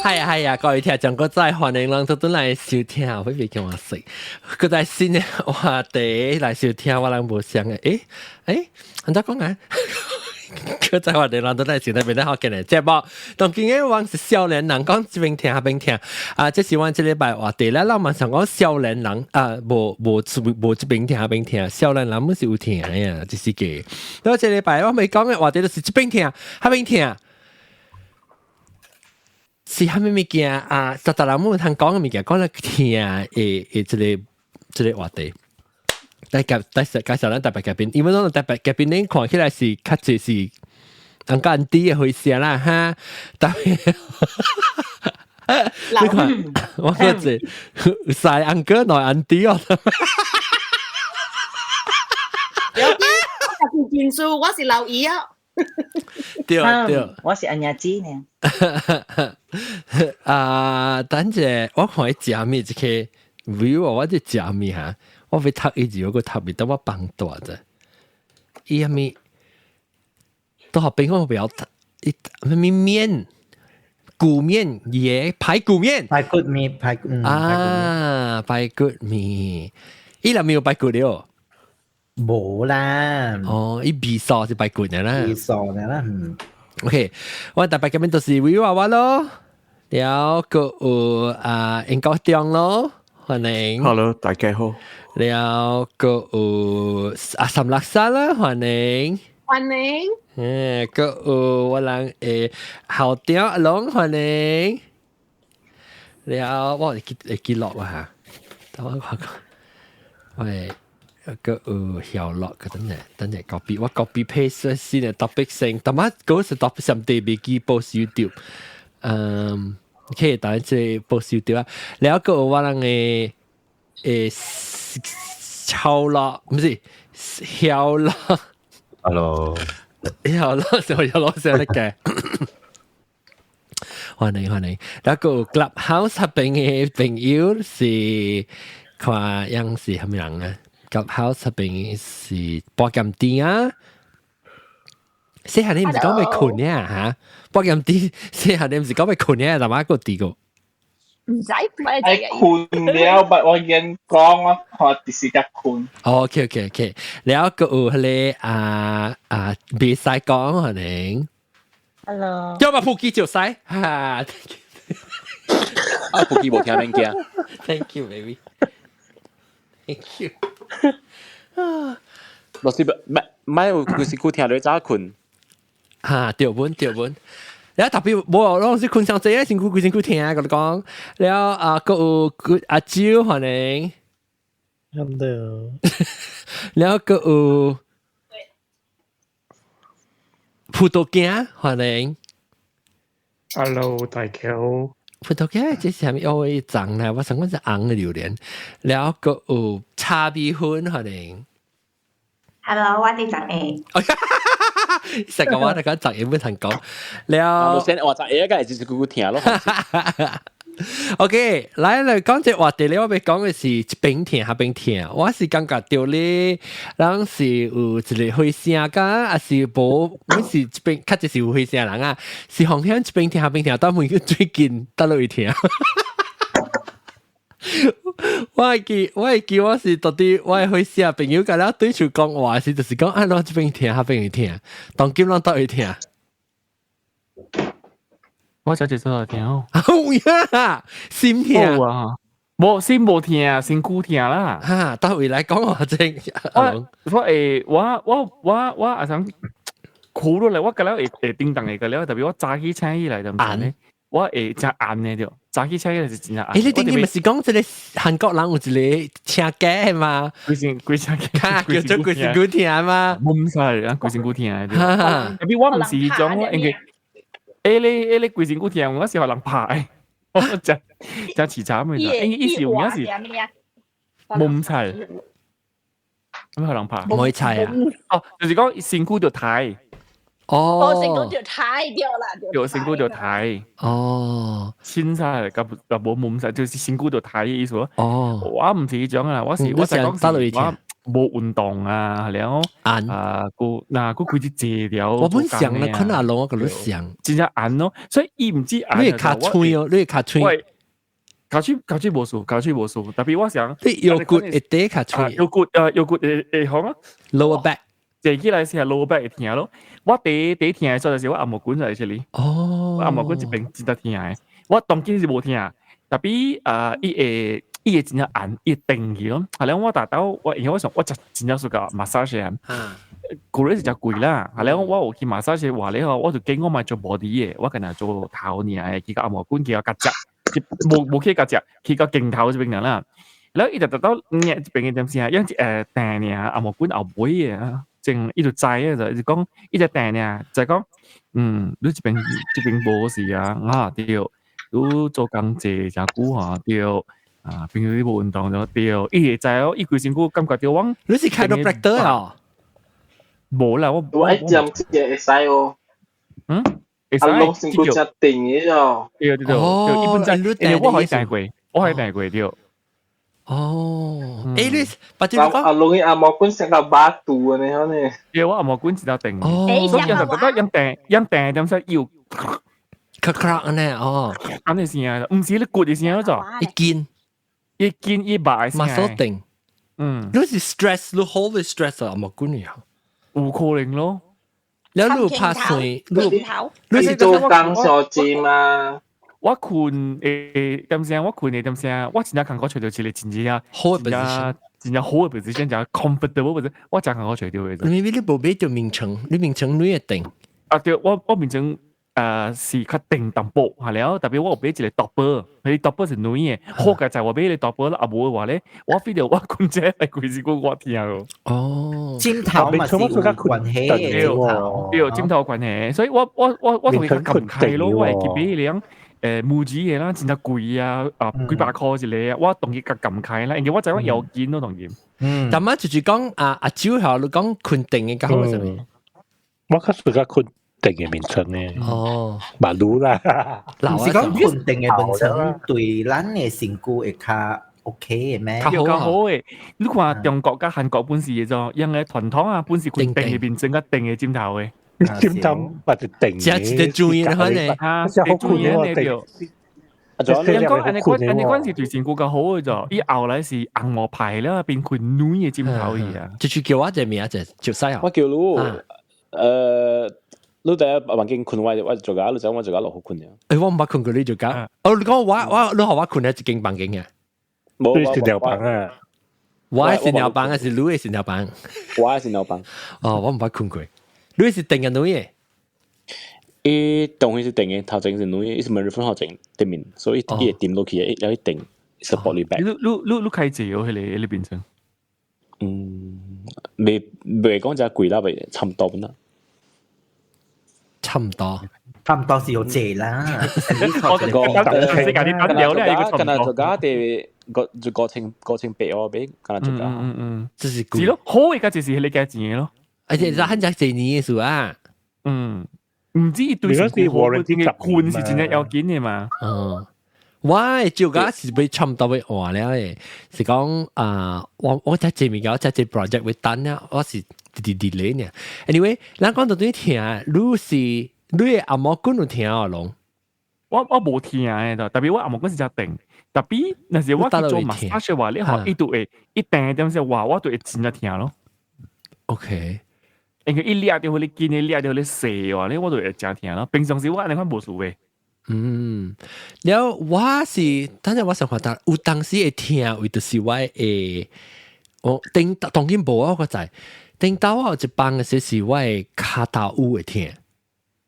係啊係啊，各位聽眾閣再歡迎攏總來收聽，會袂叫我食，閣再新的話題來收聽，我人無相的，欸欸，按怎講啊？閣再歡迎攏總來收聽，變得好見的節目。當今日阮是少年人講這邊聽彼邊聽，啊，這是阮這禮拜話題咧。咱嘛想講少年人啊，無無無這邊聽彼邊聽，少年人毋是有聽的啊，這是個。到這禮拜我欲講的話題就是這邊聽彼邊聽。是啥物物件啊？實在人無通講的物件，講來聽的的這个這个話題。來介來介紹咱特別嘉賓，因為咱特別嘉賓恁看起來是較濟是按個按啲的回聲啦哈。特別你看我個這三按個兩按啲哦。有啲我是戰術，我是留意啊。對對，我是阿娘子呢。啊，等者我看伊食物這個 view 我這食物哈，我欲讀伊字，我閣讀袂到我放大者。伊啥物都好邊我不要讀，伊啥物麵骨麵耶排骨麵，排骨麵排骨啊排骨麵，伊內面有排骨了。無啦，哦，伊味素是排骨的啦，味素的啦，嗯。 OK，我特別嘉賓就是威娃娃咯，了閣有啊英國中咯，歡迎。 Hello，大家好。了閣有阿三六三啦，歡迎。歡迎。誒，閣有我人的校長阿龍，歡迎。了，我會記會記錄啊嚇，等我看看，喂。閣有曉樂，等陣等陣 copy，我 copy paste 新的 topic 先，但係嗰時 topic 上帝未記 post YouTube，嗯，OK，等下這 post YouTube 啊，了閣有我人的超樂，毋是曉樂，Hello，曉樂就曉樂先得嘅，歡迎歡迎，了閣有 Clubhouse 彼邊的朋友是看樣是啥物人啊？Clubhouse 彼邊是播鹹甜啊！細漢你毋是講欲睏呀嚇？播鹹甜，細漢你毋是講欲睏呀？但係閣佇個毋知，愛睏了，但我先講我看直時才睏。 OK OK OK，了閣有彼个啊啊，袂使講可能。 Hello。叫嘛普基就使哈。啊，普基無聽免驚。 Thank you, baby. Thank you. 老師，唔唔有規身軀聽落早睏。哈，對本對本。了特別無，攏是睏上濟啊，身軀規身軀疼，佮你講。了啊，閣有阿蕉歡迎。 Hello。了閣有葡萄乾歡迎。 Hello，大家好。葡萄乾這是啥物？哦，伊長咧，我想講是紅的榴蓮。了閣有茶米粉歡迎。 Hello，我佇十下。成個我那個十下要通講。了，先話十下，梗係就是久久聽咯。 OK，來來講這話題咧，我欲講的是一邊聽彼邊聽。我是感覺著咧，人是有一个火聲甲，抑是無？阮是一邊較濟是有火聲人啊，是風險一邊聽彼邊聽，但問佢最近佗落去聽。我會記我是到底我的伙食朋友共咱對手講話時，就是講啊，攏這邊聽彼邊聽，當今攏佗位聽。我小姐做聽哦。有影，心聽啊，無心無聽，身軀聽啦。哈，佗位來講話正。我我會我我我我阿想苦落來，我覺得會會叮當會個了，特別我早起醒起來就毋我會真暗的著，早起醒起來是真暗。欸，你頂日毋是講這个韓國人有一個車歌嗎？規身規身叫做規身軀聽嗎？毋知啊，規身軀聽的。特別我毋是彼種，因為彼個規身軀聽，我是予人拍的，我真真凄慘的。因為伊是有影是毋知，咩予人拍？無猜啊？哦，就是講身軀就刣。哦，身軀就刣掉啦，對，身軀就刣。哦，凊彩，佮佮無毋知，就是身軀就刣的意思。哦，我毋是彼種啊，我是我是講是我無運動啊，了按啊個嗱個開始坐了。我本想啦，看阿龍我個你想，真正按咯，所以伊毋止按。你跤喙哦，你跤喙。跤喙跤喙無事，跤喙無事。特別我想，你腰骨會底跤喙，腰骨會會好啊。 Lower back，坐起來是係 lower back 會疼咯。我第第疼的時候是我按摩棍在這裡。哦，我按摩棍這邊真得疼的。我當今是無疼，特別啊，伊會真正按，伊會定去咯。係咧，我達到我因為我想我食真正需要 massage 啊。舊日是誠貴啦，係咧，我有去 massage 話咧吼，我就見我咪做 body 的，我干焦做頭爾，去到按摩棍去到夾隻，無去夾隻，去到鏡頭這邊爾啦。然後伊就達到這邊嘅點先啊，因訂爾按摩棍後尾嘅，正伊就知啊，就就講伊就訂爾，就講你這邊這邊無事啊，啊對，你做工坐誠久吼對。啊，平時你無運動就對，伊會知哦，伊規身軀感覺著我。你是 chiropractor 啊？無啦，我我一針一個會使哦。嗯，會使。阿龍身軀真定嘅哦。對對對，對，伊本身，因為我可以訂過，我可以訂過對。哦，欸，你把這個阿龍嘅按摩棍成個巴肚啊，你可呢？對，我按摩棍真定。哦，所以人就覺得用訂用訂點使要，咔咔按呢哦，按呢聲啊，毋是你骨的聲嗰種，一筋。一筋一白聲。muscle 定，你是 stress，你 hold 你 stress 啊，按摩棍呀？有可能咯。了你拍水，你你是做工小姐嗎？我困誒點聲，我困誒點聲，我真正感覺揣著一個真正好的 position，真正好的 position，真 comfortable position，我真感覺揣著的。你你無買著眠床，你眠床你會定？啊對，我眠床是較定淡薄，係了，特別我有買一個 topper，彼個 topper 是軟的，好佳在我買個 topper 啦，啊無的話咧，我 feel 著我困這來規時久我疼咯。哦，枕頭嘛是有關係的，枕頭對，枕頭關係，所以我同伊較撳開咯，我會記買彼個木質的啦，真正貴啊，啊幾百箍一個，我當伊較撳開啦，因為我知我腰筋咯，當然。但係就是講啊阿蕉後你講困定的較好啥物？我較適合困定的眠床呢。哦，馬路啦，毋是講困定的眠床對咱的身軀會較 OK 的咩？較好的。你看中國佮韓國本是的種，因為傳統啊，本是困定的眠床佮定的枕頭的。枕頭嘛是定的，這一個注意的可能啊，注意的對。啊，仲有講按呢款按呢款是對身軀較好的就，伊後來是紅毛牌了變困軟的枕頭去啊。就是叫我一個名就就使啊。我叫你，你第一房間睏我，我做家，你知我做家落好睏了。欸，我毋捌睏過你做家。哦，你講我你予我睏佇一間房間嘅。無，你是尿房啊？我是尿房，還是你是尿房？我是尿房。哦，我毋捌睏過。你是定嘅軟的？伊當然是定的，頭前是軟的，伊是門分頭前對面，所以伊會掂落去，伊了伊定 support 你 back。你開濟哦，彼個眠床。未講真貴啦，未差唔多啦。差唔多，差唔多是有濟啦。我個世界啲單調咧，一個差唔多。家啲個就五千八哦，俾敢若做家。這是是咯，好嘅就是彼個價錢咯。而且是很只濟年的事啊。毋止對身軀好，困是真正要緊的嘛。我的照家是欲差毋多欲換了的，是講啊，我才這物件，我才這 project 欲等啊，我是直直 delay 呢。Anyway，咱講到對疼，你是你的按摩棍有疼哦，攏？我無疼的，特別我按摩棍是誠定，特別若是我去做 massage 話，你吼伊就會一定點時話，我就會真正疼咯。 OK。因為伊掠著予你緊，掠著予你細話，你我就會誠疼咯。平常時我按呢款無事的。了我是，等陣我想看到有當時會疼，為就是我會，我頂當然無啊，我知。頂到我有一放的時是我的跤頭趺會疼。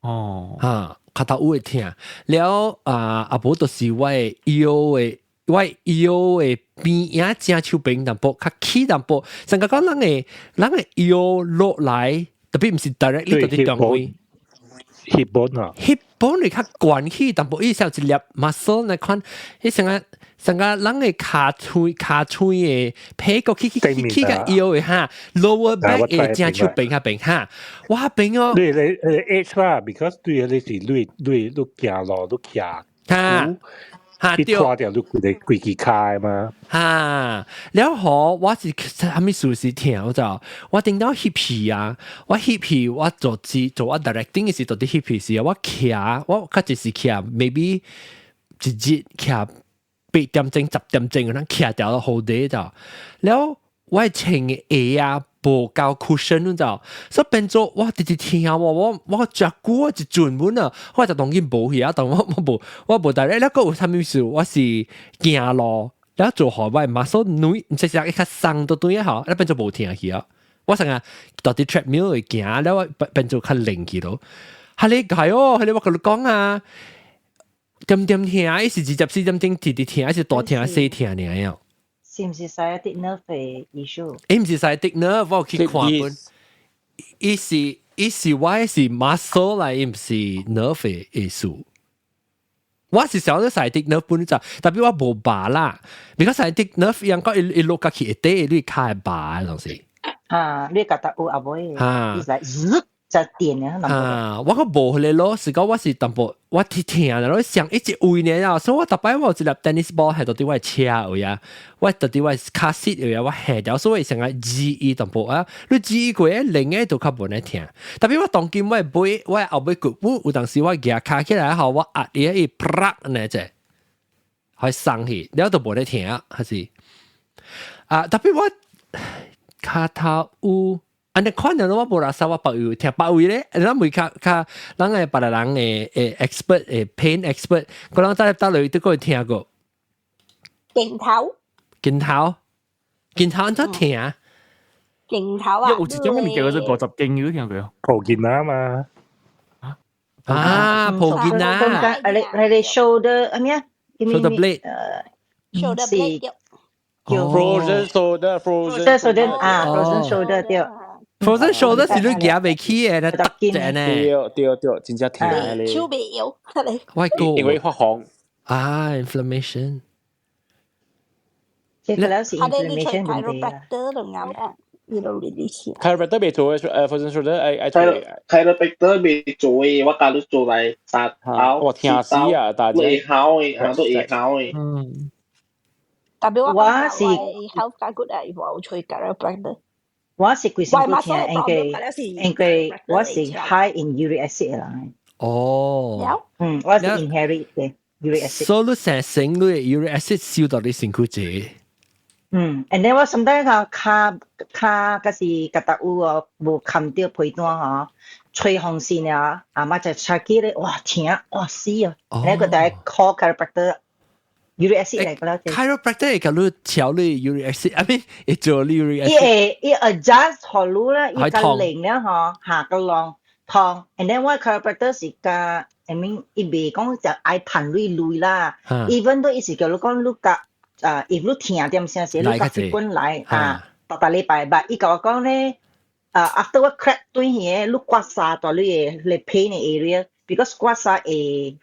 哈，跤頭趺會疼。了啊，啊無就是我的腰的，我的腰的邊仔正手邊淡薄較起淡薄，成個講咱的腰落來，特別毋是 directly 到佇中位。 hip bone 啊，hip bone 會較懸起淡薄，伊是有一粒 muscle 那款，伊成個成個咱的跤腿的屁股起起起起個腰的哈，lower back 的正手邊較邊哈，我邊哦，你 age 啦，because 對你是你行路你徛哈，嚇，對，拖掉你規個規支跤嘛。哈，了後我是啥物事是疼就，我頂到翕戲啊，我翕戲我做字做我 directing 嘅時，到底翕戲時，我徛我較就是徛，maybe 一日徛8點鐘10點鐘，咁徛掉好啲就，了我穿嘅鞋啊，無夠 cushion 就，所以變做我直直疼我我我腳骨我一轉本啊，我就當然無去啊，但我我無我無但咧，那個有啥物事，我是行路，了做好我 muscle 軟，唔是一較鬆都對啊，嗬，那變做無疼去啊。我成日到啲 treadmill 會行，了我變做較靈去咯。係你係哦，係你我跟你講啊，點點疼，伊是24點鐘直直疼，還是大疼細疼爾啊？是毋是 sciatic nerve 嘅 issue？伊毋是 sciatic nerve，我去看本。伊是伊是我是 muscle 來，伊毋是 nerve 嘅 issue。我是想咗 sciatic nerve 本就，特別我無拔啦。because sciatic nerve 應該一落落去一底，你跤會麻嘅東西。啊，你覺得有阿妹？啊，伊是就電啊！啊，我個無咧咯，是講我是淡薄我聽聽咯，想一直位呢啊，所以我逐擺我有一粒 tennis ball 係到底我車位啊，我到底我 car seat 位啊，我下掉，所以成個記憶淡薄啊，你記憶過另外都較無咧疼。特別我當今我背我後尾骨有當時我舉跤起來後，我壓伊伊啪呢隻，會鬆去，了都無咧疼，還是啊？特別我跤頭有。按呢看人我無啦，我別位聽別位咧，咱袂較較，咱個別個人的的 expert 的 pain expert，個人在搭落都過聽過。肩頭。肩頭，肩頭按怎疼？肩頭啊！有一種物件叫做50肩，你聽過？抱肩啊嘛。啊，抱肩啊！啊，你你你 shoulder 啊咩啊？shoulder blade。 shoulder blade。 frozen shoulder，frozen shoulder 啊，frozen shoulder 對。 frozen shoulder 是你舉袂起的，得者呢？對對對，真正疼咧。手袂搖，我個因為發紅啊，inflammation。這個是 inflammation 問題啊。 chiropractor 就啱啦，呢度呢啲錢。 chiropractor 未做嘅，frozen shoulder 愛愛做。 chiropractor 未做嘅，我教你做來三頭。我聽死啊，大姐。會好嘅，都會好嘅。嗯。特別我我是 health 較 good 啊，無吹 chiropractor。我是規身軀疼，因為因為我是 high in uric acid 的人。哦。嗯，我是 inherit 嘅 uric acid。所以你成身你 uric acid 燒到你身軀濟。嗯，and then 我 sometimes 吼，跤跤，嗰是覺得有哦，無冚到被單吼，吹風扇啊，阿媽就插起咧，哇疼，哇死啊！你個就係 call chiropractor。uric acid 嚟㗎啦，chiropractor 會共你調你 uric acid，I mean 會做你 uric acid。伊會伊 adjust 予你啦，伊較靈了吼，下個浪痛，and then 我 chiropractor 是較，I mean 伊袂講就愛趁你鐳啦，even 都伊是叫你講你較啊，if 你疼點聲時，你較習慣來啊，逐逐禮拜，but 伊共我講咧，啊，after 我 crack 對耳，你刮痧到你的你 pain 的 area，because 刮痧會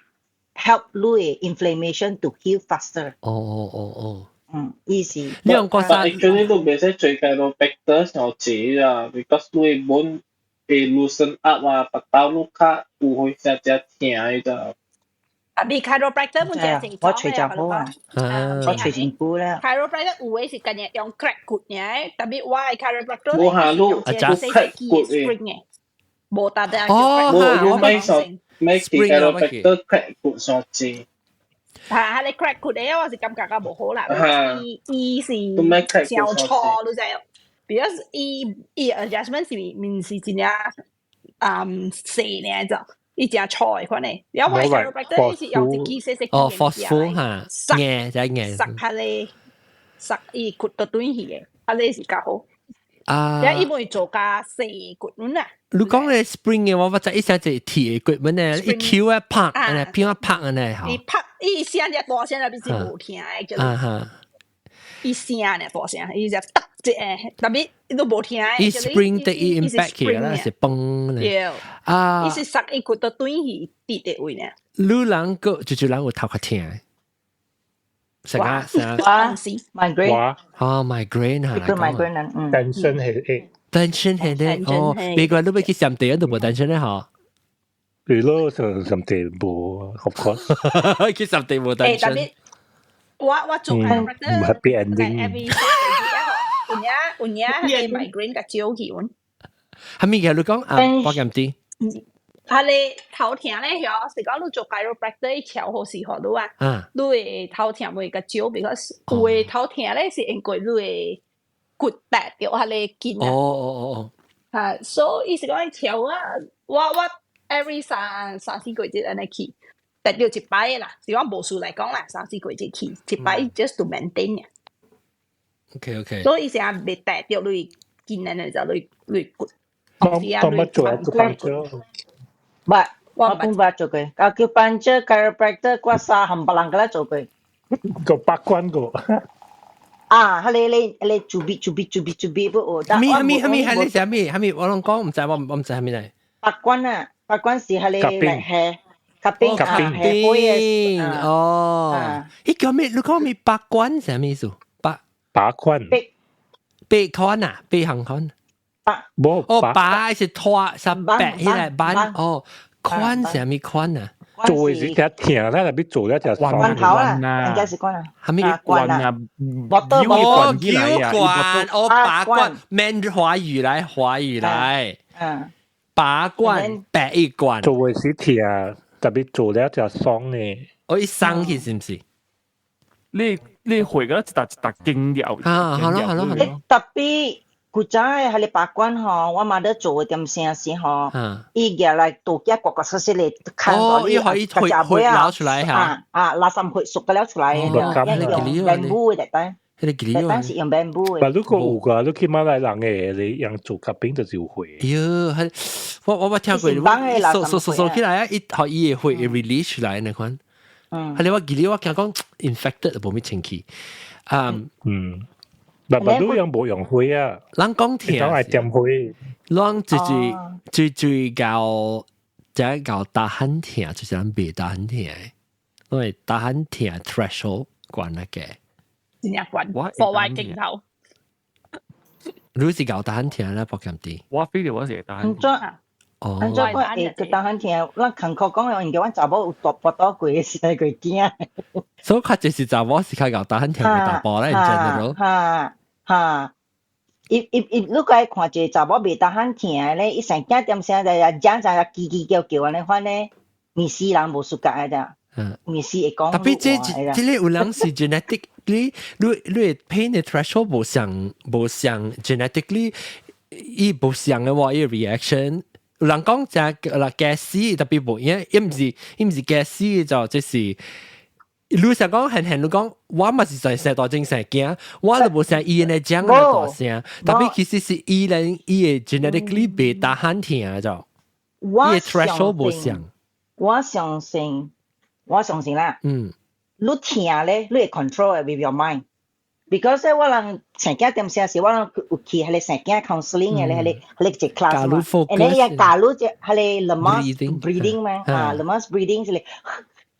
help 你的 inflammation to heal faster。哦哦哦哦。嗯，意思。你用刮痧。 Actually 都袂使做 chiropractor 上濟啦，because 你的 bone 會 loosen up 啊，腹肚你較有會只只疼的咋。啊，比 chiropractor 本只正我揣就好啊，我揣真久啦。 chiropractor 有的是今日用 crack 骨嘅，特別我的 chiropractor 無下你用細細支 spring 嘅，無達得。哦，無你買上買 chiropractor crack 骨上濟。係係你 crack 骨嘅，我是感覺較無好啦。伊伊是小錯，你知？because 伊伊 adjustment 是毋是真正細呢就。伊誠錯的款的，然後我 chiropractor 伊是用一支細細支哦，forceful 嚇，硬就硬。塞下咧，塞伊骨都斷去的，啊，你是較好。啊！然後伊會做較細骨啦。你講咧 spring 嘅話，我知一聲就鐵的骨呢，一 Q 啊拍，呢偏啊拍呢，伊拍伊聲只大聲，特別是無聽的，叫啊伊聲呢大聲，伊就揼一個，特別伊都無聽的。伊 spring 的伊 impact 起來是崩咧。啊！伊是塞伊骨都斷去跌的位呢。你人個就就人有頭殼疼，成個成個 migraine 哦，migraine 嚇，個 migraine 嗯，tension headache ，tension headache 哦，美國你欲去上地都無 tension 咧嗬。對咯，上上地無，of course，去上地無 tension。特別我做 chiropractor happy ending。 every 3個月啊，有影有影係 migraine 較少去阮。係咪嘅？你講啊，我咁啲。啊，你頭疼咧，曉是講你做 chiropractor 調好時候你啊，你會頭疼會較少，because 有的頭疼咧是因為你的骨跌著彼个筋啊。哦哦哦哦。啊，所以伊是講調啊，我 every 三四個月按呢去，跌著一擺啦，是講無數來講啦，三四個月去一擺 just to maintain 啊。 所以伊成日袂跌著你筋按呢就你你骨。我我乜做啊？acupuncture。唔，我本捌做過，acupuncture、chiropractor，我三冚唪唥個咧做過。個八關個。啊，彼个你你做筆做筆做筆做筆不？咩咩咩係你寫咩？係咪我攏講毋知，我毋知係咩嚟。拔關啊，拔關是彼个嚟係吸冰啊，係冰哦。彼叫咩？你講咩拔關係咩意思？拔拔關。八關啊，八行關。無哦，拔是拖是白起來扳哦，寬是啥物寬啊？做的時較疼啦，特別做了就關頭啦，應該是關啊，啥物關啊？哦，叫關哦，拔關，免華語來，華語來，拔關白一關。做的時疼，特別做了就爽呢。哦，伊鬆去是毋是？你會個一沓一沓經了。啊，好咯好咯好咯。特別。古早的彼个拔罐吼，我媽咧做的點聲時吼，伊舉來刀仔刮刮細細咧，看到你可以血血撈出來嚇，啊啊，垃圾血縮個了出來，用 bamboo 的單，單是用 bamboo 的。但如果有個，你去馬來人的，你用做 cupping 就是有血。喲，我聽過，縮縮縮縮起來啊，伊予伊會血 release 出來那款。嗯，係你我記得我聽講 infected 無咩清氣，嗯嗯。但但都用無用血啊！咱講疼，講係點血？咱最最最最𠢕這𠢕 tahan 疼，就是咱袂 tahan 疼，因為 tahan 疼 threshold 懸那個。真正懸，破壞鏡頭。你是𠢕 tahan 疼啦，博金啲。我 feel 我是 tahan。哦。按怎我會 tahan 疼？咱艱苦講，因為阮查某有大跋倒過時，會驚。所以較濟是查某是較𠢕 tahan 疼過查埔咧，in general。哈哈，伊伊伊，你該看一個查某袂 tahan 疼咧，伊生驚點聲就講就嘰嘰叫叫按呢款咧，面死人無 suka 的。面死會講。特別這這個有人是 genetic，你你你 pain 的 threshold 無相無相 genetically，伊無相的話，伊 reaction。有人講這啦 gas 特別無，因為伊毋是伊毋是 gas 就這是。你想講很很，你講我嘛是在生大精生驚，我都無像伊呢講那大聲，特別其實是伊人伊的 genetically 袂 tahan 疼就，伊的 threshold 無相。我相信，我相信啦。你疼咧，你會 control with your mind。because 我人生囝點聲時，我人有去彼个生囝 counseling 嘅咧，彼个彼個一 class 嘛。and then 伊教你這彼個 Lamaze breathing 嘛，啊 Lamaze breathing 是咧。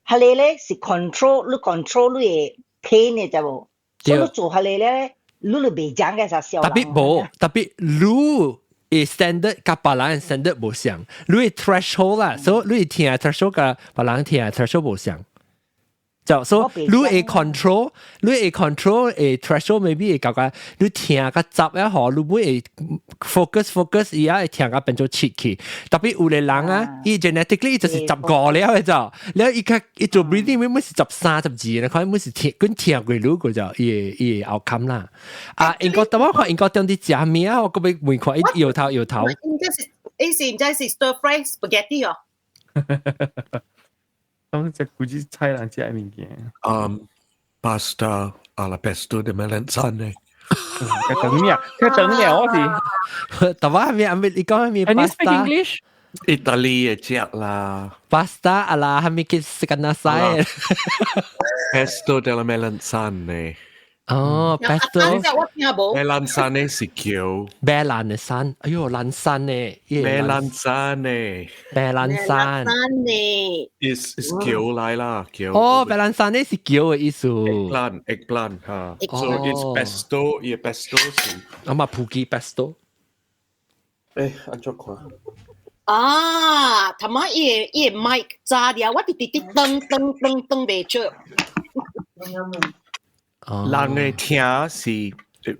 彼个咧是 control，你 control 你的 pain 的知無？所以你做彼個咧，你就袂講嘅啥笑。特別無，特別你的 standard 佮別人 standard 無相，你的 threshold 啦，所以你疼 threshold 佮別人疼 threshold 無相。就所以你會 control，你會 control 會 threshold maybe 會感覺你疼較雜一嗬，你會 focus focus 伊啊會疼甲變做七去。特別有的人啊，伊 genetically 就是15了的就，了伊較伊做 breathing 每每是13、12，你看每是疼，跟疼過愈個就伊會伊會 outcome 啦。啊，英國特我看英國當地食物啊，我閣欲問看伊搖頭搖頭。應該是，伊是毋知是 stir fry spaghetti 哦。當只估計菜人食的物件。 Pasta alla pesto de melanzane。等咩？佢等咩？我是。特別係咩？你講咩？Can you speak English？意大利嘅食啦。 Pasta alla 係咪叫食緊那西？Pesto della melanzane。哦，pesto。 Melanzane 是叫。白蘭的山，哎呦，蘭山呢？Melanzane。白蘭山。 Is 橋來啦，橋。哦，白蘭山呢是橋的意思。 Eggplant, eggplant 嚇。So it's pesto，伊 pesto 是。我嘛普吉 pesto。誒，按怎看？啊，他媽伊伊 mic 炸掉，我直直直噔噔噔噔袂出。人的疼是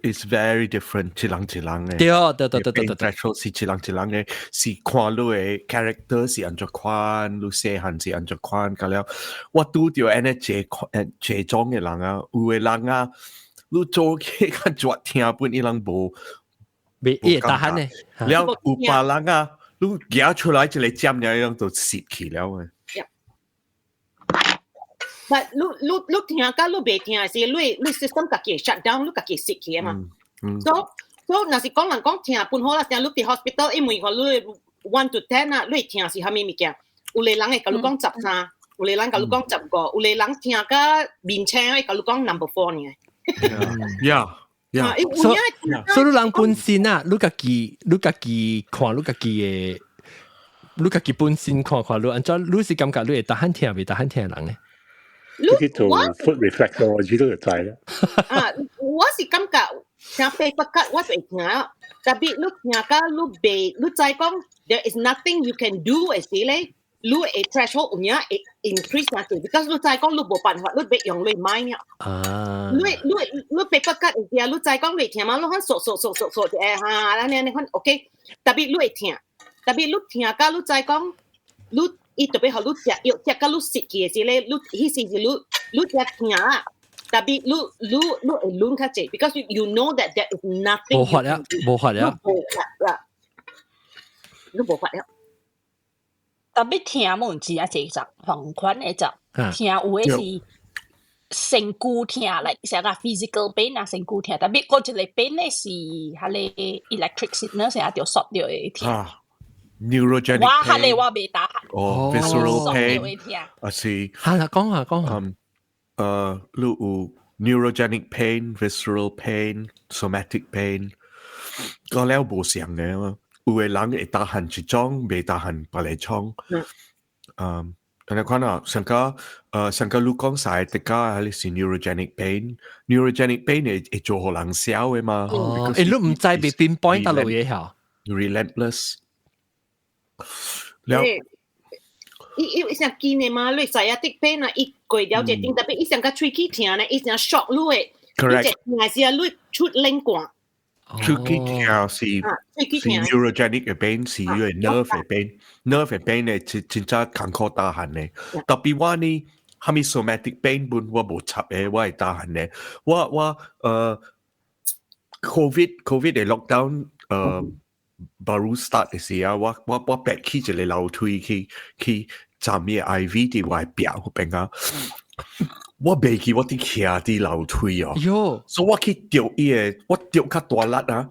is very different，一人一人的。對對對對對對。 Threshold 是一人一人的，是看你的 character 是按怎款，你細漢是按怎款，佮了我拄著按呢這款這種的人啊，有的人啊，你做起較絕疼本伊人無。袂會擔呢。了有別人啊，你舉出來一个針爾，伊人就蝕去了的。 But 你疼佮你袂疼是你 system 家己 shut down，你家己蝕去嘛。So 若是講人講疼本好啦，像你佇 hospital 伊問看你 1 to 10 啊，你疼是啥物物件？有个人會共你講13，有个人共你講15，有个人疼甲面青會共你講 number 4 爾。 Yeah. 所以你人本身啊，你家己看你家己的，你家己本身看看你按怎，你是感覺你會擔疼袂擔疼人咧？你去做 foot reflex 我知道就知啦。啊，我是感覺聽 paper cut 我就會疼，tapi 你疼甲你袂，你知講 there is nothing you can do 的時咧，你會 threshold 有影會 increase 下去，because 你知講你無辦法，你欲用你 mind 啊。你 paper cut 時啊，你知講你疼嘛，你看索索索索索一下哈，按呢按呢款 OK，tapi 你會疼，tapi 你疼甲你知講你。伊特別予你食藥，食甲你蝕去的時咧，你彼時是你食疼啦，tapi 你會攆較濟，because you know that there is nothing。無法了，無法了。無法啦，你無法了。 Tapi 疼無毋是啊，濟隻同款的隻疼有的是身軀疼，like 啥個 physical pain 啊，身軀疼，tapi 閣一个 pain 咧是彼个 electric signal 成日著索著的疼。啊，neurogenic 我彼个我袂擔。哦，visceral pain 啊是。哈啦，講下講下。你有 neurogenic pain、visceral pain、somatic pain，個了無相的嘛。有的人會擔一種，袂擔別个種。嗯，按呢款啊，上個你講晒，大家彼是 neurogenic pain，neurogenic pain 會做予人痟的嘛。哦，欸，你毋知被 pinpoint 佗落嘢嚇？Relentless。了。伊伊上堅的嘛，你 sciatic pain 啊，伊過了一頂，tapi 伊上較喙齒疼呢，伊成 shock 你的， Correct。你是啊，你出冷汗。喙齒疼是 neurogenic 的 pain，是因為 nerve 的 pain，nerve 的 pain 咧真真正艱苦擔項的。Tapi 我呢，啥物 somatic pain 本我無插的，我會擔項的。我COVID 的 lockdown baru start 的時啊，我爬起一个樓梯去站伊 IV 佇我壁彼邊啊。我袂記我佇徛佇樓梯哦，喲，所以我去著伊个，我著較大力啊，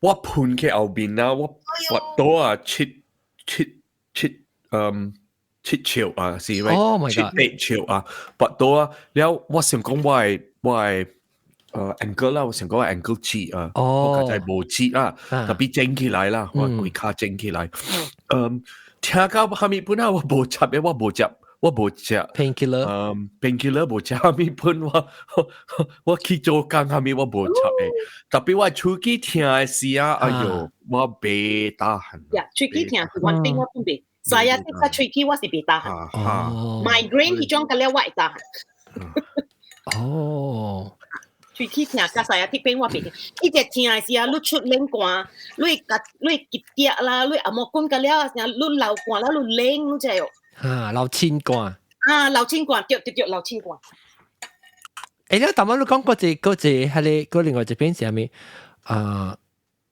我噴去後面啊，我跋倒啊，七七七嗯七尺啊，是咪？ Oh my 七八尺啊，跋倒啊，了我想講我的 ankle 啦，我想講我 ankle 折啊，我較在無折啊，tapi 整起來啦，我規跤整起來，聽到啥物本啊，我無插的，我無食。我無食 painkiller，painkiller 無食啥物本，我去做工啥物我無插的，tapi 我喙齒疼的時啊，哎喲，我袂擔。呀，喙齒疼是one thing 我本袂，sciatic 佮喙齒我是袂擔。Migraine 彼種個了我會擔。喙齒疼佮 sciatic pain 我袂疼，一直疼的時啊，你出冷汗，你會甲你會急跌啦，你阿毛滾個了啊，你流汗啦，你冷，你知哦。啊，流清汗。啊，流清汗，對對對，流清汗。欸，你頭先你講嗰隻係你嗰另外一邊是啥物？啊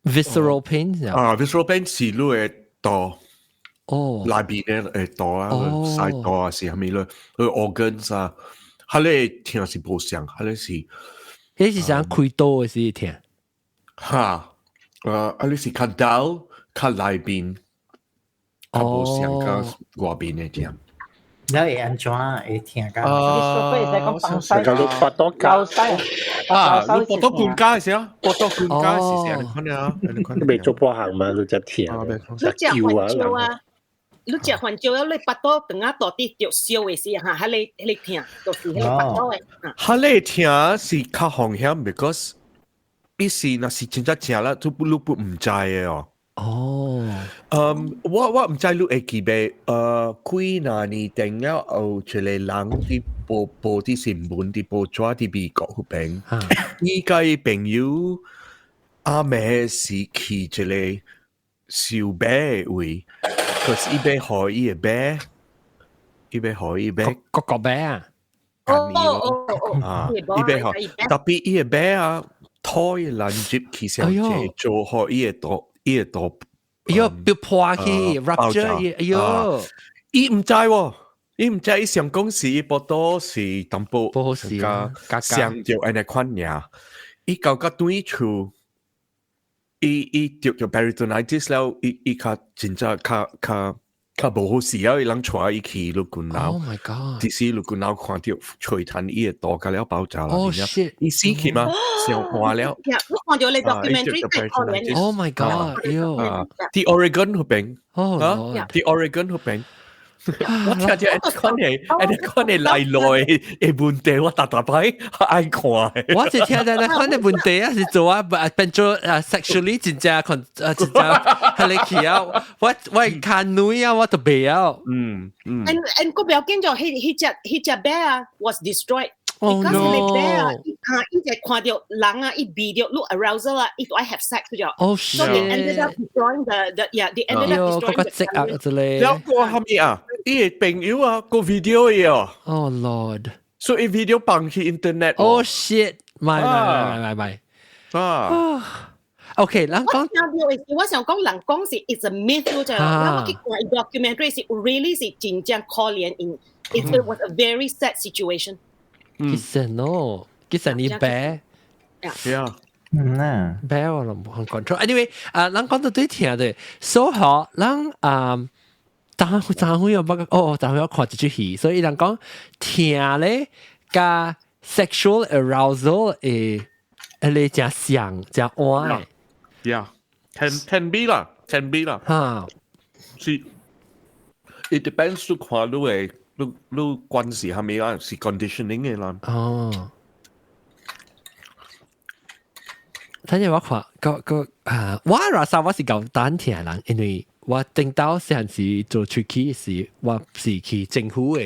，visceral pain 啊，visceral pain 是你的肚。哦。內邊的會肚啊，饞肚啊，是啥物咧？佢 organs 啊，彼个疼是無相，彼个是。彼是啥開刀的時疼？哈，彼個是較 dull，較內邊。較無相佮外邊的疼。你會按怎會疼甲？啊，上個你跋倒老西啊，你跋倒管家是啊，跋倒管家是啥？你看啊，你看。你袂做半項嘛？你才疼。你食番椒啊？你食番椒啊？你腹肚腸仔肚底著燒的時哈，彼個疼，就是彼個腹肚的。彼个疼是較風險，because 伊是若是真正食了，都你不毋知的哦。哦，我毋知你會記袂？幾若年頂了後，一個人佇報報佇新聞，佇報紙佇美國彼邊，伊佮伊朋友阿妹是去一個收馬的位，可是伊欲予伊的馬，伊欲予伊馬國國馬啊，哦哦哦，啊，伊欲予，tapi 伊的馬啊，拖伊人入去上濟做予伊的肚，伊的肚。哎喲，變破去 rupture，哎喲，伊毋知喎，伊毋知伊想講是伊腹肚是淡薄不好勢啊，傷著按呢款爾，伊到甲轉厝，伊著著 peritonitis 了，伊較真正較較較無好勢了，伊人帶伊去陸軍樓。 Oh my god！佇時陸軍樓看著吹彈伊的肚甲了爆炸啦。 Oh shit！伊死去嗎？上換了。我看著你 documentary 太可憐。 Oh my god！哎喲，佇 Oregon 彼邊。哦，佇 Oregon 彼邊。我聽著按款的，按款的來來的問題，我逐逐擺愛看。我是聽著按款的問題啊，是做啊，變做啊 sexually 真正看啊，真正係你去啊，我看女啊，我都袂曉。And 閣不要緊就彼隻馬啊 was destroyed。 Oh because no！彼馬啊，伊啊，伊就看著人啊，伊鼻著 look arousal 啊，伊就愛 have sex 咗。 Oh So they ended up destroying the yeah, they ended up 喲，嗰個 destroying the 積壓之類。了個蝦米啊？伊的朋友啊，個 video 伊哦。 Oh Lord！所以 video 放去 internet。 Oh shit！咪咪咪咪咪啊！ OK，咱講我聽到的是，我想講人講是 it's a myth 就，我去看 documentary 是 really 是真正可憐，in it was a very sad situation。其實喏，其實你白，係啊，嗯啊，白我都無 control。Anyway，啊，咱講到對聽的，所以嗬，咱啊，昨昨昏有捌哦，昨昏我看一齣戲，所以人講聽咧，佮 sexual arousal 會，彼個誠像誠換。 Yeah，can be 啦，can be 啦。哈，是，it depends 你看你的你關係係咪啊？是 conditioning 的啦。哦。等陣我看個個啊，我拉薩我是夠單聽人，因為我頂到細漢時做喙齒時，我是去政府的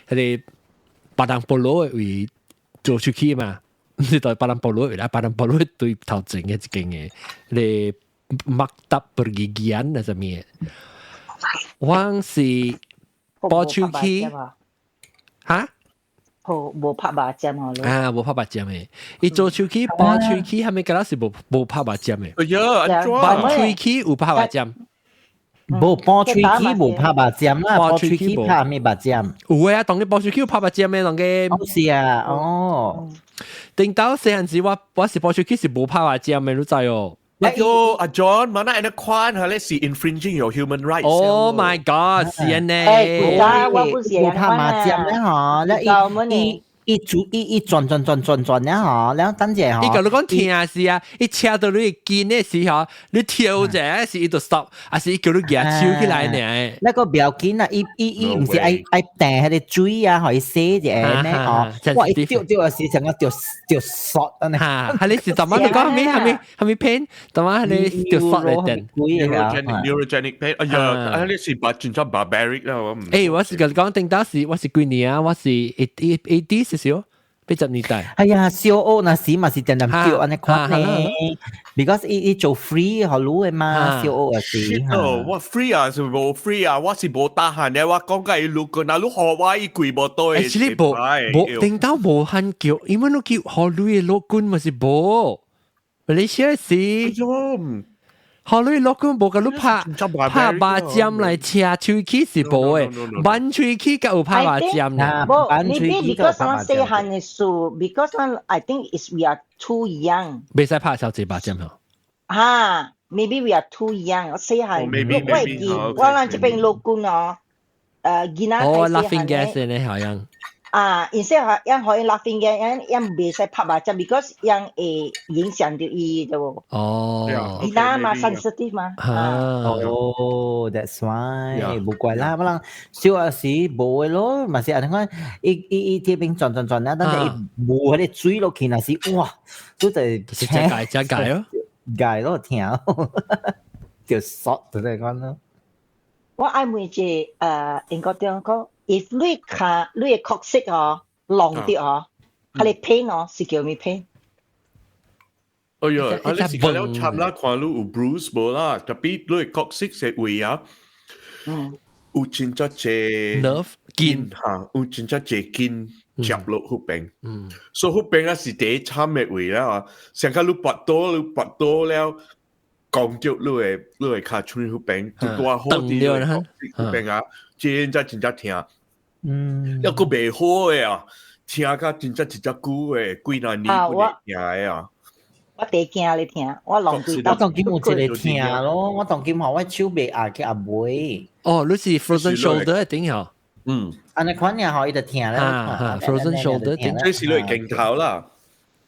彼個巴當波羅的位做喙齒嘛，毋是對巴當波羅位啦，巴當波羅對頭前的一間的，彼個 Maktab Pergigian 啊啥物的，我是拔喙齒，哈？好，無拍肉針哦。啊，無拍肉針的，伊做喙齒拔喙齒，係咪敢若是無無拍肉針的？哎呀，拔喙齒有拍肉針。無拔喙齒無拍肉針啦，拔喙齒拍咩肉針？有啊，當你拔喙齒有拍肉針的，當個。是啊，哦。頂到細漢時，我是拔喙齒是無拍肉針的，你知哦？哎喲，阿 John，嘛那按呢款，彼是 infringing your human rights。 Oh my god，是按呢。我不是無拍肉針咧嗬，咧伊伊伊煮伊伊轉轉轉轉轉咧嗬，然後等者嗬。伊共你講疼是啊，伊車到你肩的時候，你跳者是伊就 stop，還是伊叫你舉手起來呢？那個不要緊啊，伊伊伊毋是愛愛掟彼個水啊，予伊洗者咩嗬？哇！伊掉掉時成個掉掉索啊！嚇，係你是怎麼你講啥物啥物啥物 pain？怎麼你掉索嚟電？Neurogenic pain，哎呀，啊你是把真正 barbaric 啦，我唔。誒，我是共你講，頂當時我是幾年啊？我是 eighty 少少。80年代。哎呀，小學那時嘛是定定叫按呢款呢，because 伊伊做 free 予你的嘛，小學時。哦，我 free 啊，是無 free 啊，我是無 tahan 的，我講甲伊如果若你予我伊跪無對。其實無無頂到無限叫，因為你叫予你的老君嘛是無，馬來西亞是。予你老君無共你拍拍肉針來車喙齒是無的，挽喙齒才有拍肉針呢。無，maybe because 咱細漢的事，because 咱 I think is we are too young。袂使拍小濟肉針吼。哈，maybe we are too young。我細漢，我會記，我咱這邊老君哦，囡仔哦，laughing gas 呢好像。啊，因說樣可以 laughing gas，樣樣袂使拍肉針，because 樣會影響到伊對無？哦，囡仔嘛 sensitive 嘛。哦，that's why，無怪啦，可能小學時無的咯，嘛是按呢款，伊伊伊這邊轉轉轉啊，等下伊無彼個水落去，若是哇，都就是真解真解咯，解咯疼。就 short 就係講咯。我愛問一個英國點講？if 你跤你的 coccyx 哦，挵著哦，佢哋 pain 哦，是叫咩 pain？哎呀，啊你是講了參啦，看你有 bruise 無啦，特別你 coccyx 是位啊，有真正濟 nerve 筋嚇，有真正濟筋接落彼邊，所以彼邊啊是第一慘的位啦，上較你跋倒，你跋倒了，講著你的跤手彼邊，就拄好佇你的 coccyx 彼邊啊，真正真正疼。抑閣袂好的啊，疼甲真正真正久的，幾若年會疼的啊。我第驚咧疼，我挵對我當今有一個疼咯，我當今吼我手袂壓去壓尾。哦，你是 frozen shoulder 頂嗬？嗯。按呢款爾吼，伊就疼咧。啊，frozen shoulder 頂。這是你的鏡頭啦。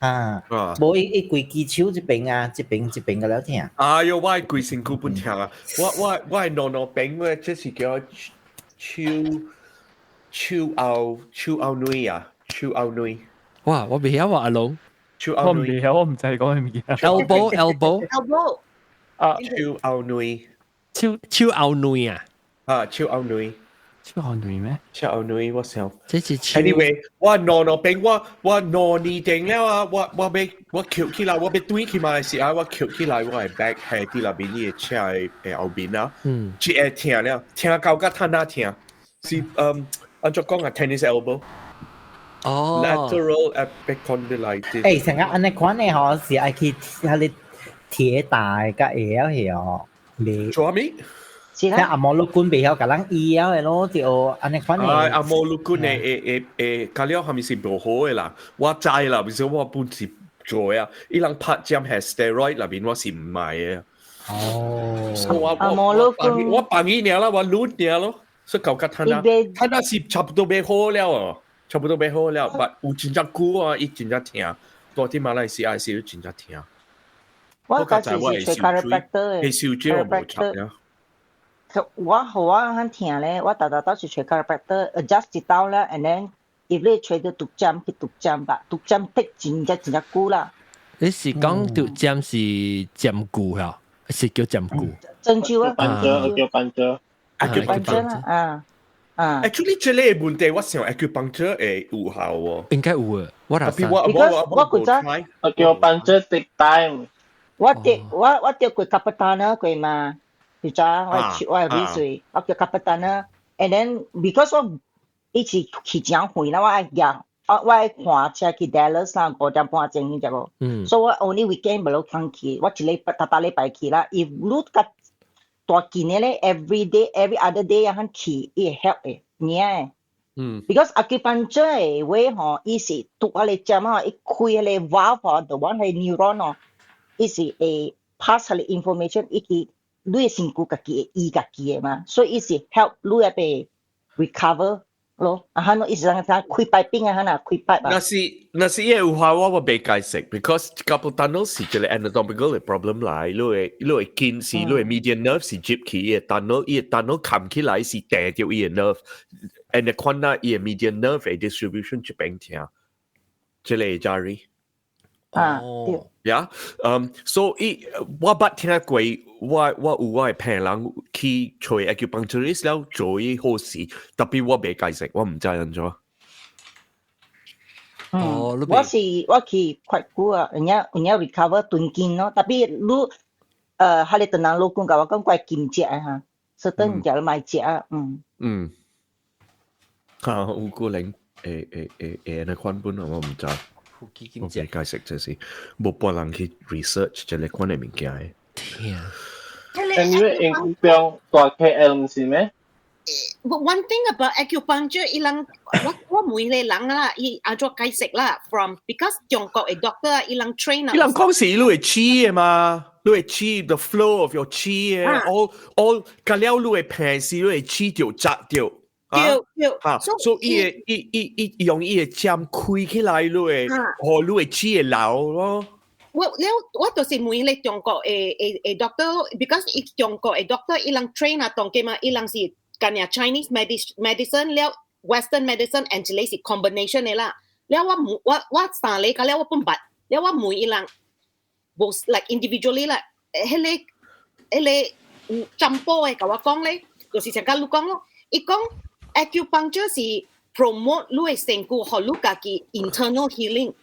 啊。無伊伊規支手這邊啊，這邊這邊個了疼。哎喲，我的規身軀本疼啊！我我的兩兩邊我這是叫手手後手後內啊，手後內。哇！我袂曉話阿龍。我唔曉，我唔知講咩物件。 Elbow elbow elbow 啊，手後內，手手後內啊。啊，手後內，手後內咩？手後內，我想。這是手。 Anyway，我兩兩邊我我兩年定了啊，我我欲我抾起來，我欲轉去馬來西亞，我抾起來，我的 bag 係佇內面伊的車的後面啊，一會疼了，疼到甲褪哪疼，是嗯，按怎講啊，tennis elbow。哦，lateral epicondylitis。欸，成個按呢款的吼，是愛去彼个鐵大佮會曉去哦。做啥物？是啦，阿摩魯君袂曉共人醫了的咯，就按呢款的。啊，阿摩魯君的會會會，較了係咪是無好的啦？我知啦，其實我本是做啊，伊人拍針係 steroid 內面，我是毋買的。哦。我我我幫伊爾啦，我攆爾咯，所以搞甲褪啊，褪啊是差不多欲好了哦。差不多欲好了，但有真正久啊，伊真正疼。蹛佇馬來西亞時真正疼。我嗰時是揣 chiropractor 的，受這我無插了。我予我較疼咧，我逐逐都是揣 chiropractor adjust 一道咧，and then if 你揣著毒針去毒針吧，毒針滴真正真正久啦。你是講毒針是針灸嚇，是叫針灸？針灸啊， acupuncture， acupuncture 啦，啊。啊，actually 這個問題我想 acupuncture 會有效喎，應該有啊。我我我我古早 acupuncture take time。我得我我著過 carpal tunnel 過嘛，就知我我係幾歲，我叫 carpal tunnel，and then because 我一直去真遠啦，我愛行，我我愛趕車去 Dallas 啦，5點半鐘你知無？所以我 only weekend 無通去，我一禮拜逐逐禮拜去啦。if 你較大近的咧，every day every other day 啊，去伊會 help 的，爾。Because acupuncture 的話吼，伊是拄彼個針吼，伊開彼個 valve 吼，就阮彼 neuron 吼，伊是會 pass 彼個 information，伊去你的身軀家己會醫家己的嘛，所以伊是 help 你那邊 recover 咯。啊，哈，伊是人講開 piping 啊，哈若開 pipe 啊。若是若是伊有話我我袂解釋，because carpal tunnel 是一個 anatomical 的 problem 來，你的你的筋是你的 median nerve 是入去伊的 tunnel，伊的 tunnel 冚起來是掟著伊的 nerve，and 你看那伊的 median nerve 的 distribution 這邊疼，這個 Jari。啊，對。呀，嗯，所以我捌聽過，我我有我的朋友去揣 acupuncturist 了做伊好事，特別我袂解釋，我毋知按怎。哦，我是我去快久啊，有影有影 recover 斷筋咯，特別你彼个唐人老公共我講怪禁食的哈，certain 食你莫食啊，嗯。嗯，嚇，有可能會會會會按呢款本我毋知。我袂解釋這是無半人去 research 這個款的物件的。天。 Anyway，英標大 KL 毋是咩？ But one thing about acupuncture，伊人我我問個人啦，伊按怎解釋啦？From because 中國的 doctor 伊人 train 啊，伊人講是你的氣的嘛，你的氣 the flow of your 氣的，all all 甲了你的病是你的氣就紮著。對對，嚇，所以伊會伊伊伊用伊的針開起來，你會，予你的氣會流咯。我了我就是問你中國的的的 doctor，because 伊中國的 doctor 伊人 train 啊，當今嘛，伊人是干爾 Chinese medicine 了 Western medicine and 一個是 combination 的啦。了我問我我三個了我本捌，了我問伊人，無 like individually 啦，彼個彼個有占卜的共我講咧，就是像佮你講咯，伊講 acupuncture 是 promote 你的身軀，予你家己 internal healing。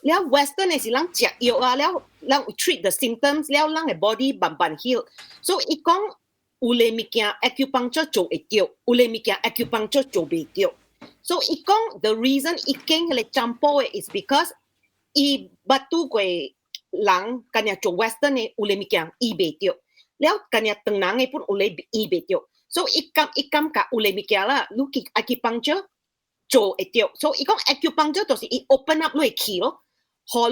了 Western 的是咱食藥啊，了咱 treat the symptoms，了咱的 body 慢慢 heal。所以伊講有个物件 acupuncture 做會著，有个物件 acupuncture 做袂著。所以伊講 the reason 伊揀彼個占卜的 is because 伊捌拄過人，干焦做 Western 的有个物件醫袂著，了干焦唐人的本有個醫袂著，所以伊感覺有个物件啦，你去 acupuncture 做會著，所以伊講 acupuncture 就是伊 open up 你的氣咯，予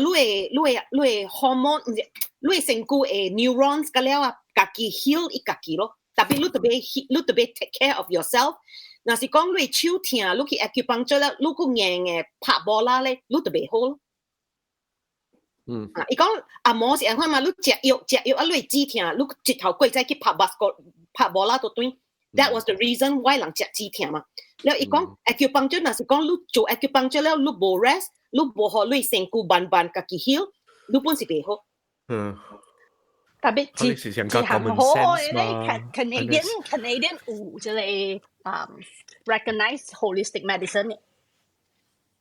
你的 hormone，毋是你的身軀的 neurons 佮了啊，家己 heal 伊家己咯。特別你特別 take care of yourself。若是講你手疼，你去 acupuncture 了，你閣硬的拍無啦咧，你就袂好咯。啊，伊講阿摩是按款嘛，你食藥食藥啊，你會止疼，你一頭過再去拍 basket 拍無啦都對。That was the reason why 人食止疼嘛。了伊講 acupuncture 若是講你做 acupuncture 了，你無 rest，你無予你身軀慢慢家己 heal，你本是袂好。特別一一項好嘅咧，Canadian 有這個recognize holistic medicine 嘅。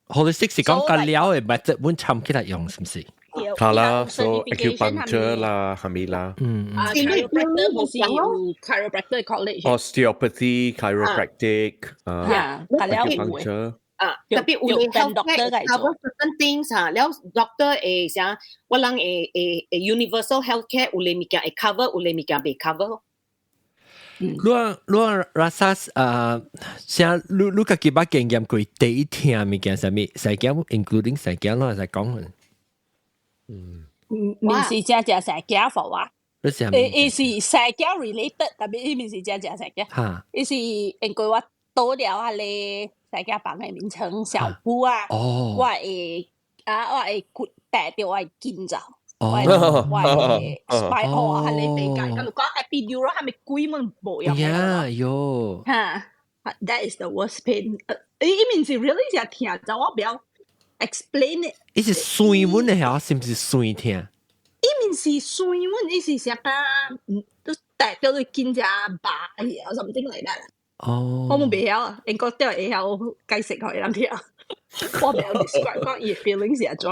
holistic 是講個療的 method 本參起來用，是毋是？係啦，so acupuncture 啦，係咪啦？嗯。啊，chiropractor 不是有 chiropractor college。 Osteopathy, chiropractic，啊，acupuncture。啊，特別有啲 healthcare cover certain things 嚇，了 doctor 會啥，我人會 universal healthcare 有啲物件會 cover，有啲物件袂 cover。你 rasa 啊，像你家己捌經驗過第一疼物件啥物？生囝 including 生囝，攏會使講。嗯，毋是正正生囝貨啊。你是伊是生囝 related，特別伊毋是正正生囝。伊是因為我倒了彼個生囝房的眠床小鋪啊，我會骨病著我的筋走。我的 spine 哦，係你理解。咁如果 epidural 係咪鬼門無用？呀喲。嚇，that is the worst pain。伊面是 really 是疼，就我不要 explain it。伊是酸阮的嚇，是毋是酸疼？伊面是酸阮，伊是啥個？都帶到你筋只麻啊，something like that。哦。我冇袂曉啊，應該都會曉解釋予人聽。我袂曉 describe 講伊 feeling 是按怎。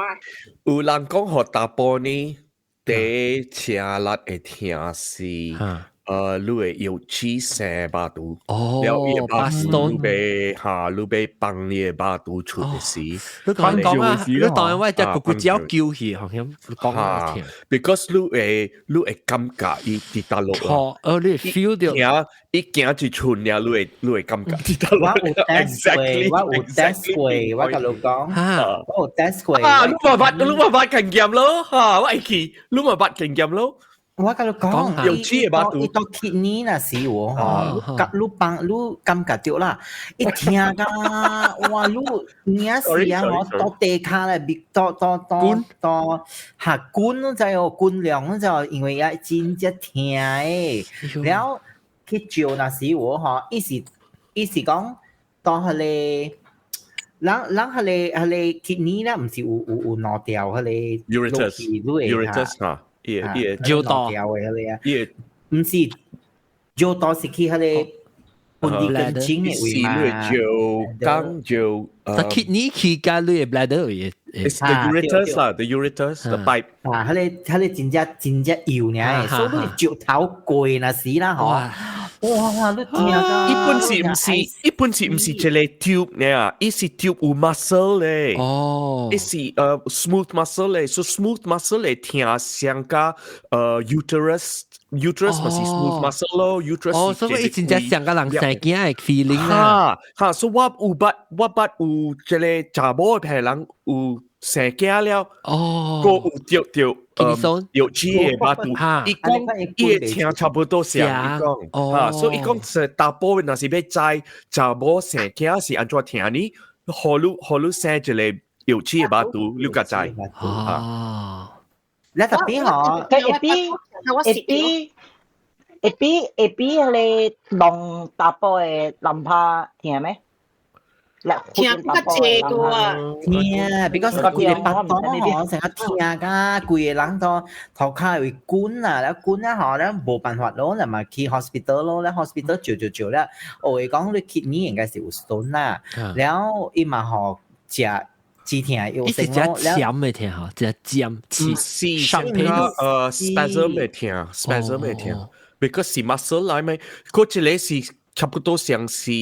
有人講予查埔呢，第車力會疼是，你會腰子生肉肚，哦，巴肚你欲哈，你欲放你的肉肚出的時，你講講啊，你當我隻骨骨腳揪去，好像你講我聽。 Because 你會感覺伊佇佗落。錯，你 feel 著。行，伊行一寸爾，你會感覺佇佗落。我有 test 過，我有 test 過，我共你講，我有 test 過。啊，你嘛捌，你嘛捌經驗咯，哈，我會記，你嘛捌經驗咯。我共你講，有知的伊到 kidney 若是有吼，你感你幫你感覺著啦，伊疼甲哇，你領是啊，吼，到地跤咧，到到到到下滾你知哦，滾量你知哦，因為也真正疼的。了去照若是有吼，伊是講到彼个。人彼个 kidney 咧，毋是有兩條彼個 ureters，ureters 嚇。伊伊尿道的彼個啊，伊毋是尿道是去彼個本地根莖的位嘛。就講就但 kidney 去佮你的 bladder 位。 It's the ureters 啦，the ureters the pipe。啊，彼個真正真正幼爾，所以你石頭過若是啦吼。哇！你聽到伊本是毋是？伊本是毋是一個 tube 呢？伊是 tube 有 muscle 咧。伊是smooth muscle 咧，so smooth muscle 咧疼像佮uterus。uterus 嘛是 smooth muscle 咯，uterus 哦，所以伊真正像個人生囝的 feeling 啦。哈，所以我捌有一個查某的病人有生囝了，哦，閣有著著有子的肉肚，伊講伊的疼差不多像，伊講，哈，所以伊講是查埔若是欲知查某生囝是按怎疼呢？予你予你生一個有子的肉肚，你才知。哦。你特別吼，佢會比彼個弄查埔的男拍疼咩？聽較濟多啊！聽，because 規個腹肚吼，成日聽甲規個人都頭殼會滾啊，了滾啊吼，了無辦法咯，就嘛去 hospital 咯，了 hospital 照照照了，有會講你 kidney 應該是有 stone 啦，了伊嘛予食止疼藥伊是先咯，只尖的疼吼，只尖唔是上片spasm 的疼，spasm 的疼，because 是 muscle 來咩？嗰一個是差不多像是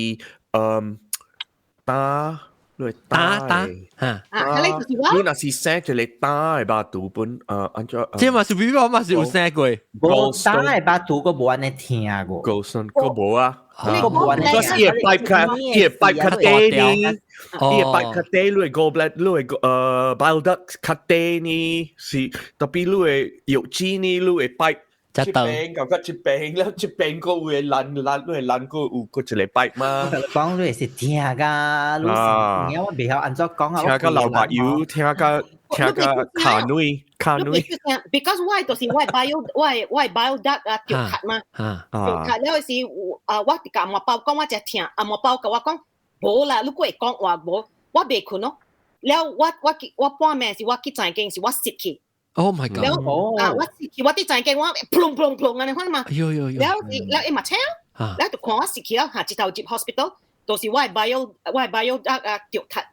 打，你打打嚇，啊，你就是我你若是生一個膽的肉毒本，按怎？這嘛是比我嘛是有生過，無膽的肉毒閣無按呢疼過，gallstone 閣無啊。閣無按呢疼。伊會 pipe 較，伊會 pipe 較短呢，伊會 pipe 較短，你的 gallbladder，你的bile duct 較短呢，是 tapi 你的藥劑呢，你會 pipe。一邊感覺一邊了，一邊閣有會爛爛，你會爛閣有閣一個 pipe 嘛？講你是疼甲，你是，我袂曉按怎講啊。疼甲流目油，疼甲卡女卡女。 Because 我就是我 bile 我 bile duct 啊掉卡嘛，掉卡了是啊，我共阿媽包講我只疼，阿媽包共我講無啦，你閣會講話無，我袂睏咯。了我半暝是我去診間是我蝕去。 Oh my god！了啊，我蝕去，我佇診間我砰砰砰按呢款嘛。喲喲喲！了了伊嘛請，了就看我蝕去了，下一頭入 hospital，就是我 bile duct 啊掉卡。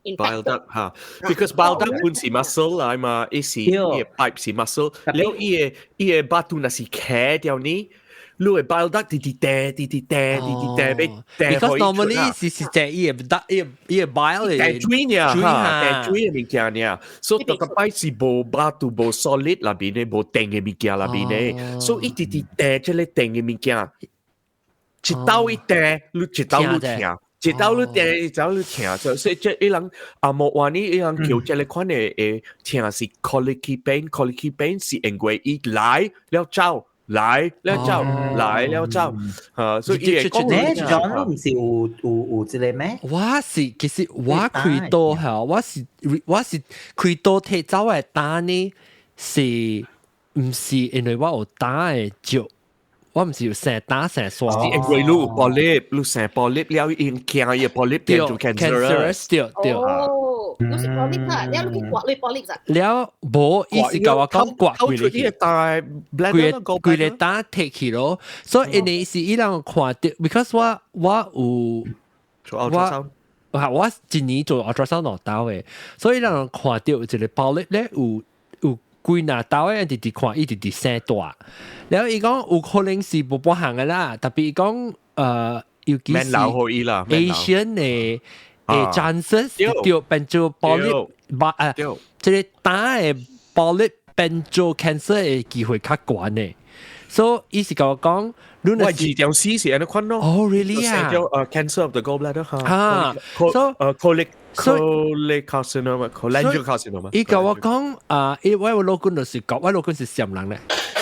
bile duct 嚇，because bile duct 本是 muscle 來嘛，伊是伊個 pipe 是 muscle，了伊個肉肚若是徛掉呢，你個 bile duct 直直掟直直掟直直掟欲掟。 Because normally 是隻伊個 duct 伊個 bile 掟水爾嚇，掟水的物件爾，所以逐個擺是無肉肚無 solid 內邊的，無定的物件內邊的，所以伊直直掟這個定的物件，一兜一掟，你一兜你疼。一兜你掟，一兜你疼，所以這伊人啊無話呢，伊人叫這個款的疼是 colicky pain，colicky pain 是因為伊來了走，來了走，來了走，啊，所以伊會講。你 John 你毋是有這個咩？我是其實我開刀嚇，我是開刀提走的膽呢，是毋是因為我有膽的石？我毋是有生膽生沙。是因為你有 polyp，你生 polyp 了，已經驚伊 polyp 變做 cancerous，對對。哦，你是 polyp 啊？了你去割你 polyp 啊？了無，伊是共我講割規個大規个規个膽提去咯，所以因為是伊人看著，because 我有我我一年做 ultrasound 兩刀的，所以人看著一個 polyp 咧有幾若刀的，直直看伊直直生大。然後伊講有可能是無半項的啦，特別伊講尤其是 Asian 的 chances 對變做 polyp 把這個膽的 polyp 變做 cancer 的機會較懸的。所以伊是共我講，你若是治療師是按呢款咯。哦，really 啊？叫cancer of the gallbladder 嚇。所以colic carcinoma cholangiocarcinoma。伊共我講啊，伊我有老公就是講，我老公是暹人咧。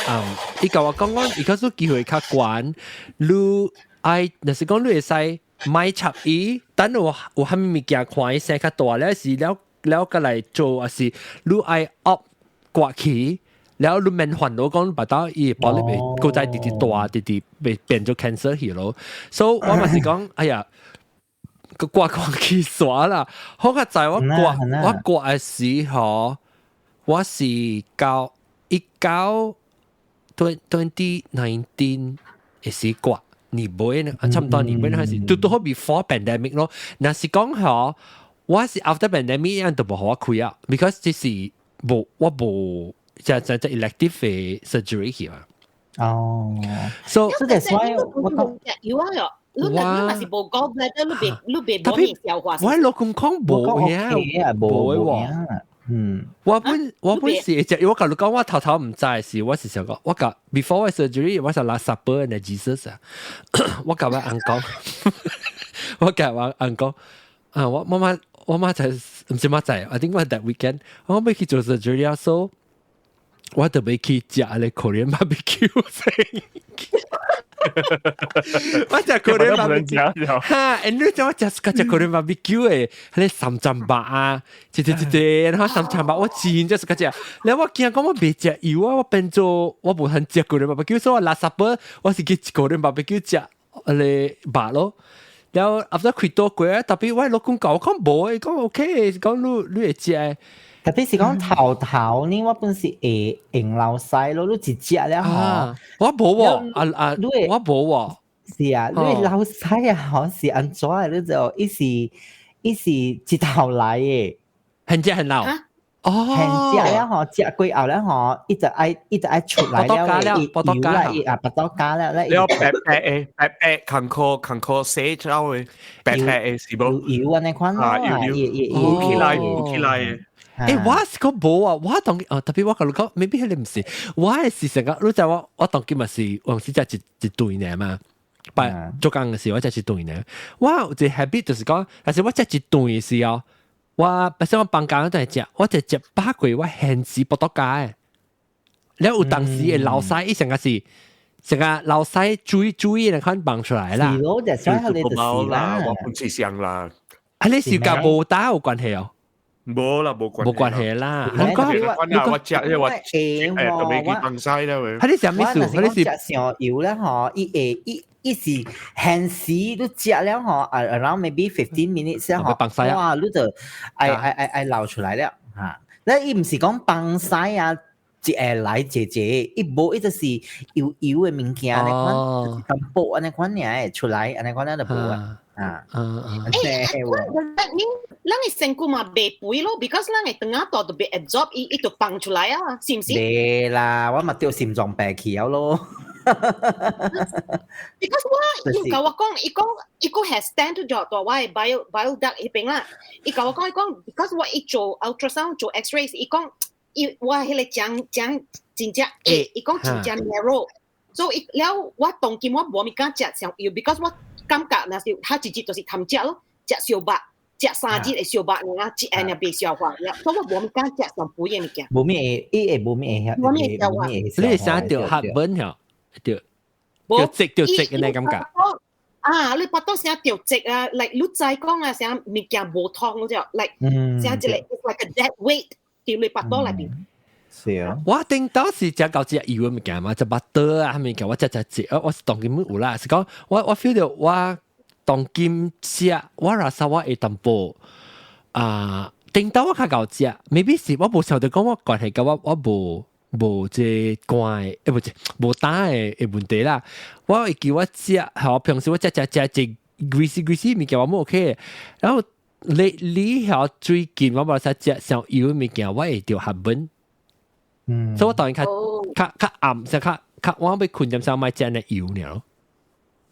嗯，伊共我講講，伊講說機會較懸，你愛，若是講你會使莫插伊，等有啥物物件看伊生較大了是了了，閣來做，還是你愛 op 割去？了你免煩惱講腹肚伊 polyp 會閣再直直大，直直會變做 cancer 去咯。所以我嘛是講，哎呀，個割割去煞啦。好佳哉我割的時候，我是到一九 2019的時割年尾呢，差毋多年尾開始，拄拄好 before pandemic 咯。若是講吼，我是 after pandemic 樣都無予我開啊，because 這是無我無。就 elective surgery 去嘛。哦，so so that's why 我有啊喲，你若是無 gallbladder，你袂無面消化。我老公講無嘅，無喎。我本是就我共你講，我頭頭毋知時，我是想講，我共 before 我 surgery，我是 last supper 的 Jesus 啊，我共我翁講，我共我翁講，啊，我媽就毋是媽仔，I think 我 that weekend 我欲去做 surgery 啊，so 我特別去食咧 Korean barbecue 先。我食 Korean barbecue，哈，你知我食食 Korean barbecue 的，彼个三層肉啊，一隻一隻，然後三層肉我真正是較食。然後我驚講我袂食油啊，我變做我無通食 Korean barbecue，所以我 last supper 我是去 Korean barbecue 食彼个肉咯。然後 after 開多過啊，特別我老公講，我講無，講 OK，講你會食。特別是講頭頭呢，我本是會用流屎咯，你一食了吼，我無喎，啊啊，我無喎。是啊，你流屎啊，吼是按怎的？你就伊是伊是一頭來的，很食很老。哦，很食了吼，食過後了吼，伊就愛伊就愛出來了，伊油啦，伊啊腹肚加了咧。了白白的白白坎坷坎坷寫出來的白白的是無？油按呢款啊，油油浮起來浮起來的。欸，我是講無啊，我當哦，特別我甲你講，maybe 彼個毋是，我的是成個，你知我我當今嘛是，我是食一一頓爾嘛，拜做工的時我食一頓爾，我有一個 habit 就是講，但是我食一頓的時候，我不是我放工都會食，我就食飽過我現時腹肚加的，了有當時會流屎，伊成個是成個流屎水水那款放出來啦。是咯，就所以你就是啦，我本是想啦，啊，你是佮無膽有關係哦？無啦，無關無關係啦。你講我食，我誒特別去放屎啦喂。啊，你食咩事？你是食上油咧吼，伊會伊伊是現時你食了吼，around maybe 15 minutes 吼，哇，你就愛愛愛愛流出來了嚇。咧伊毋是講放屎啊，一下來一個，伊無伊就是油油的物件按呢款，淡薄按呢款爾出來，按呢款就無啊。啊，欸，咱咱的身軀嘛袂肥咯，because 咱的腸仔肚就袂 absorb，伊伊就放出來啊，是毋是？袂啦，我嘛著心臟病去了咯。 Because 我伊共我講，伊講伊閣 have stent 咗佇我的 bile duct 彼邊啦。伊共我講，伊講，because 我一做 ultrasound 做 X-ray，伊講伊我彼个腸腸真正會，伊講真正 narrow，所以了我當今我無物敢食上油，because 我感覺若是較一日就是貪食咯，食燒肉，食3日會燒肉爾，一下爾袂消化了，所以我無物敢食上肥的物件。無咩會，伊會無咩會，無咩會消化。你會啥著 heartburn 嗬？著著積著積的那感覺。啊，你腹肚聲著積啊，like 你知講啊，啥物件無通嗰隻，like 聲一個 like a dead weight 佇你腹肚內邊。是啊，我頂當時食到隻油的物件嘛，食巴肚啊，物件我食食食，我是當今有啦，是講我我 feel 到我當今食，我若說我會淡薄啊，頂當我較𠢕食，maybe 是我無曉得講我關係佮我我無無這肝的，欸無這無膽的的問題啦。我會記我食，吼平時我食食食食 greasy greasy 物件我無 OK，然後你你曉最近我無使食上油的物件，我會著 heartburn。所以我當然較較較暗，就較較我欲睏點時莫食那油爾。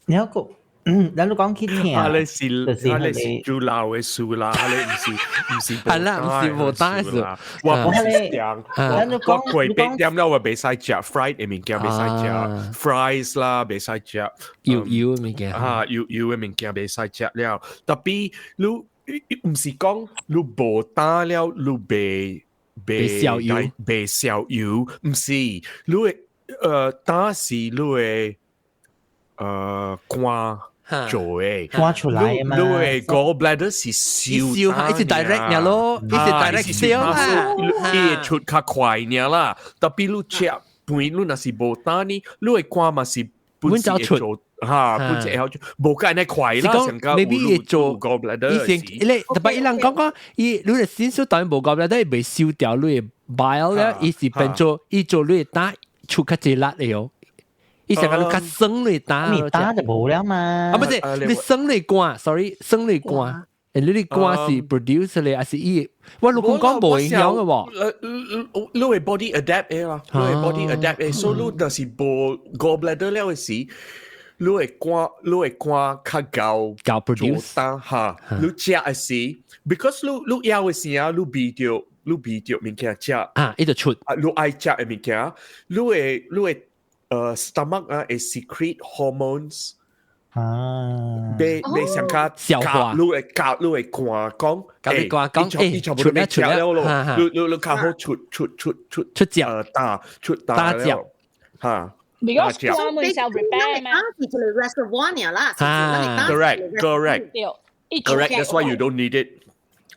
你個嗯，咱你講去聽，啊你是啊你是做老的事啦，你毋是毋是係啦，毋是無膽的事。我不是講，我過8點了，我袂使食 fried 的物件，袂使食 fries 啦，袂使食油油的物件。啊，油油的物件袂使食了。特別你毋是講你無膽了，你袂袂消油，袂消油，毋是，你會膽是你會肝做的，肝出來嘛，你的 gallbladder 是燒燒，伊是 direct 爾咯，伊是 direct 燒啦，伊會出較快爾啦。特別你食飯，你若是無膽呢，你的肝嘛是本走出。嚇，本只會曉無佮按呢快啦，是講 maybe 伊做 gallbladder 伊先，你特別伊人講講，伊你的先數當然無 gallbladder 伊袂收掉你的 bile 咧，伊是變做伊做你的膽出較濟力的哦。伊成個你較酸你膽，你膽就無了嘛。啊，不是，你酸你肝，sorry，酸你肝，你你肝是 produce 咧，還是伊？我老公講無影響的喎。你的 body adapt 的啦，你的 body adapt 的，所以你若是無 gallbladder 了的時，你的肝你的肝較𠢕𠢕 produce 嚇，你食的時，because 你你枵的時啊，你味著你味著物件食，啊，伊就出，啊，你愛食的物件，你會你會stomach 啊會 secrete hormones。啊，欲欲上較消化，你會教你會肝講，教你肝講，欸，出了出了咯，你你你較好出出出出出汁，膽出膽汁，嚇。 Because 肝會self repair 嘛，是一個 reservoir 爾啦，correct correct correct，that's why you don't need it。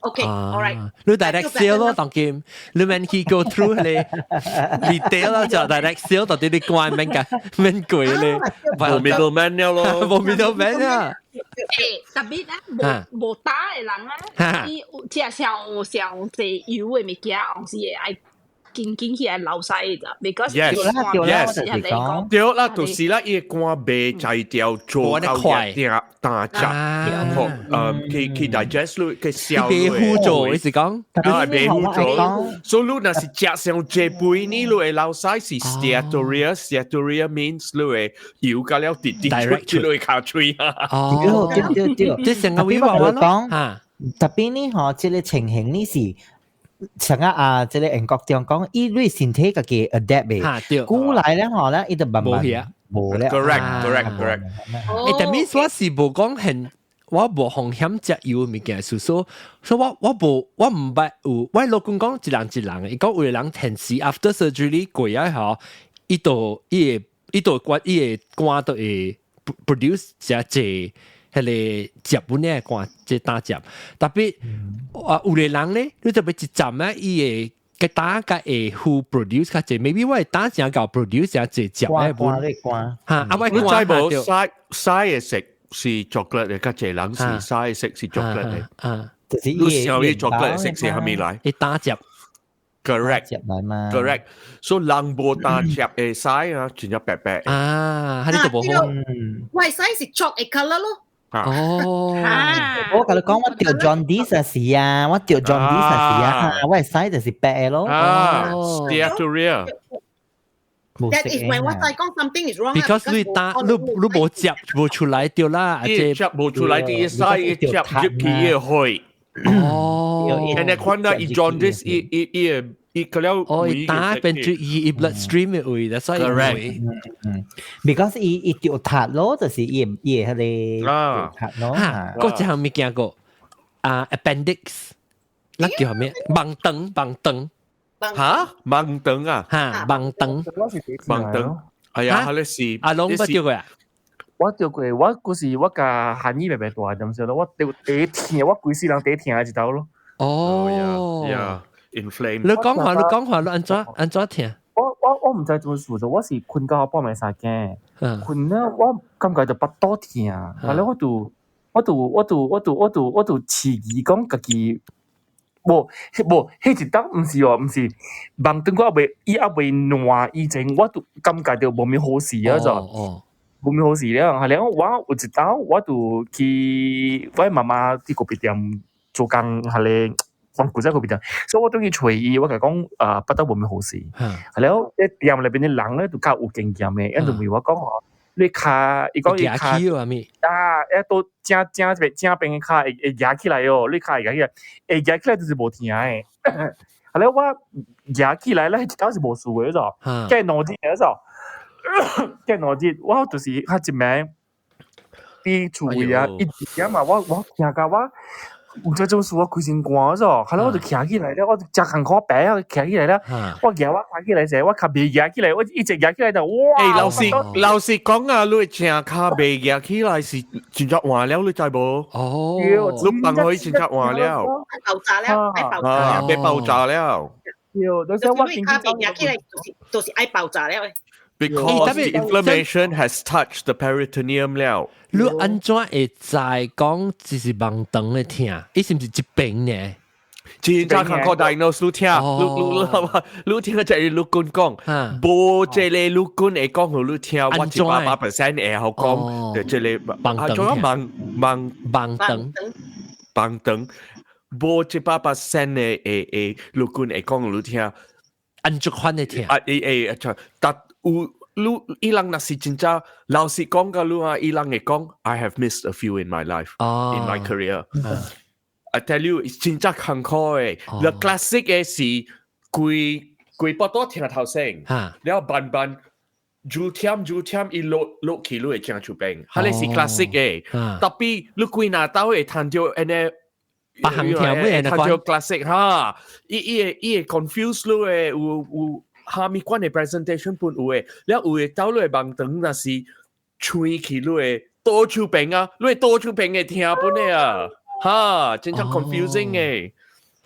OK，all right。你 direct sale 咯，當今你免去 go through 你 retail 啦，就 direct sale 到底你關免㗎免貴咧，冇 middleman 了咯，冇 middleman 啊。誒，特別咧，無無膽的人啊，伊有食上上濟油的物件，有時會愛緊緊起來流屎咋，because Yes，對啦，就是啦，伊個肝袂才調做到一定膽汁，好，去去 digest 你去消你袂輔助，你是講？啊，袂輔助。所以你若是食上濟杯呢，你會流屎是 steatorrhea，steatorrhea means 你會油甲了直直出去你尻喙啊。哦，對對對，這成個位話我講，特別呢，嗬，這個情形呢是。像啊啊，這個英國中講，伊對身體家己 adapt 嘅，古來咧嗬咧，伊就慢慢無咧。 Correct, correct, correct。誒，但係我是無講係，我無風險食油物件，所以所以我我無我毋捌有，我老公講一人一人，伊講有個人平時 after surgery 過啊嗬，伊就伊會伊就關伊會肝都會 produce 誠濟。彼個汁本咧肝這膽汁，特別啊有個人咧，你特別一站咧，伊會個膽較會負 produce 較濟，maybe 我的膽誠夠 produce 誠濟汁咧本。肝嚇，啊我你知無？屎屎的色是 chocolate 的，較濟人是屎的色是 chocolate 的。啊，就是你想伊 chocolate 的色是啥物來？伊膽汁。 Correct，來嘛。 Correct。所以人無膽汁的屎啊，真正白白。啊，彼個就無好。我屎是 chalk 的 colour 咯。哦，我共你講，我著 jaundice 時啊，我著 jaundice 時啊，我的屎就是白的咯。啊，steatorrhea。 That is when 我在講 something is wrong。 Because 你膽你你無汁無出來對啦，伊汁無出來，啲屎伊汁入去伊會。哦，and 你看到伊 jaundice 伊伊伊伊個了，哦，伊膽變做伊伊 bloodstream 的位，所以會。嗯，because 伊伊著塌咯，就是伊伊彼個塌咯。嚇，閣一項物件個啊，appendix，那叫啥物？盲腸，盲腸。嚇？盲腸啊？嚇，盲腸。盲腸。哎呀，彼是阿龍捌著過啊？我著過，我嗰時我共韓語白白大點少咯，我著第一疼，我規世人第一疼一道咯。哦，yeah，inflame。你講話，你講話，你按怎按怎疼？我我我毋知怎事做，我是睏到半暝三更，睏了我感覺就腹肚疼，後來我就我就我就我就我就我就遲疑講家己。無，無，彼一當毋是哦，毋是，盲腸我猶未，伊猶未爛以前，我就感覺著無物好事啊，就，無物好事了。後來我有一當我就去我媽媽佇咖啡店做工，彼个放古仔咖啡店，所以我轉去揣伊，我共講啊，腹肚無物好事。後來咧店內邊的人咧就較有經驗的，𪜶就問我講吼，你跤，伊講伊跤啊，一都正正這正邊的跤會會舉起來哦，你跤會舉起來，會舉起來就是無疼的。後來我舉起來咧，一道是無事的咾，過兩日咾，過兩日我就是較一暝佇厝位啊，一點嘛，我我聽甲我。有這種事我規身汗咾，後來我就徛起來了，我就誠艱苦爬啊，徛起來了，我舉我徛起來時，我跤袂舉起來，我一直舉起來就哇！欸，老實老實講啊，你正跤袂舉起來是真正換了，你知無？哦，你放開真正換了，爆炸了，愛爆炸，啊，被爆炸了。對，就是我跤袂舉起來，就是就是愛爆炸了。 Because the inflammation has touched the peritoneum 了。你按怎會知講這是盲腸的疼？伊是毋是一邊呢？真正艱苦 diagnose 你聽，你你你聽這個律君講，無這個律君會講予你聽，我100% 會曉講，這個盲腸盲盲盲腸盲腸，無100% 的會會律君會講予你聽，按怎款的疼？啊，會會，但有你伊人若是真正老實講共你啊，伊人會講，I have missed a few in my life, in my career. I tell you，真正艱苦的。The classic 的是規規腹肚疼頭先，了慢慢愈忝愈忝，伊落落去你會正出病。彼个是 classic 的，特別你規若兜會聽著按呢。別項聽咩？聽著 classic 哈，伊伊會伊會 confuse 你的，有有。蝦米款的 presentation 本有的，了有的兜你的盲腸若是吹去你的倒手邊啊，你的倒手邊會疼本的啊，哈，真正 confusing 的。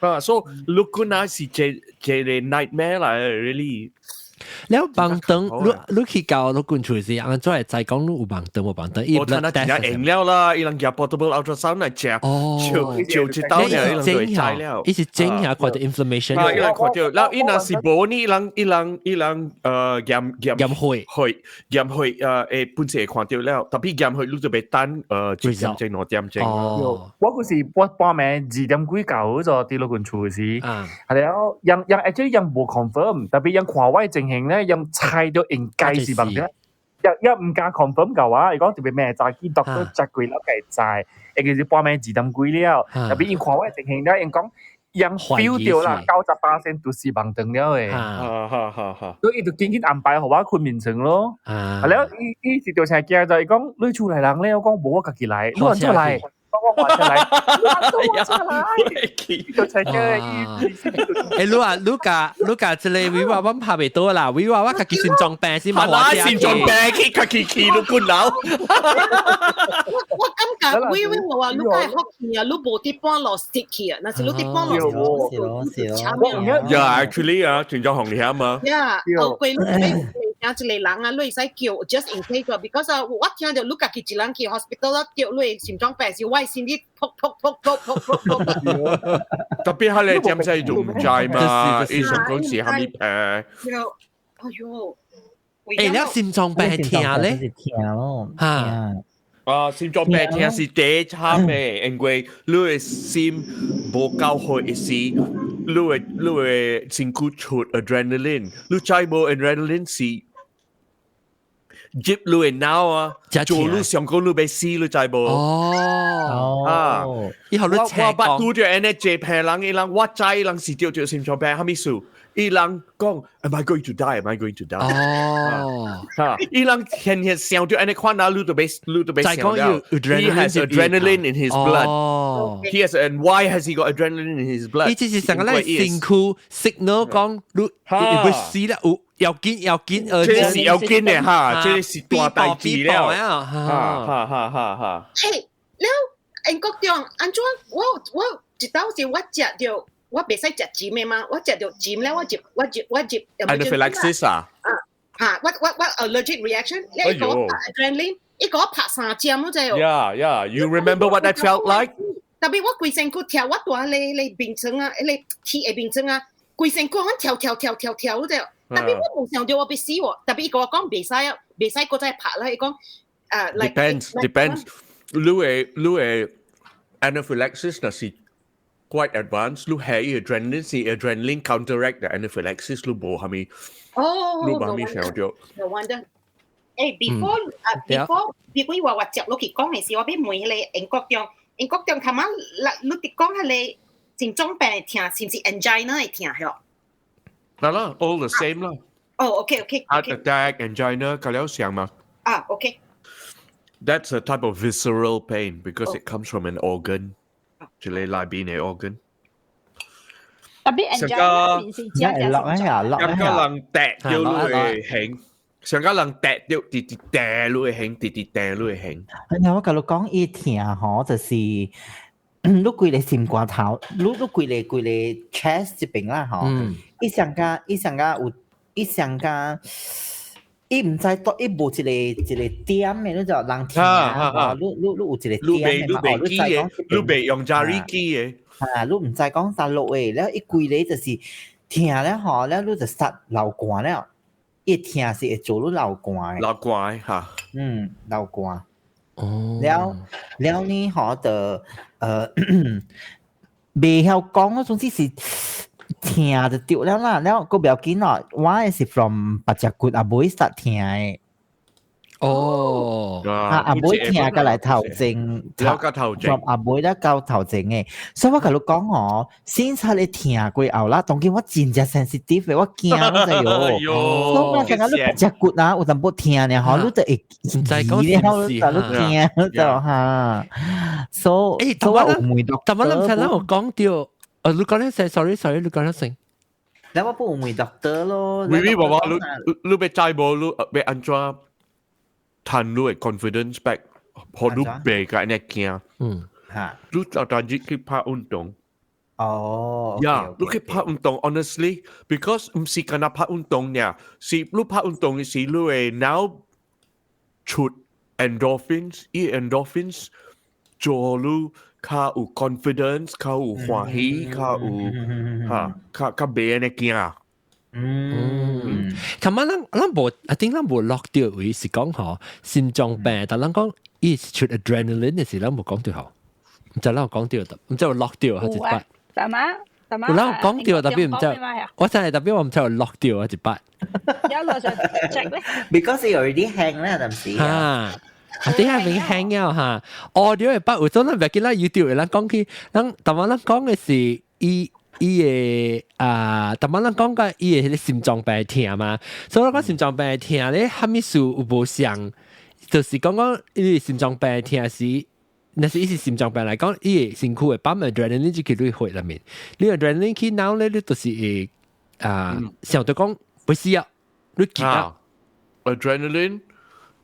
啊，所以你本來是這個 nightmare 來，really。了盲腸，你去到你滾出時，按怎會知講你有盲腸無盲腸？我睇那真正用了啦，伊人夾 portable ultrasound 來食，就就一刀爾，伊人就會知了。伊是整下看到 inflammation。啊，伊人看到，然後伊若是無呢，伊人驗驗血血驗血會本身會看到了，特別驗血你就欲等1點鐘2點鐘。哦，我嗰時我半暝2點幾到咗佇老君厝時，係了，人人 actually 人無 confirm，特別人看我情形咧，人猜到應該是盲腸，一唔敢 confirm 嘅話，伊講特別咩早起 doctor 食過了計知，應該是半暝2點幾了，特別伊看我情形咧，伊講人 feel 到啦，98%都是盲腸了嘅，哈哈哈，所以伊就緊緊安排予我睏眠床咯。啊，了伊伊是就成驚就伊講你厝內人咧，我講無我家己來，你按怎來？我畫出來，我畫出來，就成驚伊。欸，你啊，你甲你甲這個威話，我拍袂到啦，威話我家己心臟病先嘛，心臟病去家己去你滾老。我感覺威威話你該福氣啊，你無佇半路死去啊，若是你佇半路是咯是咯。 Yeah, actually 啊，真正紅險啊。 Yeah，後過你聽一個人啊，你會使叫 just in case，because 啊，我聽著你家己一人去 hospital 啦，叫你心臟病是我心裡撲撲撲撲撲撲撲。特別係你點解就唔知嘛？醫生講是蝦米病？哎喲，欸，你心臟病疼咧？是疼咯，嚇。啊，心臟病疼是第慘的，因為你的心無夠血時，你的身軀出 adrenaline，你知無 adrenaline 是入你的腦啊，做你想講你欲死，你知無？哦，啊，以後你我捌拄著按呢濟病人，伊人我知伊人是著著心臟病，啥物事？伊人講，Am I going to die? Am I going to die？哦，嚇！伊人天天想著按呢款啊，你都欲你都欲想了。He has adrenaline in his blood. He has, and why has he got adrenaline in his blood？伊這是成個咱身軀 signal 講你會死啦，有要緊要緊，這是要緊的哈，這是大代誌了。哈哈哈哈哈！欸，了，英國中按怎？我一道時我食著。我袂使食鹹的嘛，我食著鹹咧，我入我入我入。 Anaphylaxis 啊？啊，嚇！我 allergic reaction，你一個 adrenaline，一個拍三針嗰隻。 Yeah, you remember what that felt like？特別我規身軀跳，我蹛咧病床啊，咧鐵的病床啊，規身軀我跳跳跳跳跳嗰隻。特別我無想著我欲死喎，特別伊共我講袂使啊，袂使閣再拍啦，伊講啊，depends depends，你的 anaphylaxis 若是 quite advanced，你係 adrenaline 是 adrenaline counteract the anaphylaxis，你無蝦米，哦，你無蝦米想著。 No wonder。誒，before 啊，before before 話我接落去講的時，我欲問彼個英國中，英國中頭仔，你佇講彼個心臟病的疼，是毋是 angina 的疼吼？嗱啦，all the same 啦。哦，OK。 Heart attack, angina，佮了像嘛。啊，OK。 That's a type of visceral pain because it comes from an organ. 一個內邊的 organ。特別 angina 是真落一下，落一下。上個人掟著你會興，上個人掟著直直掟你會興，直直掟你會興。然後我共你講，伊疼吼，就是你規个心肝頭，你規个 chest 這邊啦吼，伊上加伊上加有，伊上加。伊毋知倒，伊無一個一個點的，你就人疼啊！你有一個點的嘛？哦，你知講你袂用查理機的。啊，你毋知講啥落的，了伊規个就是疼了吼，了你就煞流汗了。伊疼是會做你流汗的。流汗哈。嗯，流汗。哦。了了呢吼，就袂曉講，總之是。疼就對了啦，了閣不要緊咯。我的是 from 白隻骨阿尾煞疼的。哦，啊阿尾疼過來頭前，頭前，阿尾咧到頭前的。所以我共你講哦，先出你疼過後啦，當今我真正 sensitive 的，我驚你知喲。所以我感覺你白隻骨啊，有淡薄疼呢，吼，你就會毋知講是就你驚就哈。所以，欸，我有問但我諗起咱有講著。哦，你講得聲，sorry sorry，你講得聲。你我不問 doctor 咯。微微娃娃，你欲知無？你欲按怎趁你的 confidence back，予你袂共按呢驚。嗯。嚇。你逐逐日去拍運動。哦，呀，你去拍運動，honestly，because 毋是干焦拍運動爾，是你拍運動時，你會腦出 endorphins，伊 endorphins 做你較有 confidence，較有歡喜，較有嚇，較較袂按呢驚。嗯，琴晚咱咱無，I think 咱無落掉位是講嗬心臟病，但咱講伊是出 adrenaline 嘅時，咱無講到嗬，毋知咱有講到，毋知有落掉還是擺。什麼？什麼？有咱有講到，特別毋知，我真係特別我毋知有落掉還是擺。有落就 check 咧。 Because you already hang 咧，暫時。嚇，啊啲係已經 hang 了嚇，audio 會擺有陣咱袂記得 YouTube 咱講起，咱但係咱講嘅是伊。伊嘅啊，逐擺咱講過伊嘅彼個心臟病疼嘛，所以我講心臟病疼咧，啥物事有無相，就是講講伊心臟病疼時，若是伊是心臟病來講，伊嘅身軀會泵 adrenaline 入去你血內面，你 adrenaline 去腦咧，你就是會啊，想到講欲死啊，你急啊，adrenaline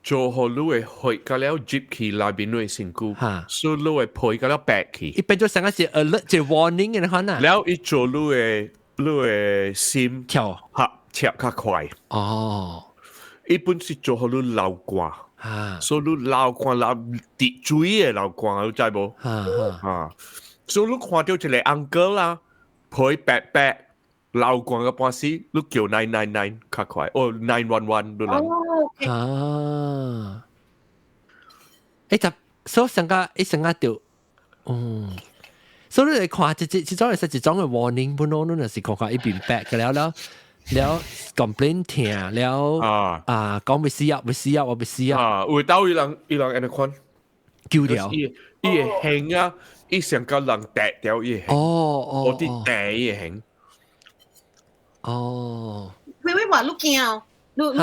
做予你的血甲了入去內面你的身軀，所以你的皮甲了白去。伊變做成個是 alert 一個 warning 嘅款啊。了伊做你的心跳，嚇跳較快。哦，伊本是做予你流汗，所以你流汗流滴水的流汗，你知無？哈，所以你看著一個 uncle 啦，皮白白。流汗個半死，你叫 999 較快，哦 911 你人。啊，欸，就所以上個一上個就，嗯，所以你看，這這這種係一種嘅 warning，本來你若是看看一邊白嘅了了了 complain 疼了啊啊，講欲死啊，欲死啊，我欲死啊，啊，有兜伊人伊人按呢款，救了，伊伊會興啊，伊上個人掟掉伊會興，哦哦，我啲掟伊會興。哦，喂喂，話你驚，你你你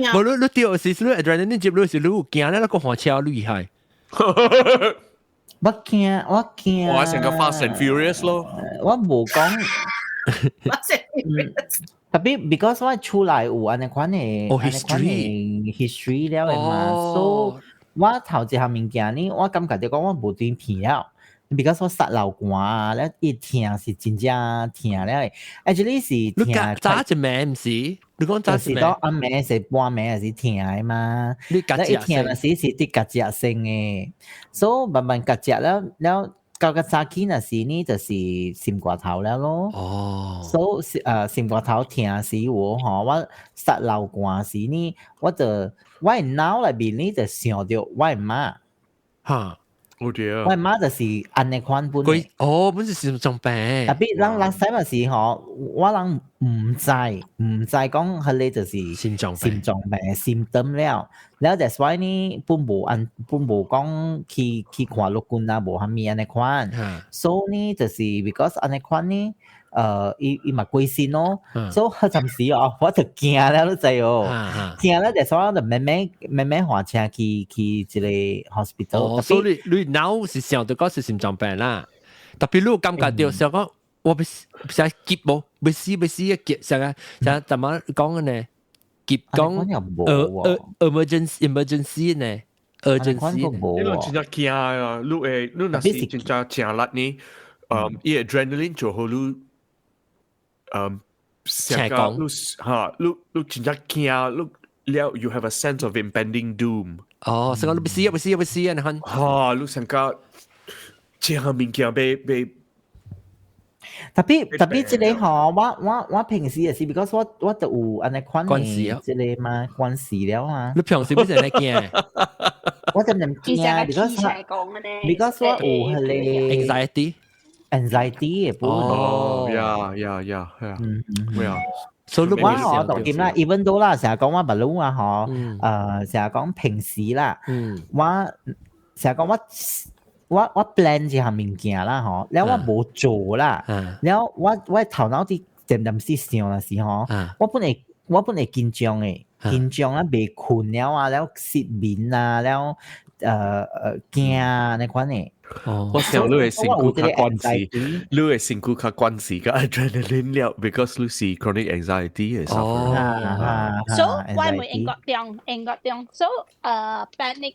驚，無你你對是你 adrenaline 入你是你有驚咧，你個看車厲害。我驚，我驚。我成個 Fast and Furious 咯。我無講。特別 because 我厝內有按呢款的，哦 history history 了的嘛，所以我頭一項物件呢，我感覺就講我無對疼了。because 我殺流汗啊，了伊疼是真正疼了的。Actually 是疼。早一暝毋是？你講早一暝？到暗暝是半暝是疼的嘛？你家一疼的時是佇夾食性的，所以慢慢夾食了了。到個早起那時呢，就是心肝頭了咯。哦，所以心肝頭疼時我吼，我殺流汗時呢，我就我的腦內面呢就想著我的媽。哈。哦對我媽就是按呢款本。哦，本是心臟病。特別咱咱細個時吼，我人毋知毋知講彼个就是心臟心臟病 symptom 了。了 that's why 呢，本無按本無講去去看律君啊，無啥物按呢款。所以呢，就是 because 按呢款呢。伊伊嘛過身咯，所以彼陣時哦，我就驚了，你知哦，驚了就所以我就慢慢慢慢駛車去去一個 hospital。哦，所以你你腦是想著講是心臟病啦，特別你有感覺著想講我欲想急無，欲死欲死急，想啊想怎麼講呢？急講emergency emergency 呢？urgency。你若真正驚啊！你會你若是真正誠力呢？伊 adrenaline 就予你。成講，你嚇，你你真正驚，你了 you have a sense of impending doom。哦，成個你欲死啊，欲死啊，欲死啊！你看，嚇，你成個這項物件欲欲。特別特別這個吼，我我我平時也是，because 我我就有按呢款的這個嘛關係了啊。你平時不是會驚？我就毋驚，because because 我有彼個 anxiety。 anxiety 嘅本。哦，呀呀呀，係啊，會啊。所以我我當今啦，even though 啦，成日講我不攏啊，嗬，成日講平時啦，我成日講我我我 plan 一項物件啦，嗬，了我無做啦，了我我頭腦佇漸漸時想的時吼，我本會我本會緊張的，緊張啊，袂睏了啊，了失眠啊，了驚啊，那款的。我想你的身軀較關係，你的身軀較關係佮 adrenaline 了，because 你是 chronic anxiety 的 suffer。所以我會英國中，英國中，所以panic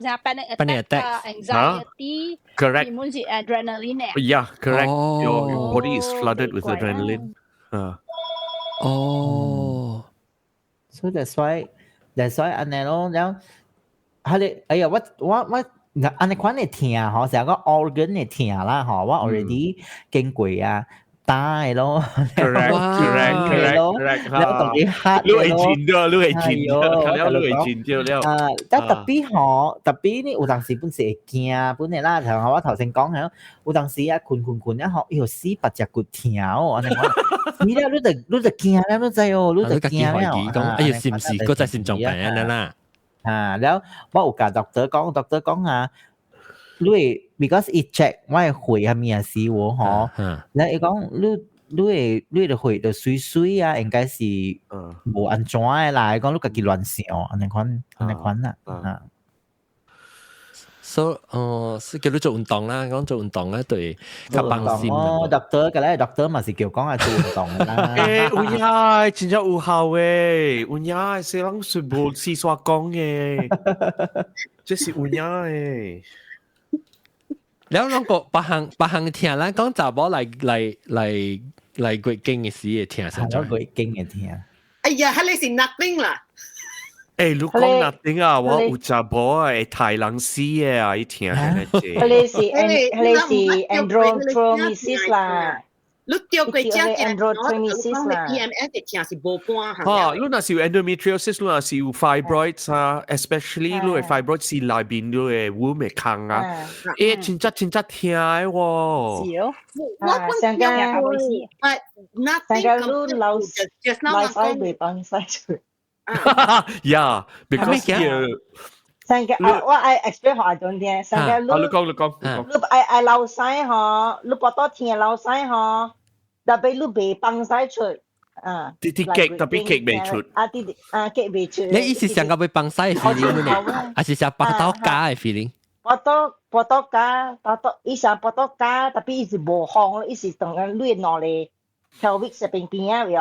像 panic attack 啊，anxiety， Correct. 根本是 adrenaline 嘅。 Yeah, correct. Your body is flooded with adrenaline. 哦。 So that's why 按呢咯，然後係你，哎呀，我按呢款的疼吼，成個 organ 的疼啦吼，我 already 經過啊。大咯 ，correct。 了特別 hard。你會見到，你會見到，了你會見到了。啊，但特別吼，特別你有當時本是會驚，本來啦，頭我頭先講係，有當時啊，睏睏睏啊，吼，喲死白隻骨疼哦，按呢講，你了你就驚了，你知哦，你就驚了。講，哎呀，是唔是閣在心臟病按呢啦？啊，了我有共 doctor 講，doctor 講啊。你會 because 伊 check 我的血係物事喎吼，了伊講你的血就水水啊，應該是無按怎的啦，伊講你家己亂想，按呢款按呢款啦，啊。所以哦，是叫你做運動啦，講做運動咧對較放心。哦，doctor 個咧，doctor 嘛是叫講係做運動啦。欸，有影，真正有效誒，有影，西人說無四煞講嘅，這是有影誒。了攏個別項別項疼，咱講查某來月經的時會疼啥？月經會疼。哎呀，彼個是 nothing 啦。欸，你講 nothing 啊，我有查某啊會刣人死的啊，伊疼按呢濟。彼個是 endometriosis 啦。你著過這 endometriosis 啦。 PMS 的疼是無半項。哈，你若是有 endometriosis，你若是有 fibroids 啊，especially 你的 fibroid 是內面你的 womb 的空啊，欸，真正真正疼的喎。是哦。我上個 but nothing 上個你老老細袂放屎出。 Yeah, because 佢上個啊，我愛 explain 予阿陣聽。上個你你講你講，你愛愛流屎吼，你腹肚疼流屎吼，特別你袂放屎出啊。啲啲結特別結袂出。啊啲啊結袂出。你意思上個欲放屎的 feeling 呢？還是想腹肚絞的 feeling？腹肚腹肚絞，腹肚伊想腹肚絞，特別伊是無風，伊是當緊你兩個 pelvic 邊邊仔位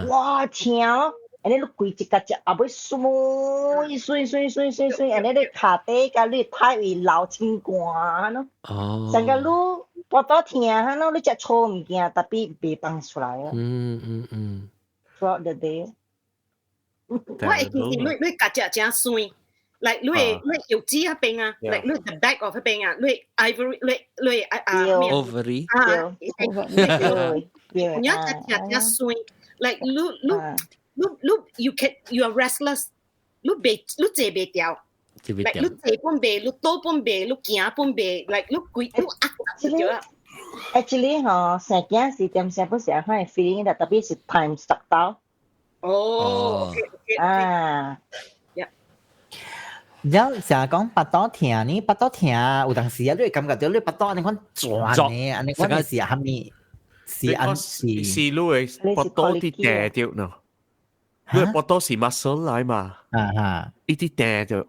哇疼咯！按呢你規一個隻後尾酸酸酸酸酸酸，按呢你跤底佮你體位流清汗咯。哦。成個你腹肚疼哈咯，你食錯物件，特別袂放出來啊。Throughout the day。我會記是你頰脊誠酸，like 你腰子彼邊啊，like 你 the back of 彼邊啊，你 ivory 你啊啊 ovary 啊，你頰脊誠酸，like 你 you are restless，你袂你坐袂牢，like 你坐本袂，你倒本袂，你行本袂，like 你規你壓住啊。 Actually 吼，生囝是點聲不是按款 feeling 的，特別是 times 十到。哦，啊。然後成日講腹肚疼呢，腹肚疼有當時啊，你會感覺到你腹肚按呢款轉的，按呢款是蝦米？是按是是你會腹肚啲定著呢？你腹肚是 muscle 來嘛？啊哈，伊啲定著，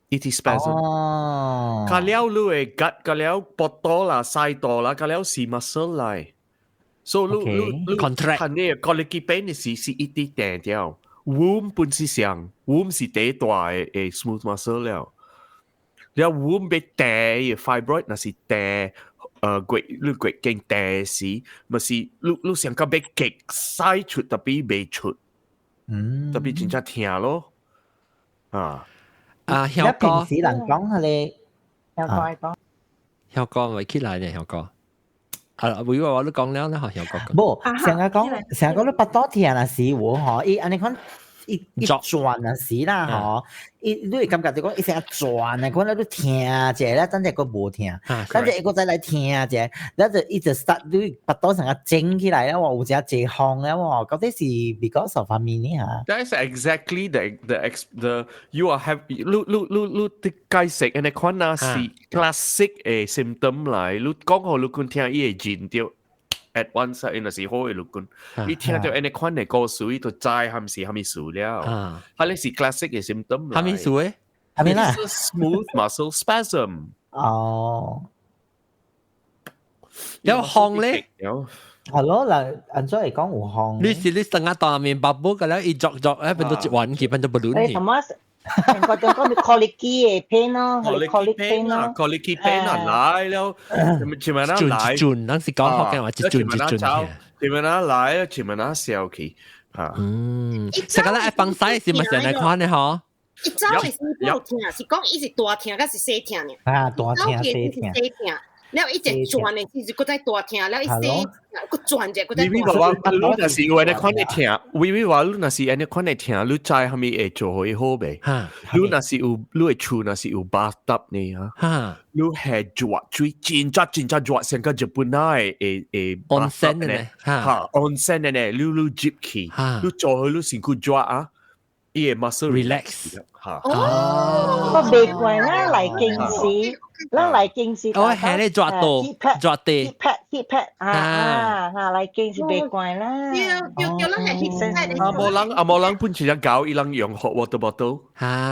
伊啲 spasm。哦。加了你會 gut，加了腹肚啦、屎肚啦，加了是 muscle 來。所以你 contract，看你 colicky pain 是伊啲定著。womb 本是上，womb 是第大的 smooth muscle 了。了 womb 欲定 fibroid 若是定，月你月經定時，咪是你想講欲結屎出，特別袂出，特別真正疼咯。啊啊，曉哥，平時人講係你，曉哥講，曉哥咪起來呢，曉哥。啊，會話我都講了啦，曉哥講。無，成日講，成日講你腹肚疼若是有吼，伊按呢款。伊伊轉啊時啦吼，伊你會感覺就講伊成日轉啊，可能你疼一下咧，等陣閣無疼，等陣閣再來疼一下，了就伊就 start 你腹肚成個腫起來了喎，有隻濟風了喎，到底是 because of 啥物呢嚇？That's exactly the ex the you are have 你的解釋，按呢款啊是 classic 的 symptom 來，你講予律君聽，伊會認著。at once 啊，伊若是好的律君，伊聽著按呢款的故事，伊就知含是蝦米事了。啊，彼個是 classic 的 symptom。蝦米事誒？蝦米啦？Smooth muscle spasm。哦。有風咧？係咯，嗱，按怎會講有風？你是你成日當面白布個咧，伊作作咧變做一圓去，變做 balloon 去。你頭先我講講咪 colicky 嘅 pain 咯， colicky pain 啊，colicky pain 啊，來了，前面啊來，轉，咱是講福建話，一轉一轉。前面啊來，前面啊消去，嚇。嗯，成個咧愛放屎是咪成日看呢？嗬？伊走的是無疼，是講伊是大疼，還是細疼呢？啊，大疼細疼。細疼。了伊一轉的是閣再大疼，了伊細閣轉者閣再。微微話你若是有按呢款的疼，微微話你若是按呢款的疼，你知蝦米會做予伊好袂？你若是有你的厝若是有 bathtub 呢嚇，你係熱水真正真正熱，成個日本仔的會會 onsen 的呢？嚇，onsen 的呢，你入去，你做予你身軀熱啊，伊會 muscle relax 嚇。哦，我袂慣啦，來京時，咱來京時。我係咧抓到抓地，heat pad heat pad 啊啊啊！來京時袂慣啦。對對對，咱係 heat pad。阿無人阿無人本身只狗，伊人用 hot water bottle，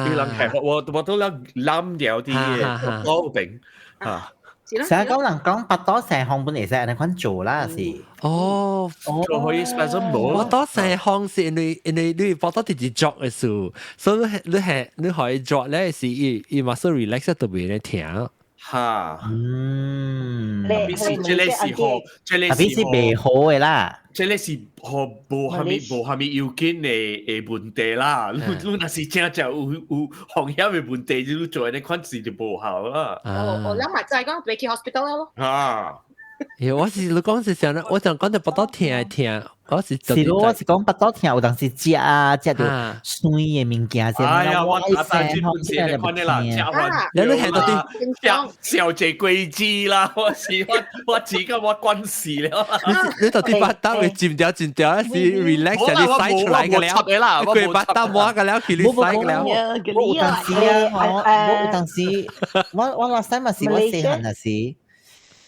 伊人係 hot water bottle 啦，攬掉啲嘢，嗰邊嚇。成日講人講腹肚生風本會使按呢款做啦，是。哦，做可以 spasm 無？腹肚生風是因為你腹肚直直作的時候，所以你係你可以作咧是伊伊 muscle relax 特別咧疼。哈，嗯，特別是這個是好，這個特別是袂好的啦。這個是予無蝦米要緊的問題啦。你若是真正有風險的問題，你做按呢款事就無效啦。哦哦，咱嘛知講袂去 hospital 咯。啊，我是你講是想咧，我想講就腹肚疼疼，我是是咯，我是講腹肚疼，有當時食啊食著酸的物件先。哎呀，我打單這本是按呢款的啦，食飯你你聽到啲食小隻果子啦，我是我我自己我關事了。你到底腹肚會尖掉尖掉，是 relax 你洗出來嘅了，佢腹肚摸嘅了，佢你洗嘅了。我有當時啊，我有當時，我 last time 嘛是我細漢時。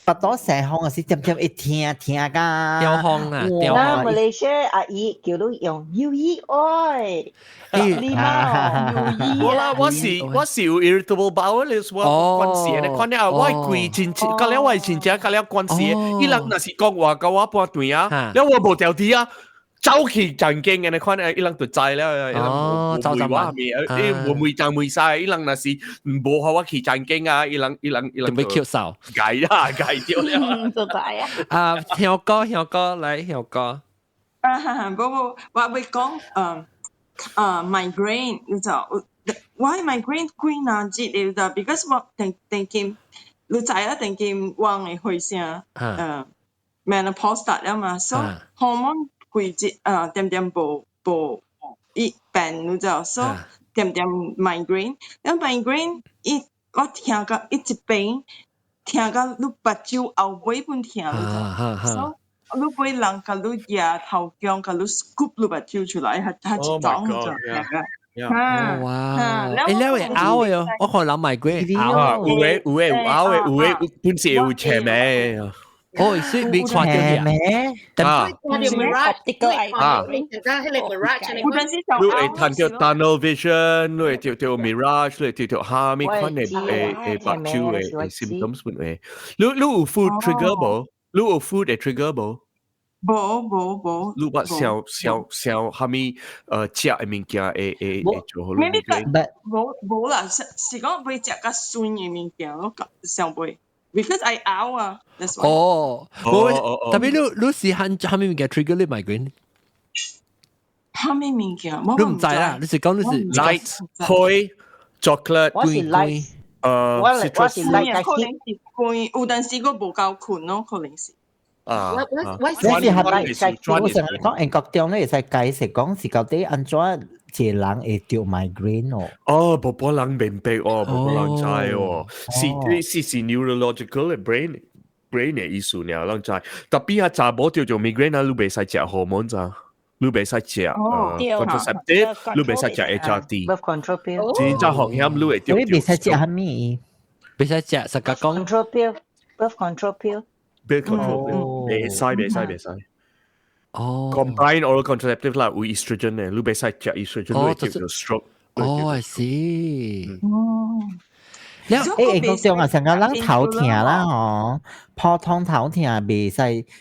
腹肚生風啊，是點點會疼疼甲。吊風啊，吊風。馬來西亞阿姨叫你用 U E oil，你嘛我啦，我是有 irritable bowel，我關事的，看了我規真，甲了我真正甲了關事，伊人若是講話共我半段啊，了我無條啲啊。走去正經嘅，你看伊人就知了，伊人無問我咪，伊無問東問西，伊人若是無予我去正經啊，伊人伊人伊人就要吸手，解啦，解掉了。就知啊。啊，香哥，香哥來，香哥。啊，無無，我欲講，migraine，你知，我 migraine 幾難日你知，because 我定定今，你知啊，定今我的歲數，menopause 了嘛，所以 hormone 規節啊，點點無無伊變，你知，所以點點 migraine，了 migraine 伊我聽甲伊一邊聽甲你目睭後尾本疼，你知，所以你尾人共你舉頭顳，共你 scoop 你目睭出來，較較一種就聽甲。哇！欸，你會拗的哦，我看人 migraine 拗，有的有的有拗的，有的本身有斜眉。哦，所以你看到咩？啊，看到 mirage，啊，迄個 mirage，你會看到 tunnel vision，你會著著 mirage，你會著著蝦米款的目睭的 symptoms 本會。你有 food trigger 無？你有 food 的 trigger 無？無無無。你捌想想想蝦米食的物件會做予你？無無啦，是是講袂食較酸的物件，我上袂。Because I 拗啊，that's why。哦，我特別你是蝦米物件 trigger 你 migraine？蝦米物件？你唔知啦，你是講你是 light 灰 chocolate，我是 light，我是 light 可能是困，有陣時閣無夠睏咯，可能是。啊，我我我是合我成日講英國中咧會使解釋講是到底按怎一個人會著 migraine 哦。哦，無半人明白哦，無半人知哦，是是是 neurological 的 brain 的意思爾，人知。特別啊，查某著著 migraine 啊，你袂使食荷爾蒙咋？你袂使食contraceptive，你袂使食 HRT。 birth control pill。真正風險，你會著。你袂使食蝦米？袂使食，實甲講。 control pill，birth control pill。 birth control pill，袂使袂使袂使。哦。 Combine oral contraceptive 啦，有 estrogen 嘅，你袂使食 estrogen，你會著著 stroke。哦，I see。哦。欸，英國中啊，成個人頭疼啦吼，普通頭疼袂使，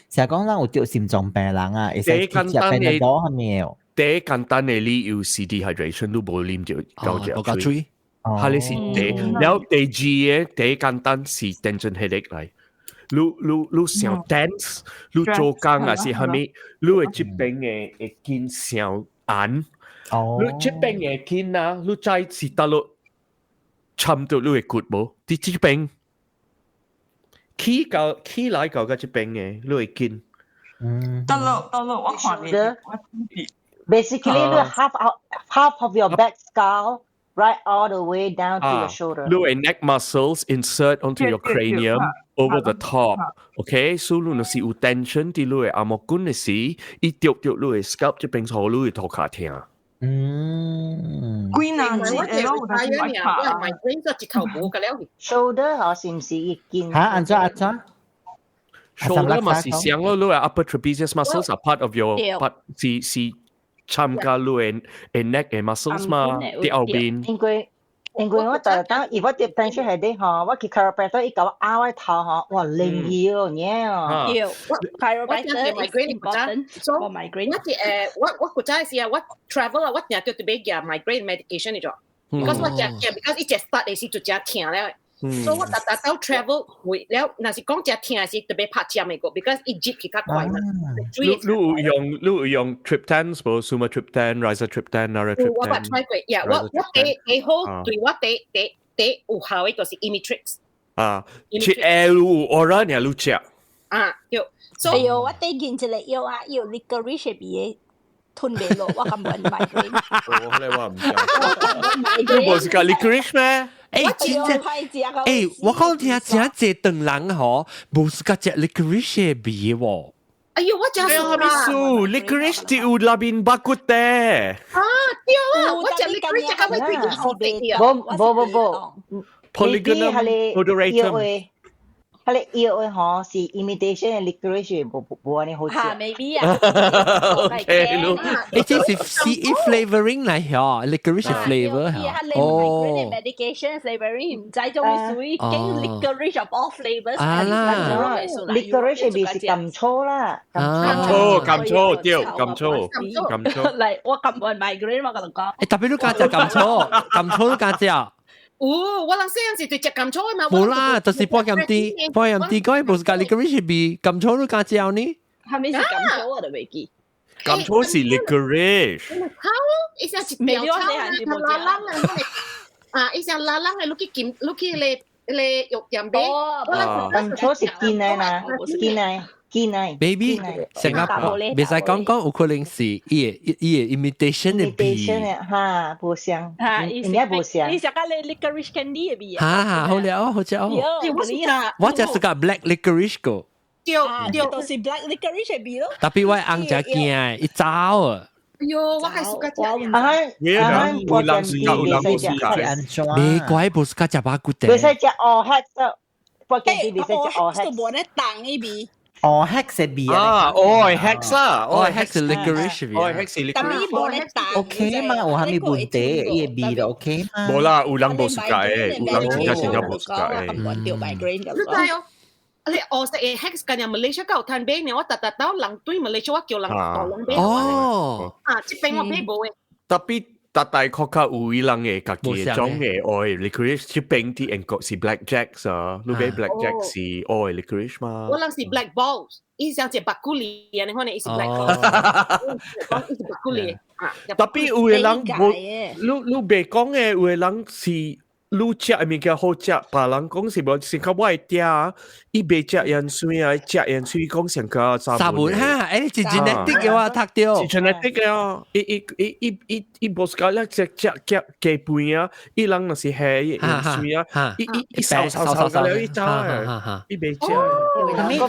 成日講咱有著心臟病人啊，會使食 Panadol 啥物哦。第簡單嘅理由是 dehydration 都無啉著夠無夠水。哈，你是第，了第二个第簡單是 tension headache 來。你想 tense，你做工還是啥物，你會這邊嘅會筋傷硬。你這邊嘅筋啊，你知是佗落摻到你嘅骨無？佇這邊起到起來到個這邊嘅，你會筋。得咯得咯，我看你， Basically, the half of your back skull, right all the way down to your shoulder. 你嘅 neck muscles insert onto your cranium over the top. Okay, so 你若是有 tension 佇你嘅頷頸嘅時，伊著著你嘅 scalp 這邊予你嘅頭殼疼。幾難節嘅咯，我係我係 migraine 就直頭冇㗎了。 Shoulder 嗬，是唔是一肩？嚇，按怎按怎？ Shoulder 嘛是相咯，你嘅 upper trapezius muscles are part of your part 是是參加你嘅 neck 嘅 muscles 嘛，佇後邊。因為我就當如果跌 tension 係啲嗬，我去 chiropractor 伊共我拗我頭嗬，哇靈異哦，娘哦。對，chiropractor migraine important for migraine。我是我古早時啊，我 travel 啊，我定著特別食 migraine medication 呢種，because 我食食，because 伊食 start 的時就誠疼了。所以我逐逐到 travel 會了，若是講誠疼時特別拍針的個，because 伊入去較快嘛。你有用 triptans 無？Sumatriptan、Rizatriptan、 Naratriptan。我捌 try 過，呀，我第第好對我第第第有效的就是 Imitrex。啊，去 L 有 aura 爾你食。啊，對。哎喲，我最近一個藥啊，有 licorice 味的。吞袂落，我根本 migraine。我後來我唔知。你無是講 licorice 咩？欸，真正，欸，我講聽真濟唐人吼，無是佮食 licorice 的味喎。哎喲，我食啥物素？licorice 只有內面肉骨的。啊，對啊，我食 licorice 食到尾變好食啲啊。無無無無，Polygonum odoratum。佢個藥的吼是 imitation 的 licorice，無無按呢好食。嚇，maybe 啊。 OK，欸，這是是 flavoring 來嗬，licorice flavor 嚇。哦。medication flavoring 毋知種屬於經 licorice of all flavors。啊啦，licorice 味是甘草啦。甘草，甘草，對，甘草，甘草。嚟，我甘願 migraine 我共你講。欸，特別你敢食甘草，甘草你敢食？有，我人細漢時就食甘草的嘛。無啦，就是半鹹甜，半鹹甜講無是佮 licorice 味，甘草你敢食呢？係咪是甘草我都袂記。甘草是 licorice。好，伊聲一條草啊，拉拉啊，啊，伊聲拉拉的，你去金，你去咧咧藥店買。甘草是堅的啦，堅的。堅的。 Maybe 成個袂使講講有可能是伊的 imitation 的味。 imitation 的哈，無相，應該無相。你食個咧 licorice candy 的味啊？哈哈，好了，好食哦。我食是個 black licorice 個。對對，就是 black licorice 的味咯。特別我翁食驚，伊走啊。哎喲，我還是較食。啊啊，有人是有人無是沒怪無是較食肉骨的。袂使食烏黑色，我見你袂使食烏黑。都無咧凍的味。哦，hex 的味啊，哦，hex 啦，哦，hex 是 licorice 味，哦，hex 是 licorice。無咧凍。 OK 嘛，有啥物問題？伊的味就 OK 嘛。無啦，有人無 suka 的，有人真正真正無 suka 的。你知哦？你烏色的 hex 今日 Malaysia 有通買呢，我逐逐到人對 Malaysia 我叫人大人買。哦。啊，這邊我買無的。特別逐大國較有伊人的家己的種的愛 licorice，這邊佇英國是 black jacks 啊，你買 black jack 是愛 licorice 嘛？我人是 black balls，伊像一白骨梨啊，你看呢，伊是 black balls，講伊是白骨梨啊。特別有的人無，你袂講的，有的人是你食的物件好食，別人講是無，先較我的嗲，伊袂食芫荽啊，食芫荽講上較沙門哈，欸，是 genetic 的我讀著，是 genetic 的哦，伊伊伊伊伊伊無是講咧食食食雞飯啊，伊人若是下芫荽啊，伊伊伊掃掃掃到了伊走啊，伊袂食。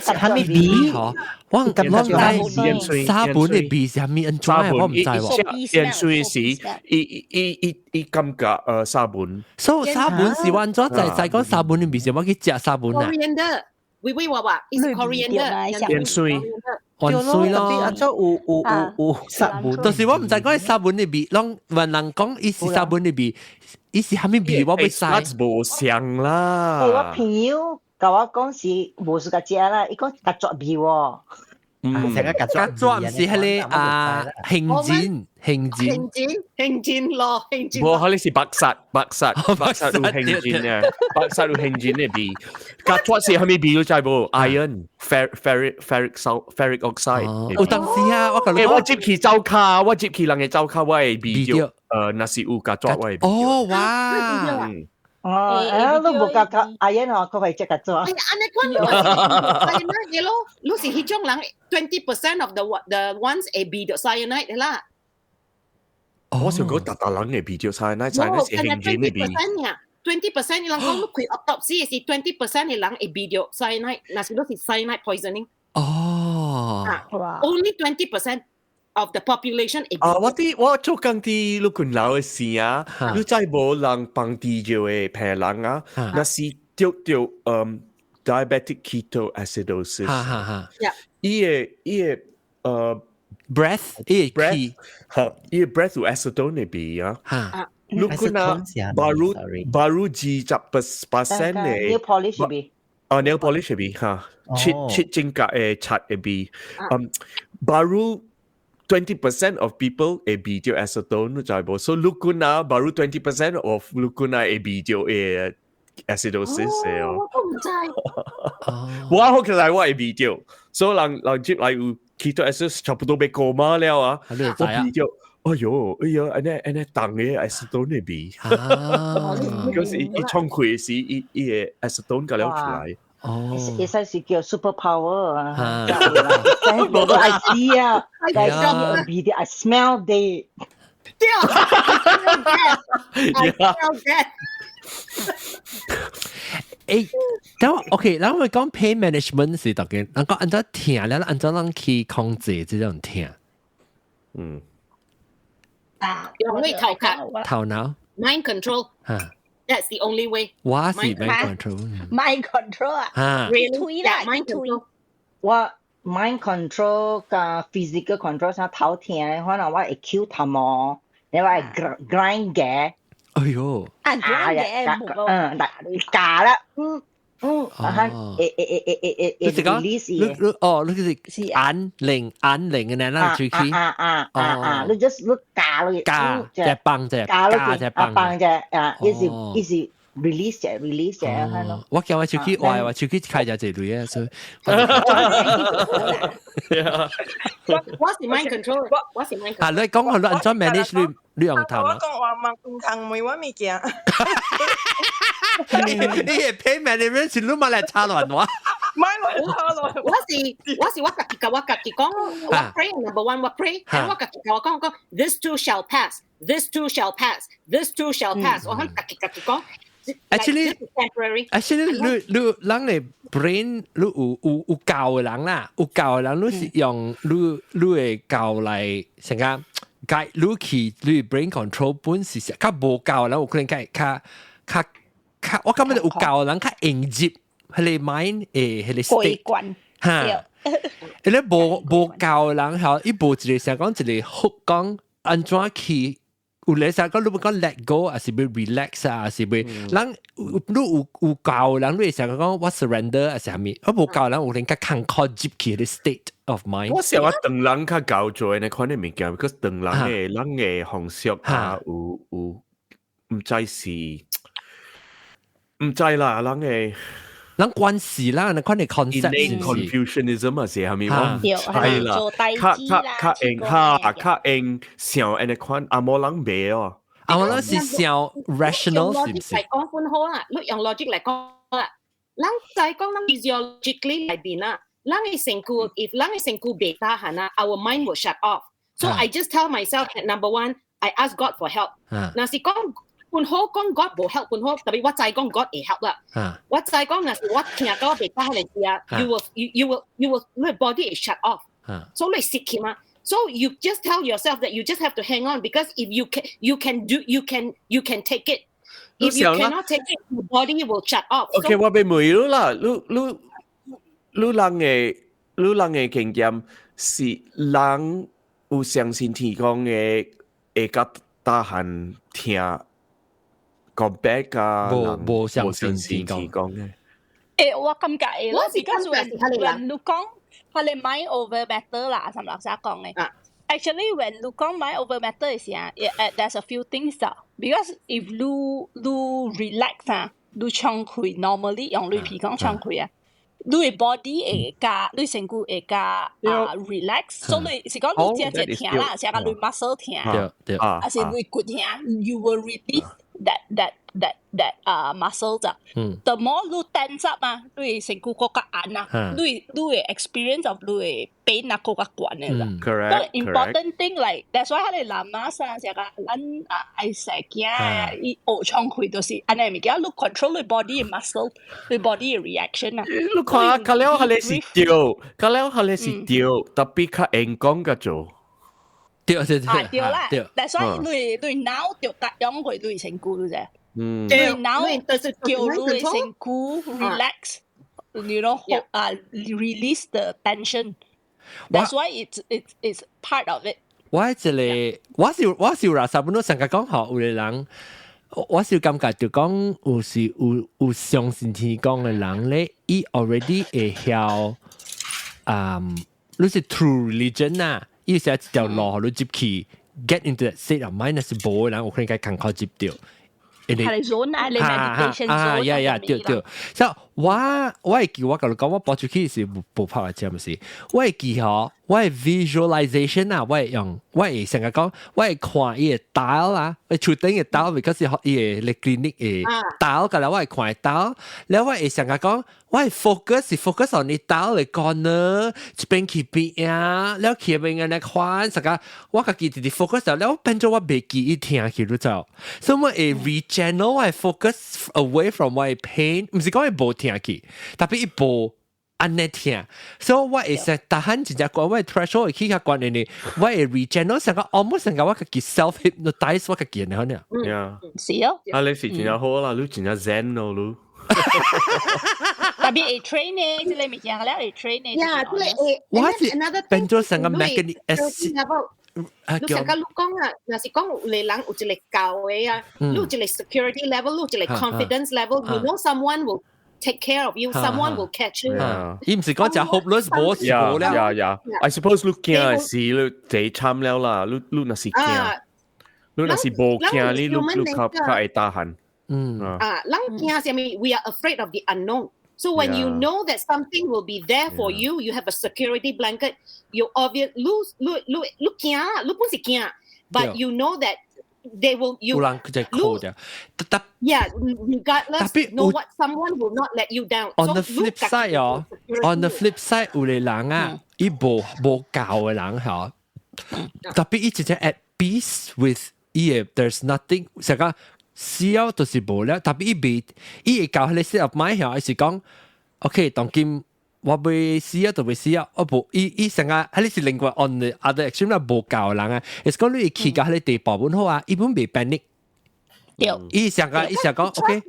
啥物味？我我知沙本的味是啥物按怎我毋知喎。芫荽是伊伊伊伊感覺沙本。所以沙本是按怎在在講沙本的味是我去食沙本啊。 Coriander，喂喂話話，是 coriander。芫荽。芫荽咯。按怎有有有有沙本？就是我毋知講沙本的味，攏雲人講伊是沙本的味，伊是啥物味我袂知。無相啦。我朋友共我講是無是共食啦，伊講較絕味喎。成個曱甴唔是彼個啊，杏仁杏仁杏仁杏仁咯，杏仁。無，彼個是白沙白沙白沙有杏仁嘅，白沙有杏仁嘅味。曱甴是啥物味你知無？Iron ferric ferric oxide。有當時啊，我講我接去灶跤，我接去人嘅灶跤，我會味著。若是有曱甴，我會味。哦，哇！哦，啊，你無感覺阿英吼，佢會食曱甴。哎呀，按呢款 cyanide 嘅咯，你是彼種人20% of the ones 會味著 cyanide 啦。我想講逐逐人會味著 cyanide，cyanide 是杏仁的味。 20% 人講你開 autopsy 是 20% 的人會味著 cyanide，若是你是 cyanide poisoning。哦。 Only 20% of the population 啊！我佇我做工佇陸軍樓的時啊，你知無人放地尿的病人啊，若是著著diabetic ketoacidosis，伊的 breath，伊的 breath，哈，伊的 breath 有 acetone 的味啊。你看啊，baru baru 20% 的 nail polish 味。啊，nail polish 味哈，切切指甲的漆的味，baru 20% of people 會味著 acetone，你知無？所以你看啊，baru 20% of 你看啊會味著的 acidosis 的哦。我都唔知。我好起來我會味著，所以人人接來有 ketoacidosis 差不多欲 coma 了啊，我味著。哎喲，哎喲，按呢按呢重的 acetone 的味，嗰時伊沖開時，伊伊的 acetone 個了出來。哦，會使是叫 super power 啊！我 I see 啊，I see I smell the 對，I smell that。誒，等 OK，然後我講 pain management 是特別，人講按怎疼咧，按怎人去控制這種疼？用你頭殼，頭腦，mind control。嚇。 That's the only way。我是 mind control。 mind control 啊，推啦，mind control。我 mind control 佮 physical control 啥頭疼，可能我會抾頭毛，你話會 grind 嘅。哎喲，啊 grind 嘅，但教啦，啊，會會會會會會 release 你你哦，你是按鈴按鈴嘅呢，咱出去。啊啊啊啊！你 just 你教你教隻棒隻，教隻棒棒隻啊，伊是伊是 release 隻 release 隻，係咯。我叫我手機壞，我手機開隻這類啊，所以。我是 mind control，我是 mind control。啊，你講下你按怎 manage 你你用頭我講話嘛，唔通問我物件。你係 pain management 是你嘛來插亂我？唔係來插亂。我是我家己共我家己講，我 pray number one，我 pray，我家己共我講講，this too shall pass，this too shall pass，this too shall pass，我響家己家己講。 Actually, temporary. Actually，你你人的 brain 你有有有教的人啦，有教的人你是用你你的教來成個解你去你 brain control 本是較無教的人有可能較較較較，我感覺有教的人較應接彼個 mind 的彼個 state 哈。你無無教的人吼，伊無一個想講一個 hook 講按怎去。有咧成講你欲講 let go，還是欲 relax 啊，還是欲人你有有教人，你會想講我 surrender 還是啥物？我無教人有能較抗拒入去的 state of mind。我想我唐人較𠢕做呢款的物件，可是唐人的人的方式啊，有有毋知是毋知啦，人的人關係啦，那款的 concept Confucianism 啊，是啥物？我毋知啦，較較較用哈較用想按呢款紅毛人袂哦。紅毛人是想 rational 是毋是？嚟講分好啦，你用 logic 嚟講啦，咱就講咱 physiologically 裏邊啦，咱的身軀，if 咱的身軀袂 tahan 啊，our mind will shut off。So I just tell myself that number one, I ask God for help。若是講本好講 God 無 help 本好，特別我知講 God 會 help 啦。我知講若是我疼到我袂 tahan 的時啊，you will you you will you will 你 body is shut off。所以你死去嘛。So you just tell yourself that you just have to hang on because if you can you can do you can you can take it. If you cannot take it, your body will shut off. OK，我欲問你啦，你你你人的你人的經驗是人有相信天公的會較 tahan 疼 compare 甲無無相信天公的。欸，我感覺會，我是感覺是你講。佢哋 mind over matter 啦，什麼啥講嘅。Actually, when 你講 mind over matter 嘅時啊，there's a few things 就，because if 你 relax 啊，你暢氣 normally 用你鼻講暢氣啊，你嘅 body 會加，你身軀會加啊 relax，所以是講你只只疼啦，是講你 muscle 疼，還是你骨疼，you will release that 啊 muscle 就。The more 你 tense up 啊，你身軀閣較硬啊，你嘅 experience of 你嘅 pain 啊閣較懸嘅啦。 So important thing like that's why 佢哋南馬啥成個咱啊愛食驚伊學創開就是按呢物件，你 control 你 body 嘅 muscle，你 body 嘅 reaction 啊。你看，較了彼个是對，較了彼个是對，tapi 較會講較做。對對對，啊對啦，that's why 你腦就夾用去你身軀啫。你腦叫你身軀 relax，啊 release the tension。That's why it's part of it。我一個我是有啦，差不多上個講吼，有個人，我是感覺就講有是有相信天公嘅人咧，伊 already 會曉，你是 true religion 啊，伊是一條路，你入去 get into that state of mind 是無嘅人，有可能該艱苦入著。係 zone 啊，你 meditation zone 啊，呀呀，對對。所以我會記我共你講，我跑出去是無跑嘅，毋是？我會記吼，我會 visualization 啊，我會用，我會成日講，我會看伊個 tile 啊，我厝頂個 tile，because 伊個 clinic 嘅 tile，個啦，我會看 tile，了我會成日講，我會 focus 是 focus on 你 tile 嘅 corner，一邊去邊啊，了去邊按呢看，成個我家己直直 focus 了，變做我袂記伊聽去你知？所以我會 rechannel 我 focus away from 我 pain，毋是講伊無聽去，tapi 伊無按呢聽，所以我會使逐項真正懸，我 threshold 會去較懸的呢，我會 rechannel 成個 almost 成個我家己 self hypnotize 我家己呢，可能。 Yeah，是哦。啊，你是真正好啦，你真正 zen 咯，你。 Tapi 會 train 呢，這個物件了會 train 呢。 Yeah，這個會。我是變做成個 mechanism。你成個你講啊，若是講有個人有一個夠的啊，你有一個 security level，你有一個 confidence level，you know someone will take care of you, someone will catch you。伊毋是講食 hopeless 無是無了。 Yeah. I suppose 你驚是你濟慘了啦，你若是驚，你若是無驚，你較會擔。啊，人驚啥物？We are afraid of the unknown. So when you know that something will be there for you, you have a security blanket. You obvious 你你你你驚，你本是驚，but you know that they will you 有人就扣掉。 Yeah, regardless, know what someone will not let you down. On the flip side 哦，on the flip side 有個人啊，伊無教嘅人嚇，tapi 伊直接 at peace with 伊嘅 there's nothing，成個死了就是無了，tapi 伊未伊會教彼個 state of mind 嚇，伊是講 OK，當今我欲死啊，就欲死啊，我無伊伊成個，彼個是另外 on the other extreme 啦，無教人啊，是講你會去到彼個地步本好啊，伊本袂 panic。對。伊成個伊成講 OK。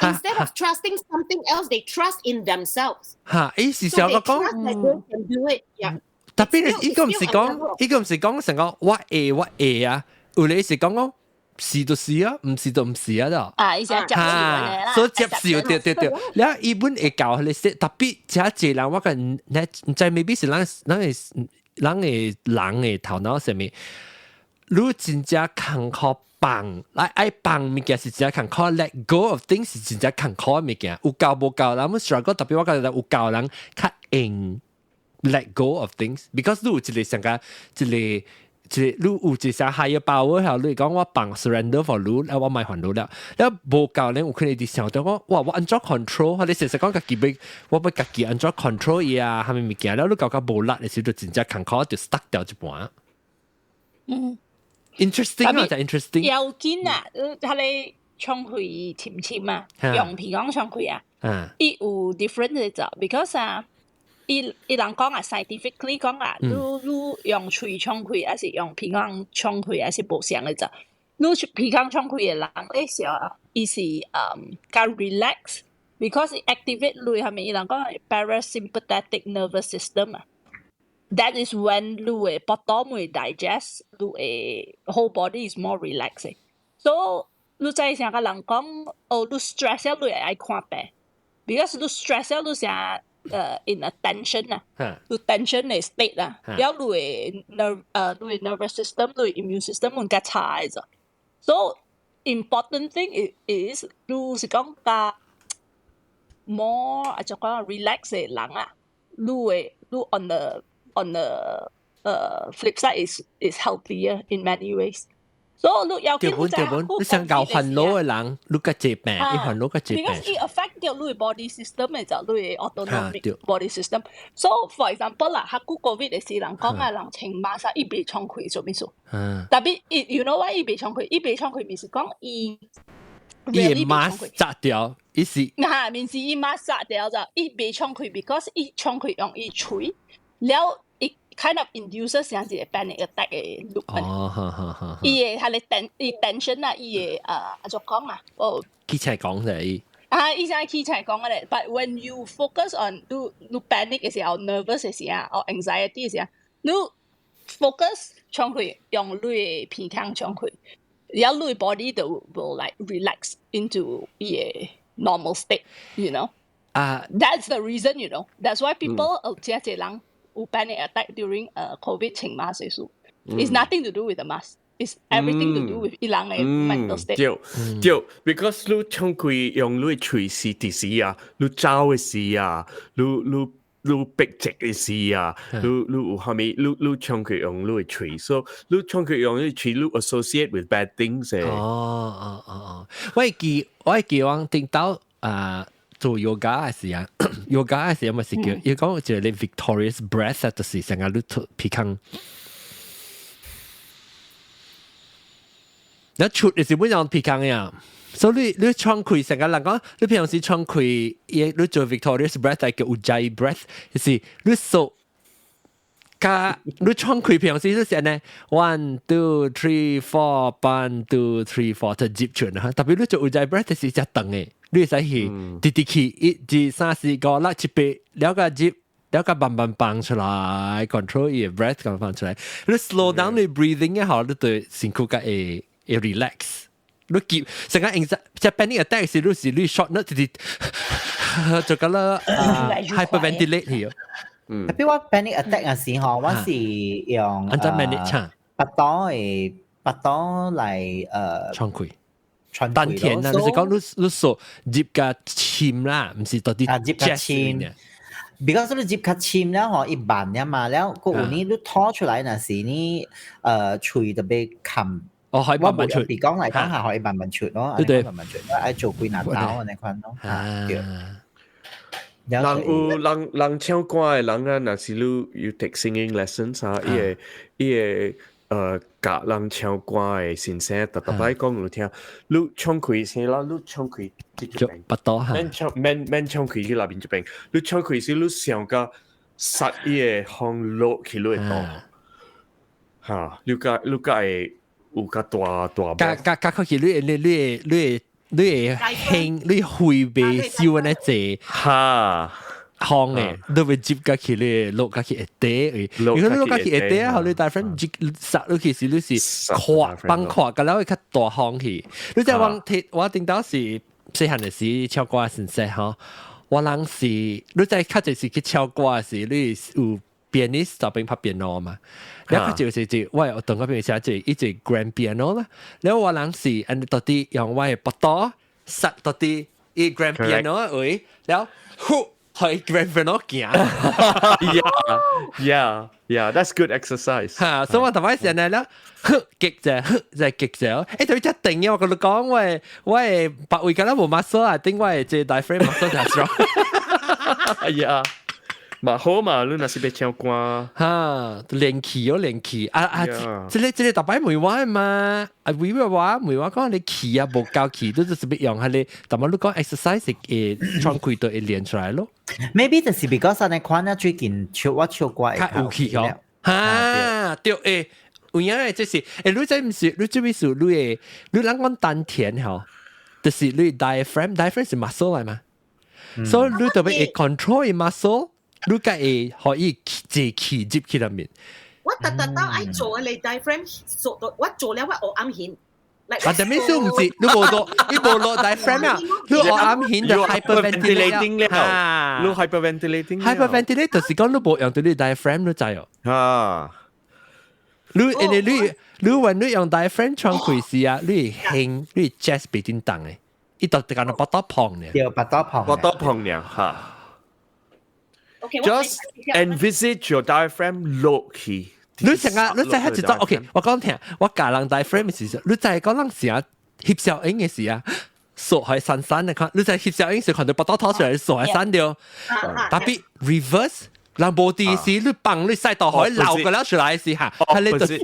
Instead of trusting something else, they trust in themselves. 嚇！伊是想講講。Can do it. Yeah. Tapi 伊個毋是講，伊個毋是講成個我會我會啊，有咧是講講是就是啊，毋是就毋是啊啦。啊，伊是接受啦。所以接受對對對，了伊本會教彼個說，tapi 這濟人我講，你毋知 maybe 是咱的人的頭腦上面，你真正艱苦放，來愛放物件是真正艱苦，let go of things 是真正艱苦物件，有夠無夠人，我 struggle， tapi 我覺得有夠人較用 let go of things，because 你有一個上個一個一個，你有一啥 higher power 後，你講我放 surrender for 你，我莫煩惱了。了無夠咧，有可能佇想到講，哇，我按怎 control，你實實講家己欲，我欲家己按怎 control 伊啊，啥物物件，了你感覺無力的時就真正艱苦，就 stuck 掉一半。Interesting 啊，就 interesting。要緊啊，佢哋沖氣深深啊，用鼻講沖氣啊，伊有 different 嘅就，because 啊。伊人講啊，scientifically 講啊，你用喙沖氣，還是用鼻孔沖氣，還是無相嘅就。你鼻孔沖氣嘅人咧時候，伊是較 relax，because activate 你係咪？伊人講 parasympathetic nervous system 啊。That is when 你嘅腹肚會 digest，你嘅 whole body is more relaxed。So 你知成個人講，哦，你 stress 了，你會愛看病，because 你 stress 了，你成。in a tension 啊，你 tension 嘅 state 啊，了你嘅 nerve 你嘅 nervous system，你嘅 immune system 會較差嘅啫。So important thing is 你是講較 more 啊就講 relax 嘅人啊，你會你 on the flip side is healthier in many ways。所以你要對本對本，你想搞煩惱嘅人，你較濟病，伊煩惱較濟病。 Because it affect 到你 body system 嘅就你 autonomic body system。So for example 啦，較久 COVID 嘅時，人講啊，人穿 mask 伊袂喘氣做咩事？特別 you know why 伊袂喘氣？伊袂喘氣，毋是講伊伊 mask 紮掉，伊是啊，毋是伊 mask 紮掉就伊袂喘氣，because 伊喘氣用伊喙了。kind of induces 像一個 panic attack 嘅 loop。哦，好好好。伊嘅係你 ten 伊 tension 啊，伊嘅啊怎講啊？哦，起來講就伊。啊，伊先起來講嘅咧。But when you focus on 你 panic 嘅時候，nervous 嘅時候，或 anxiety 嘅時候，你 focus 喘氣，用你嘅鼻孔喘氣，然後你 body 就 will like relax into 伊嘅 normal state，you know？啊，That's the reason，you know. That's why people 有這人有 panic attack during COVID 穿 mask 嘅事。It's nothing to do with the mask. It's everything to do with 伊人嘅 mental state。對對，because 你沖開用你喙是佇時啊，你走嘅時啊，你逼直嘅時啊，你有蝦米？你沖開用你嘅喙，所以你沖開用你喙，你 associate with bad things 哦哦哦哦，我記我聽到啊。做 yoga 嘅時啊，yoga 嘅時咪是叫，伊講就係你 victorious breath 啊，就是成個你鼻孔。你出就是本用鼻孔呀，所以你喘氣成個人講，你平時喘氣，伊你做 victorious breath 係叫 ujjayi breath，就是你數加你喘氣平時就是呢，one two three four one two three four 就接出啦，特別你做 ujjayi breath 就是只長嘅。你會使去直直去一、二、三、四、五、六、七、八，了個入，了個慢慢放出來，control 伊 breath 咁放出來。你 slow down 你 breathing 一下，你對身軀較會 relax。你記成個 anxiety 即 panic attack 是你是你 short 那直直就咁啦，hyperventilate 去。特別我 panic attack 嘅時候，我是用按怎 manage 腹肚嘅腹肚嚟喘氣。丹田啊，就是講你數入較深啦，毋是到底啊入較深。because 你入較深了吼，伊慢了嘛，了閣有呢你吐出來若是呢，喙特別冚。哦，可以慢慢出。比講嚟講下可以慢慢出咯，對對，慢慢出，愛做幾若刀按呢款咯。對。人有人人唱歌的人啊，若是你 you take singing lessons 啊，伊會教人唱歌的先生，逐逐擺講你聽，你唱開聲啦，你唱開這邊，腹肚哈，免唱免免唱開去內面這邊，你唱開時你想甲殺伊個風落去你的肚，哈，你較會有較大大。較較較較去你輕你肺袂收安呢濟，哈。風嘅，你會接甲去你落甲去下底，如果你落甲去下底啊，予你 diaphragm 接殺落去時，你是擴放擴，甲了會較大風去。你知我聽我頂到是細漢嘅時唱歌先生吼，我人是你知較濟是去唱歌時，你有 pianist 就邊拍 piano 嘛，了較就是一我有同個朋友寫一一隻 grand piano 啦，了我人是按到底用我嘅腹肚殺到底伊 grand piano 位，了呼。去 grand piano 行。 Yeah, that's good exercise. 嚇，所以我頭擺時呢，了，極者，就極者，特別只定嘅，我同你講，我嘅白位敢若無 muscle 啊，頂我嘅這 diaphragm muscle 就 strong。 Yeah，嘛好嘛，你若是欲唱歌，哈，練氣哦，練氣啊啊！這個逐擺問我嘛，啊，為咩我問我講你氣啊無夠氣，都就是欲用下你，但係你講 exercise 會喘氣都會練出來咯。 Maybe 就是 because 按呢款啊，最近唱我唱歌較有氣哦。哈，對誒，有影誒，這是你這毋是你這意思，你會你人講丹田吼，就是你 diaphragm，diaphragm 是 muscle 來嘛，所以你特別會 control 伊 muscle。你才會可以借氣入去內面。我特特到愛做你 diaphragm 做到，我做了我黑暗顯。但係咩事唔知，你無落，你無落 diaphragm 啊，你我啱顯就 hyperventilating 了，你 hyperventilating。 hyperventilate 就是講你無用到你 diaphragm 你知哦。啊。你因為你話你用 diaphragm 喘氣時啊，你輕你 chest 被叮當嘅，伊就直間腹肚膨呢。對，腹肚膨。腹肚膨呢，嚇。Just envisage your diaphragm 落去。你成日你知係一種 OK，我講聽，我教人 diaphragm 時，你知講人成日翕小影嘅時啊，縮開散散的看，你知翕小影時看到腹肚拖出來縮開散掉，特別 reverse。人無佇時，你放你使到海流個了出來時嚇，係你就對，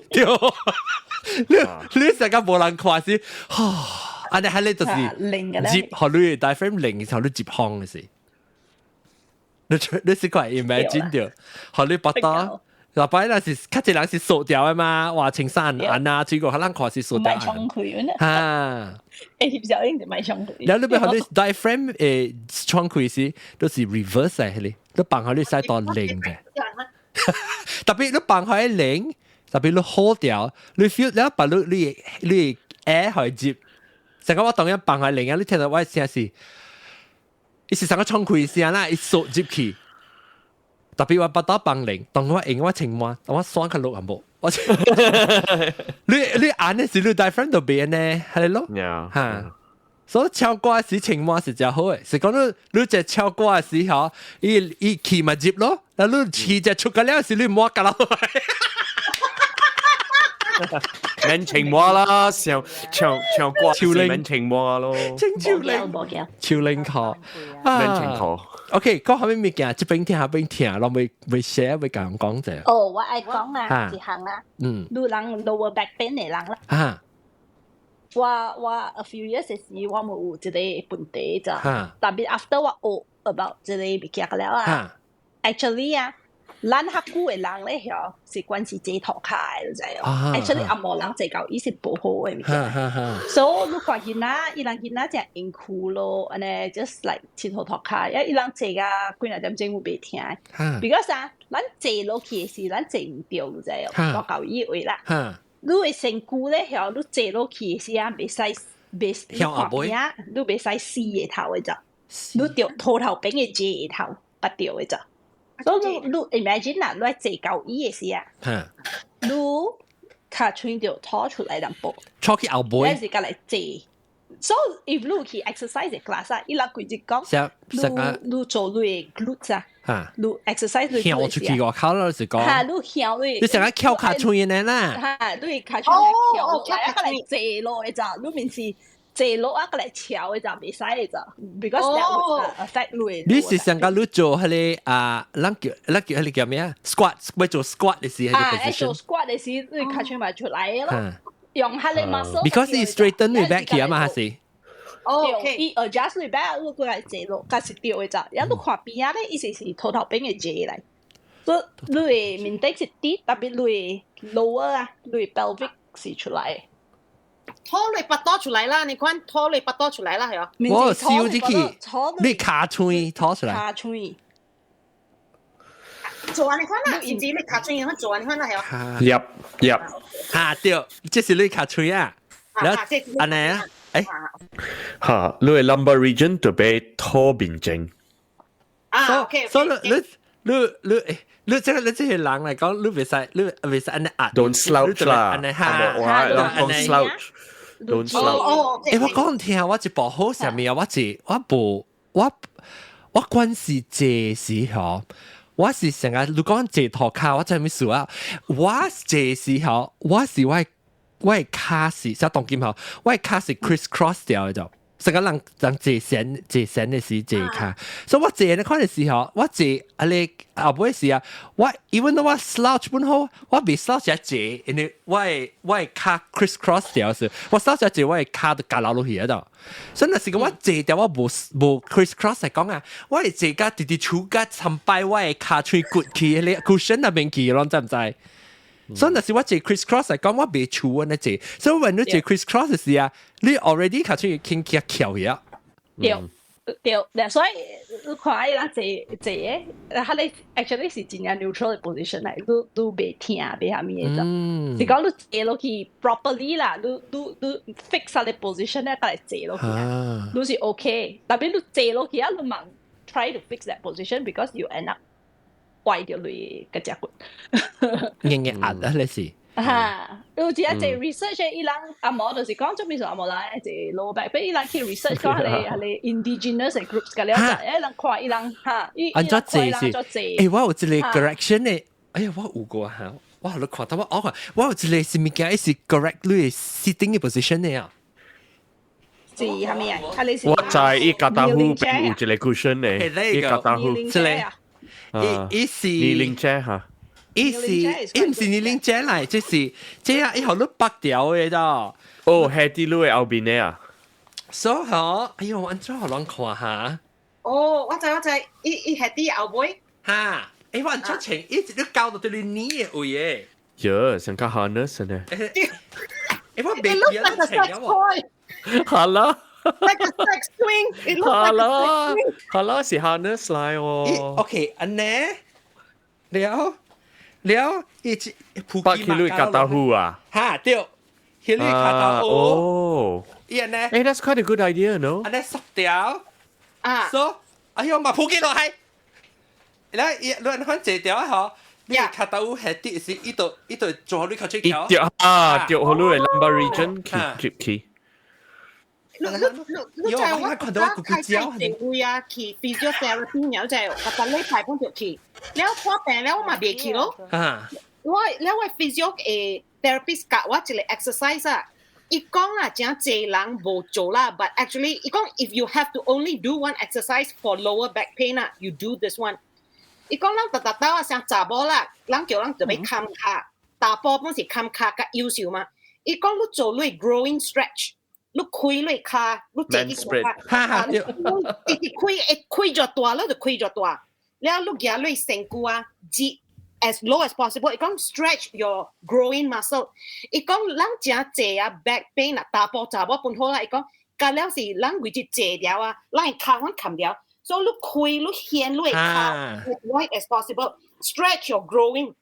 你你成個無人看時，哈，按呢係你就是接，予你 diaphragm 零，時候你接空嘅時，你試過 imagine 著，予你腹肚。嗱，擺那是較濟人是縮掉的嘛，哇，穿衫按啊，水果可能看是縮掉。唔係衝開呢？嚇！翕小影就唔係衝開。然後你欲予你 diaphragm 喘氣時，都是 reverse 嘅，你你放予你使到零嘅。特別你放開零，特別你 hold 掉，你 feel 了把你你 air 去接，成個我當然放開零啊，你聽到我聲是，伊是成個喘氣聲啦，伊縮入去。特別我腹肚放零，當我用我清滿，當我酸較落也無。我你按的是你 diaphragm 就變呢，係咯，嚇。所以唱歌時清滿是真好嘅，是講你你只唱歌時候，伊伊氣嘛入咯，那你氣只出個了時，你摸個咯。免清滿啦，唱唱唱歌時免清滿咯。清超靈，超靈殼，免清殼。 OK，講後面物件，這邊聽下邊聽，攏未未寫未講講者。哦，我愛講啊，一項啊，你人 lower back pain 的人啦。我 a few years 時，我冇有這個問題咋，特別 after 我學 about 這個物件了啊。Actually 啊，咱較久的人咧，曉是關是坐塗跤的，你知哦。Actually 紅毛人坐到伊是無好的物件。所以你看囡仔，伊人囡仔誠辛苦咯，按呢 just like 𨑨迌塗跤，因為伊人坐甲幾若點鐘有袂疼。Because 啊，咱坐落去的時，咱坐毋著，你知哦。我教伊話啦。你的身軀咧，曉你坐落去的時啊，袂使袂看邊啊，你袂使死下頭的咋？你著塗頭邊的坐下頭，捌著的咋？所以你你 imagine 啦，你坐交椅的時啊，你跤喙著拖出來淡薄，坐去後背，你是共來坐。So if 你去 exercise class 啊，伊人規日講，你你做你的 glutes 啊，你 exercise 你翹出去外口咯，是講，嚇你翹你，你成日翹跤喙呢啦，嚇你跤喙翹落來，啊，來坐落的咋，你面是坐落啊，閣來翹的咋，袂使的咋，because that would affect 你。你是上個你做彼個啊，咱叫咱叫彼個叫咩啊？squat，欲做 squat 的時，彼個 position。做 squat 的時，你跤喙嘛出來的咯。用彼個 muscle。 Because 伊 straighten 你 back 去啊嘛，還是？哦，伊 adjust 你 back，你過來坐落，較是對的咋。啊，你看邊仔咧，伊是是塗頭邊的坐來。所以你的面頂是低，特別你的 lower 啊，你的 pelvic 是出來。拖你腹肚出來啦，你看拖你腹肚出來啦，係啊。我燒入去，你跤喙拖出來。跤喙。做按呢款啦，是毋是你跤喙樣做按呢款啦，係啊。入入。嚇對，這是你跤喙啊。然後按呢啊，誒。嚇，你的 lumbar region 特別拖面前。啊，OK。所以你你你誒。你這個你這個人來講，你袂使你袂使按呢壓。 Don't slouch 啦，按呢嚇， Don't slouch，Don't slouch。誒，我講聽，我一部好啥物啊？我一我無我我關是坐時候，我是成日你講坐塗跤，我知咩事啊？我坐時候，我是我我的跤是，啥當今吼，我的跤是 criss cross 掉的就。成個人人坐旋坐旋的時坐跤，所以我坐那款的時候，我坐啊你後尾時啊，我 even though 我 slouch 本好，我未 slouch 一坐，因為我的跤 criss cross 掉時，我 slouch 一坐，我的跤就夾落去喺度。所以若是講我坐掉我無無 criss cross 來講啊，我會坐甲直直處甲參拜我的跤喙骨去，彼個 cushion 那邊去，攏知毋知？所以若是我坐 criss cross 來講，我袂處按呢坐。所以when 你坐 criss cross 時啊，你 already 跤喙輕輕翹起啊。對。對，所以你看伊人坐坐嘅，佢哋 actually 是真正 neutral 嘅 position 嚟，你你袂疼袂啥物嘅就，是講你坐落去 properly 啦，你你你 fix 下你 position 咧，再嚟坐落去啊，你是 OK，特別你坐落去啊，你猛 try to fix that position because you end up 壞掉你個脊骨。硬硬壓啊，你是。哈，有一隻 research 伊人阿毛就是講做咩事阿毛來一 low back，俾伊人去 research 講係係 indigenous groups 嘅了，誒人看伊人哈，伊按怎坐是？誒，我有一個 correction 咧，哎呀，我有過嚇，我喺度看到我我我有一個是物件，是 correct 你 sitting 嘅 position 咧啊。是係咪啊？係你我在伊胳肋底邊有一個 cushion 咧，伊胳肋底，這個，伊伊是 kneeling chair 嚇。伊是伊毋是 kneeling chair 來，這是這啊，伊予你縛掉的咋？哦，係佇你的後邊的啊。所以嗬，哎喲，按怎予人看下？哦，我知我知，伊伊係佇後尾。哈，欸，我按怎穿，伊一路交到對你耳的位的。喲，像個 harness 呢。欸，我袂記得穿了喎。好啦。 Like a sex swing. It looks like a sex swing. 好啦，是 harness 來哦。 OK，按呢，了。了，伊一縛去你胳肋底啊？哈，對，去你胳肋底。哦，伊按呢？欸，that's quite a good idea, no？按呢縮掉。啊。 So，哎喲，嘛鋪起落來。來，伊你按款坐掉嗬，你胳肋底下底是伊就伊就做予你較出橋。對啊，對，予你的 lumbar region 去接去。你你你你知我開始定位啊，去 physiotherapy 了就逐逐禮拜本就去，了看病了我嘛袂去咯。我了我 physio 誒 therapist 教我一個 exercise 啊，伊講啊，真濟人無做啦，but actually 伊講 if you have to only do one exercise for lower back pain 啊，you do this one。伊講咱逐逐兜啊，像查某啦，人叫人就欲崁跤，查埔本是崁跤較優秀嘛。伊講你做你 groin stretch。你開你跤，你坐啲跤，哈你直直開會開著大，你就開著大。了你舉你身軀啊，折 as low as possible。伊講 stretch your groin muscle。伊講咱誠濟啊 back pain 啊，查埔查某本好啦。伊講，甲了是咱為一坐掉啊，咱跤阮崁掉，所以你開你掀你跤 as wide as possible，stretch your groin。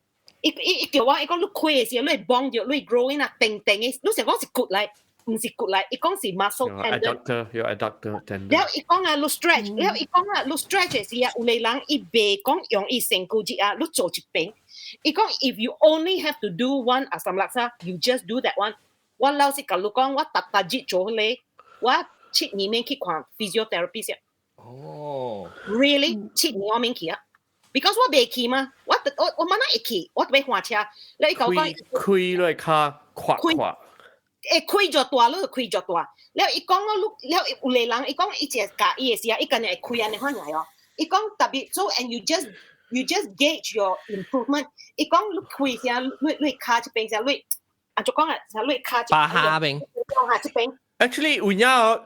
伊伊伊叫我，伊講你開的時候，你會綁著你 groin 啊，定定的，你想講是骨來。毋是骨來，伊講是 muscle tendon。 adductor，有 adductor tendon。了伊講啊，你 stretch，了伊講啊，你 stretch 的時啊，有個人伊袂講用伊身軀這啊，你做一邊。伊講 if you only have to do one 阿三垃圾，you just do that one。我老實共你講，我逐逐日做彼個，我7年免去看 physiotherapist。哦。 Really？7年我免去啊？Because 我袂去嘛，我我我慢慢會去，我欲換車。了伊共我講開開你跤闊闊。會開著大，你就開著大。了伊講我你了有個人，伊講伊一個教伊的時啊，伊干焦會開按呢款來哦。伊講特別做，and you just gauge your improvement。伊講你開聲，你你跤這邊聲，你啊就講啊，聲你跤。巴下邊。下這邊。 Actually 有影，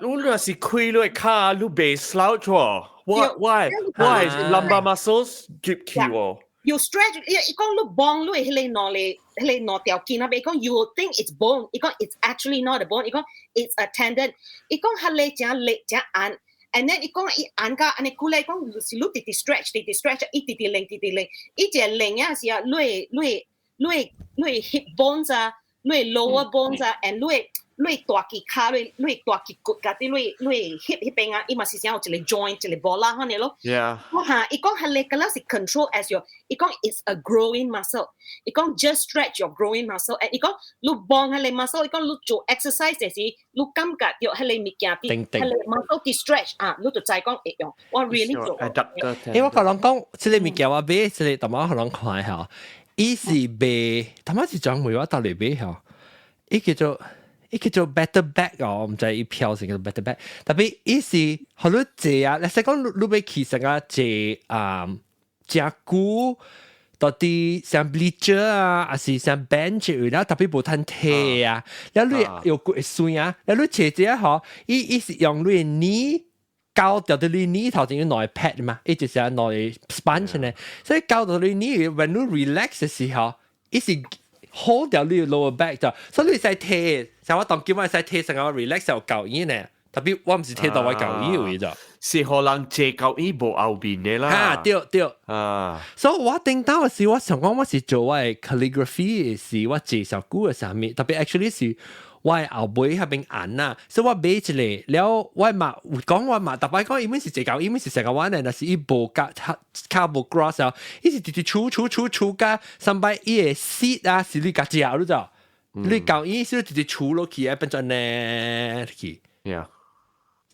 你若是開你跤，你袂 slouch 喎。Why why why lumbar muscles 接起喎？ You stretch，伊伊講你綁你彼個兩個彼個兩條筋那邊，伊講 you will think it's bone，伊講 it's actually not a bone，伊講 it's a tendon，伊講彼個誠力誠按，and then 伊講伊按甲按呢久咧，講是你直直 stretch，直直 stretch，伊直直練直直練，伊一個練啊是啊，你你你你 hip bones 啊，你 lower bones 啊，and 你你大肌跤，你你大肌骨佮佇你你 hip 彼邊啊，伊嘛是像有一個 joint 一個波啦，按呢咯。 我哈，伊講彼個敢若是 control as your，伊講 it's a growing muscle，伊講 just stretch your growing muscle，誒，伊講你幫彼個 muscle，伊講你做 exercise 時，你感覺著彼個物件佇彼個 muscle 佇 stretch 啊，你就知講會用。我 really 做。欸，我共人講，這個物件我買，這個淡薄予人看下，伊是賣，淡薄是專門我到裡買吼，伊叫做。伊叫做 Better Back 哦，毋知伊標成叫做 Better Back，特別伊是予你坐啊，你使講你你欲去成個坐啊，誠久，到底像 bleacher 啊，還是像 bench 然後特別無通提啊，了你又骨會酸啊，了你坐這吼，伊伊是用你的 knee 膠掉到你 knee 頭前有兩個 pad 嘛，伊就是兩個 sponge 呢，所以膠到你 knee，when 你 relax 的時候，伊是 hold 掉你 lower back 就，所以你會使提，像我當今我會使提成個 relax 就夠伊呢，特別我毋是提到我夠伊位就。是予人坐到伊無後面的啦。哈，對對。啊，所以我頂到時我想講我是做我的 calligraphy 是我坐小久的啥物，特別 actually 是我的後尾彼邊按啊，所以我買一個了，我嘛有講我嘛，特別講伊面是坐到伊面是成個彎的，但是伊無甲跤無 cross 啊，伊是直直杵杵杵杵甲三擺伊的 seat 啊，是你家食，你知道？你教伊是直直杵落去啊，變做呢去。 Yeah。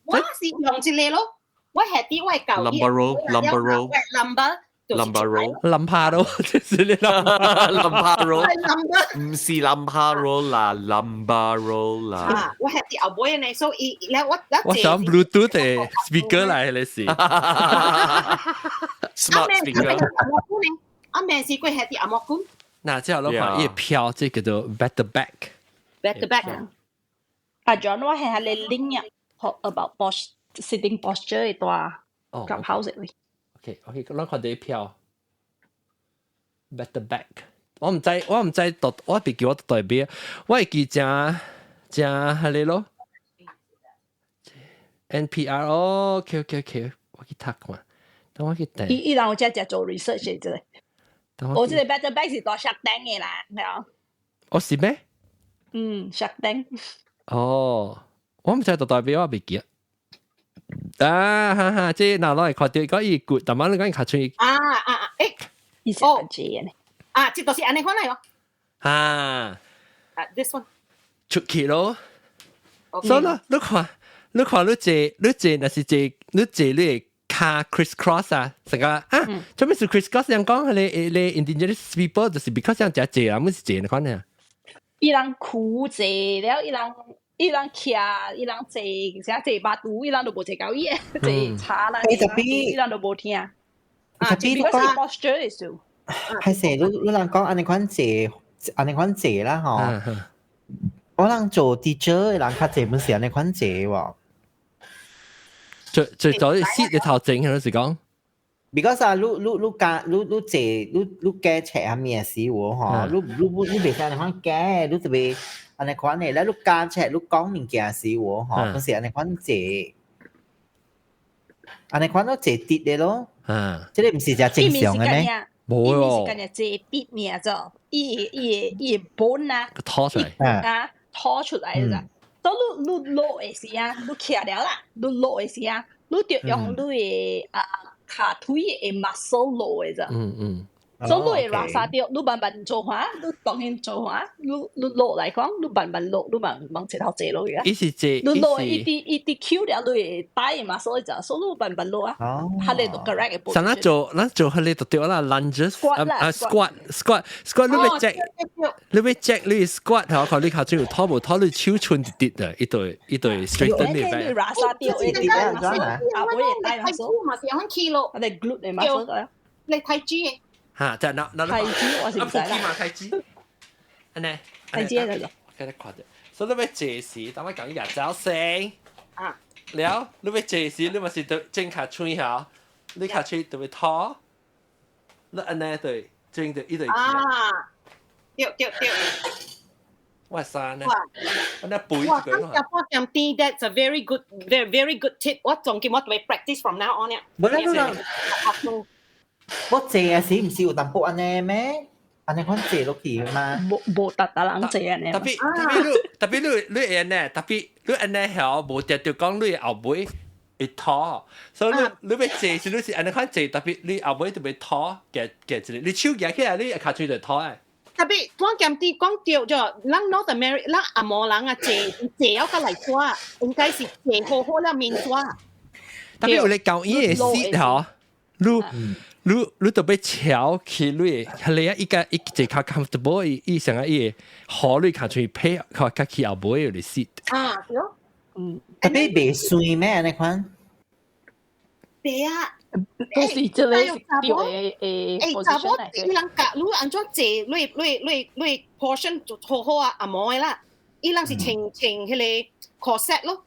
我是用一個咯，我係啲我係舊 Lumbar roll，lumbar roll。 lumbar lumbar roll。 lumbar 咯，就是你 lumbar roll。係 lumbar。唔是 lumbar roll 啦，lumbar roll 啦。啊，我係啲後尾呢，所以咧我我想 Bluetooth 的 speaker 來咧是。 Smart speaker。阿咩是佢係啲阿莫官。嗱，之後攞看伊票，這叫做 better back。 Better back。阿 John 我係喺你 link 啊，學 about sitting posture 嘅大 clubhouse 嚟。 OK OK，咱看啲票。Better back，我唔知，我唔知讀，我別記我代表，我會記正正係你咯。NPR，哦，OK OK OK，我去讀看，等我去訂。伊伊人有只只做 research 嘅啫。我這個 better back 是大 Shark Tank 嘅啦，係啊。哦，是咩？嗯，Shark Tank。哦，我唔知讀代表，我未記。啊哈哈，這嗱攞嚟看到講伊骨，但係你講伊較出。啊啊啊！誒，哦，這呢？啊，這都是按呢款來哦。啊。啊，this one。出去咯。所以咯，你看，你看你坐，你坐，若是坐，你坐你會跤 criss cross 啊，成個啊，做咩是 criss cross？人講係你你 indigenous people 就是 because 人食坐啊，乜是坐呢款呢？伊人苦坐了，伊人伊人徛，伊人坐，啥坐巴肚，伊人都無坐到伊，坐茶啦，特別伊人都無聽。特別你講 posture 嘅時候，係成你你人講按呢款坐，按呢款坐啦吼。我人做 teacher 的人較濟本是按呢款坐喎。最最早 seat 嘅頭前，係是講。 because 啊，你你你加你你坐你你加冊下面時喎吼，你你你袂使按呢款加，你特別按呢款的，咧你加冊你講物件時喎吼，本是按呢款坐，按呢款都坐直的咯。啊，這個毋是誠正常的咩？無哦。伊是干坐直爾啫，伊伊伊本啊，拖出來啊，拖出來咋？所以你你落的時啊，你徛了啦，你落的時啊，你就用你的啊跤腿的 muscle 落的咋？嗯嗯。所以你會拉沙掉，你慢慢做下，你當然做下，你你落來講，你慢慢落，你慢慢一頭坐落去啊。伊是坐，你落一啲一啲 Q 了，你會帶嘛，所以就所以你慢慢落啊。佢哋就 correct 嘅。上咱做，咱做彼個就對啦，lunges 啊 squat squat squat，你欲 check，你欲 check 你 squat 頭，看你跤腿有拖無拖，你手伸一啲的，一對一對 straighten 你你拉沙掉，一啲啊，啊，我也帶嘛，嘛是響起咯，我哋 glute 嘅 muscle 你太豬嘅。嚇！就嗱嗱，太豬我是唔知啦。嘛太豬，按呢？太豬嚟嘅。給你看著，所以你欲坐時，等我講伊日走聲。啊。了，你欲坐時，你嘛是對正跤腿嚇，你跤腿就會拖，你按呢對正對一對。啊！對對對。我衫呢？我那背哇！咁入波咁啲，that's a very good, very very good tip。我仲記我會 practice from now on 呢。無啦，你人。我坐時毋是有淡薄按呢咩？按呢款坐落去嘛？無無逐逐人坐按呢。特別特別你特別你你按呢？特別你按呢曉無定著講你後尾會拖，所以你你欲坐時你是按呢款坐，特別你後尾就欲拖，夾夾一個，你手舉起來，你跤腿就拖誒。特別我兼啲講對咗，咱 North America，咱紅毛人啊，坐坐要較來抓，應該是坐好好了面抓。特別有你舊醫的 seat 吼，你。你你特別翹起你，係你啊！一個一坐較 comfortable，伊伊成個伊好你跤腿配較較起後尾有啲 seat。啊，對。嗯。特別袂酸咩？按呢款？對啊。都是這個對的誒。誒，查某伊人教你按怎坐，你你你你 portion 就好好啊，阿毛的啦。伊人是穿穿彼個 corset 咯。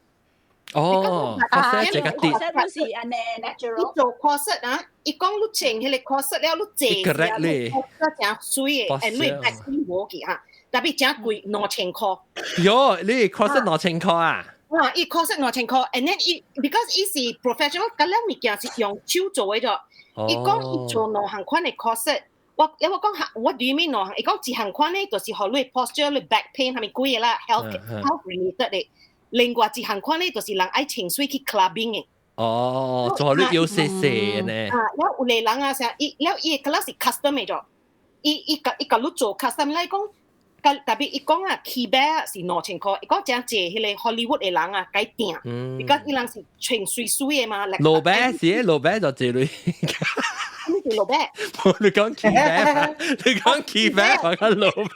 哦，corset 這個啲。 corset 是按呢 natural。你做 corset 啊？伊講你穿彼個 corset 了，你坐 correct 咧。真媠的，誒，你愛死無去哈，特別真貴兩千箍。喲，你 corset 兩千箍啊？啊，啊，伊 corset 2000箍，and then 伊 because 伊是 professional，嗰兩物件是用手做的咗。伊講伊做兩項款的 corset，我因為講 what do you mean 兩項？伊講一項款咧，就是予你 posture、你 back pain 係咪鬼的啦，health related 的。另外一項款咧，就是人愛穿媠去 clubbing 的。哦，做你有細細呢。啊，了有個人啊，成伊了伊個是 custom 的咗，伊伊共伊共你做 custom 來講。特別伊講啊，起碼是2000箍，伊講真濟彼個 Hollywood 的人啊，該訂，because 伊人是穿媠媠的嘛。老闆是，老闆就這類。咩叫老闆？你講起碼，你講起碼，我講老闆。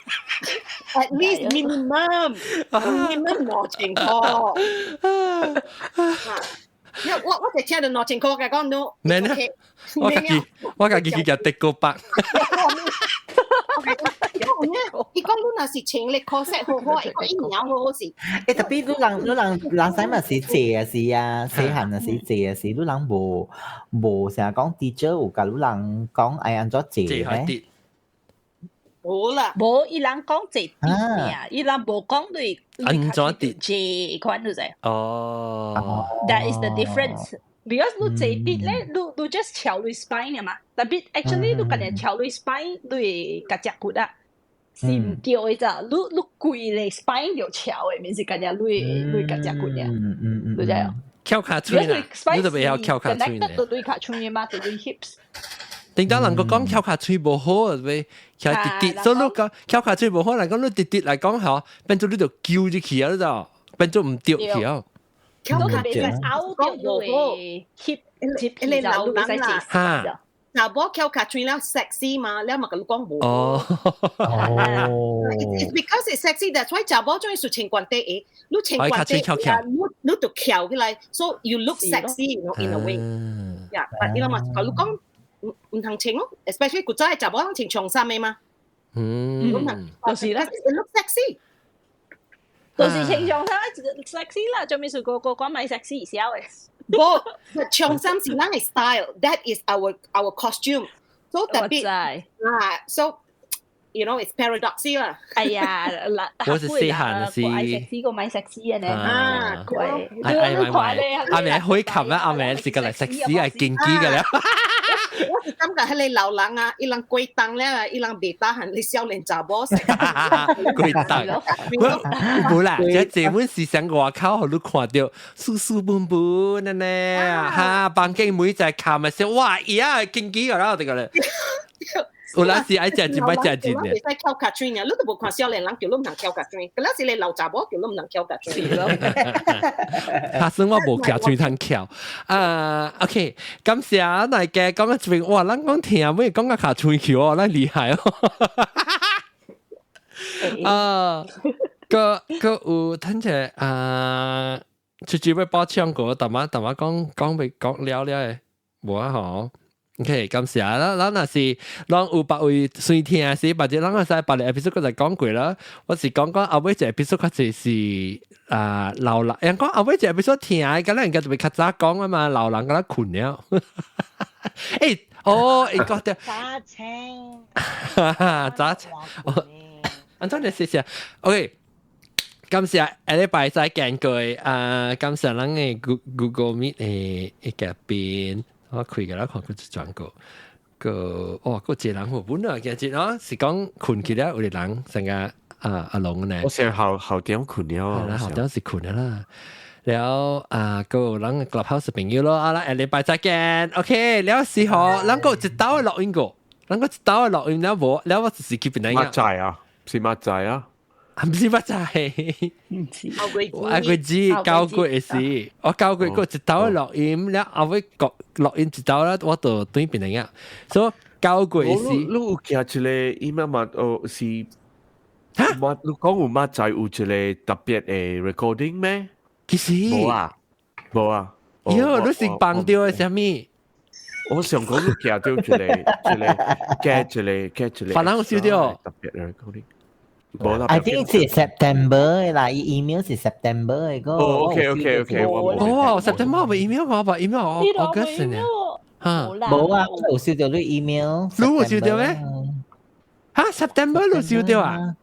At least minimum 2000箍。我就聽到兩千箍，我講 no。咩呢？我家己去食德國白。伊講你若是穿咧 corset 好好，伊講伊領好好勢。欸，特別你人使嘛是坐啊是啊，細漢啊是坐啊是，你人無無成日講 teacher 有共你人講愛按怎坐咩？無啦，無伊人講坐直爾，伊人無講對按怎直坐款就知。哦，That is the difference. Because 你坐直咧，你 just 翹你 spine 嘛，特別 actually 你家己翹你 spine，你會夾脊骨啊。是毋對的咋？你規個 spine 就翹的，毋是家己你夾脊骨爾。你知無？翹跤喙啦，你都袂曉翹跤喙呢。到對跤喙嘛，對對 hips。頂當人個講翹跤喙無好，袂翹直直，所以你講翹跤喙無好，人講你直直來講吼，變做你就揪入去啊，你知無？變做毋對去啊。翹跤袂使拗到你 hip 接你老人啦。哈。查某翹跤喙了 sexy 嘛，了嘛共你講無。哦。哦。 It's because it's sexy, that's why 查某鍾意著穿懸底鞋，你穿懸底鞋，你就翹起來，so you look sexy, in a way. Yeah, but 你諗嘛，共你講毋通穿咯，especially 古早的查某攏穿長衫的嘛。就是啦，it look sexy。就是穿長衫 sexy 啦，做咩事個個講咪 sexy 笑的。無，長衫是咱的 style，that is our costume。所以特別啊，so it's paradox 啦。哎呀，嗱，我是細漢是。愛 sexy 個咪 sexy 嘅呢。啊，哎哎哎阿妹會琴啊，阿妹是個嚟 sexy 係經濟嘅啦。我是感覺彼个老人啊，伊人過冬了，伊人袂 tahan，你少年查某。過冬，無啦，這這本是上外口，予你看著舒舒本本呢呢，哈，房間每在看咪先，哇，伊啊經濟啦，這個咧。有陣時愛食一擺食一嘅。袂使翹跤喙爾，你都無看少年人叫你毋通翹跤喙，嗰時你老查某叫你毋通翹跤喙。是咯。下算我無跤喙通翹。啊，OK，感謝大家講一遍，哇，咱講聽，尾講個跤喙翹哦，咱厲害哦。啊，個個有等者啊，出去欲報唱歌，淡仔淡仔講講欲講了了的，無啊吼。OK，感謝啦！咱若是攏有別位隨聽是，或者咱會使別個 episode 閣再講過啦。我是講講後尾一個 episode 較濟是啊老人，人講後尾一個 episode 聽，敢若應該特別較早講啊嘛，老人敢若睏了。欸，哦，伊講著。早清。早清。按怎你謝謝？OK。感謝下禮拜再見過啊！感謝咱的 Google Meet 的一個邊。我開個來看佢轉過個哦，個一個人有本來其實哦是講睏起來有個人成個啊阿龍呢。我成後後點睏了，係啦，後點是睏了啦。然後啊，個咱 Clubhouse 朋友咯，啊，咱下禮拜再見。OK，了時候，咱個一兜的錄音個，咱個一兜的錄音了無，了我就是去邊個？馬仔啊，是馬仔啊。毋是捌仔，毋是。阿個子9月時，我9月個一兜的錄音，了後尾個錄音一兜啦，我就轉變嚟啊。所以9月時，你有寄一個 email 嘛？哦，是，哈？你講有馬仔有一個特別的 recording 咩？其實無啊，無啊。喲，你是放著的啥物？我想講你寄著一個一個加一個加一個。別人有收著特別的 recording。 I think 是 September 啦，伊 email 是 September 的個。哦，OK OK OK，哦，September 無 email 我把 email 我 August 呢？嚇，無啊，我有收到你 email。你有收到咩？嚇，September 你收到啊？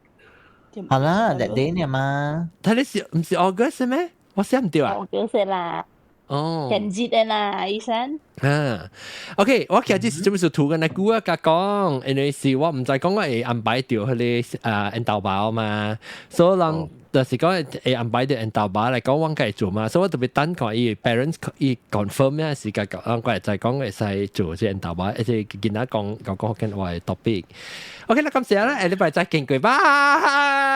好啦，that day 呢嘛。睇你是毋是 August 咩？我寫毋對啊。我叫說啦。哦，人節的啦，醫生。啊，OK，我其實是做咩事圖跟那久啊，甲講，因為是我毋知講我會安排著彼个啊緣投包嘛，所以人就是講會安排著緣投包來講，我該做嘛，所以我特別等看伊 parents 伊 confirm 咩時間，人過來再講會使做這緣投包，而且囡仔講講講福建話的 topic。OK 啦，感謝啦，下禮拜再見，過，拜。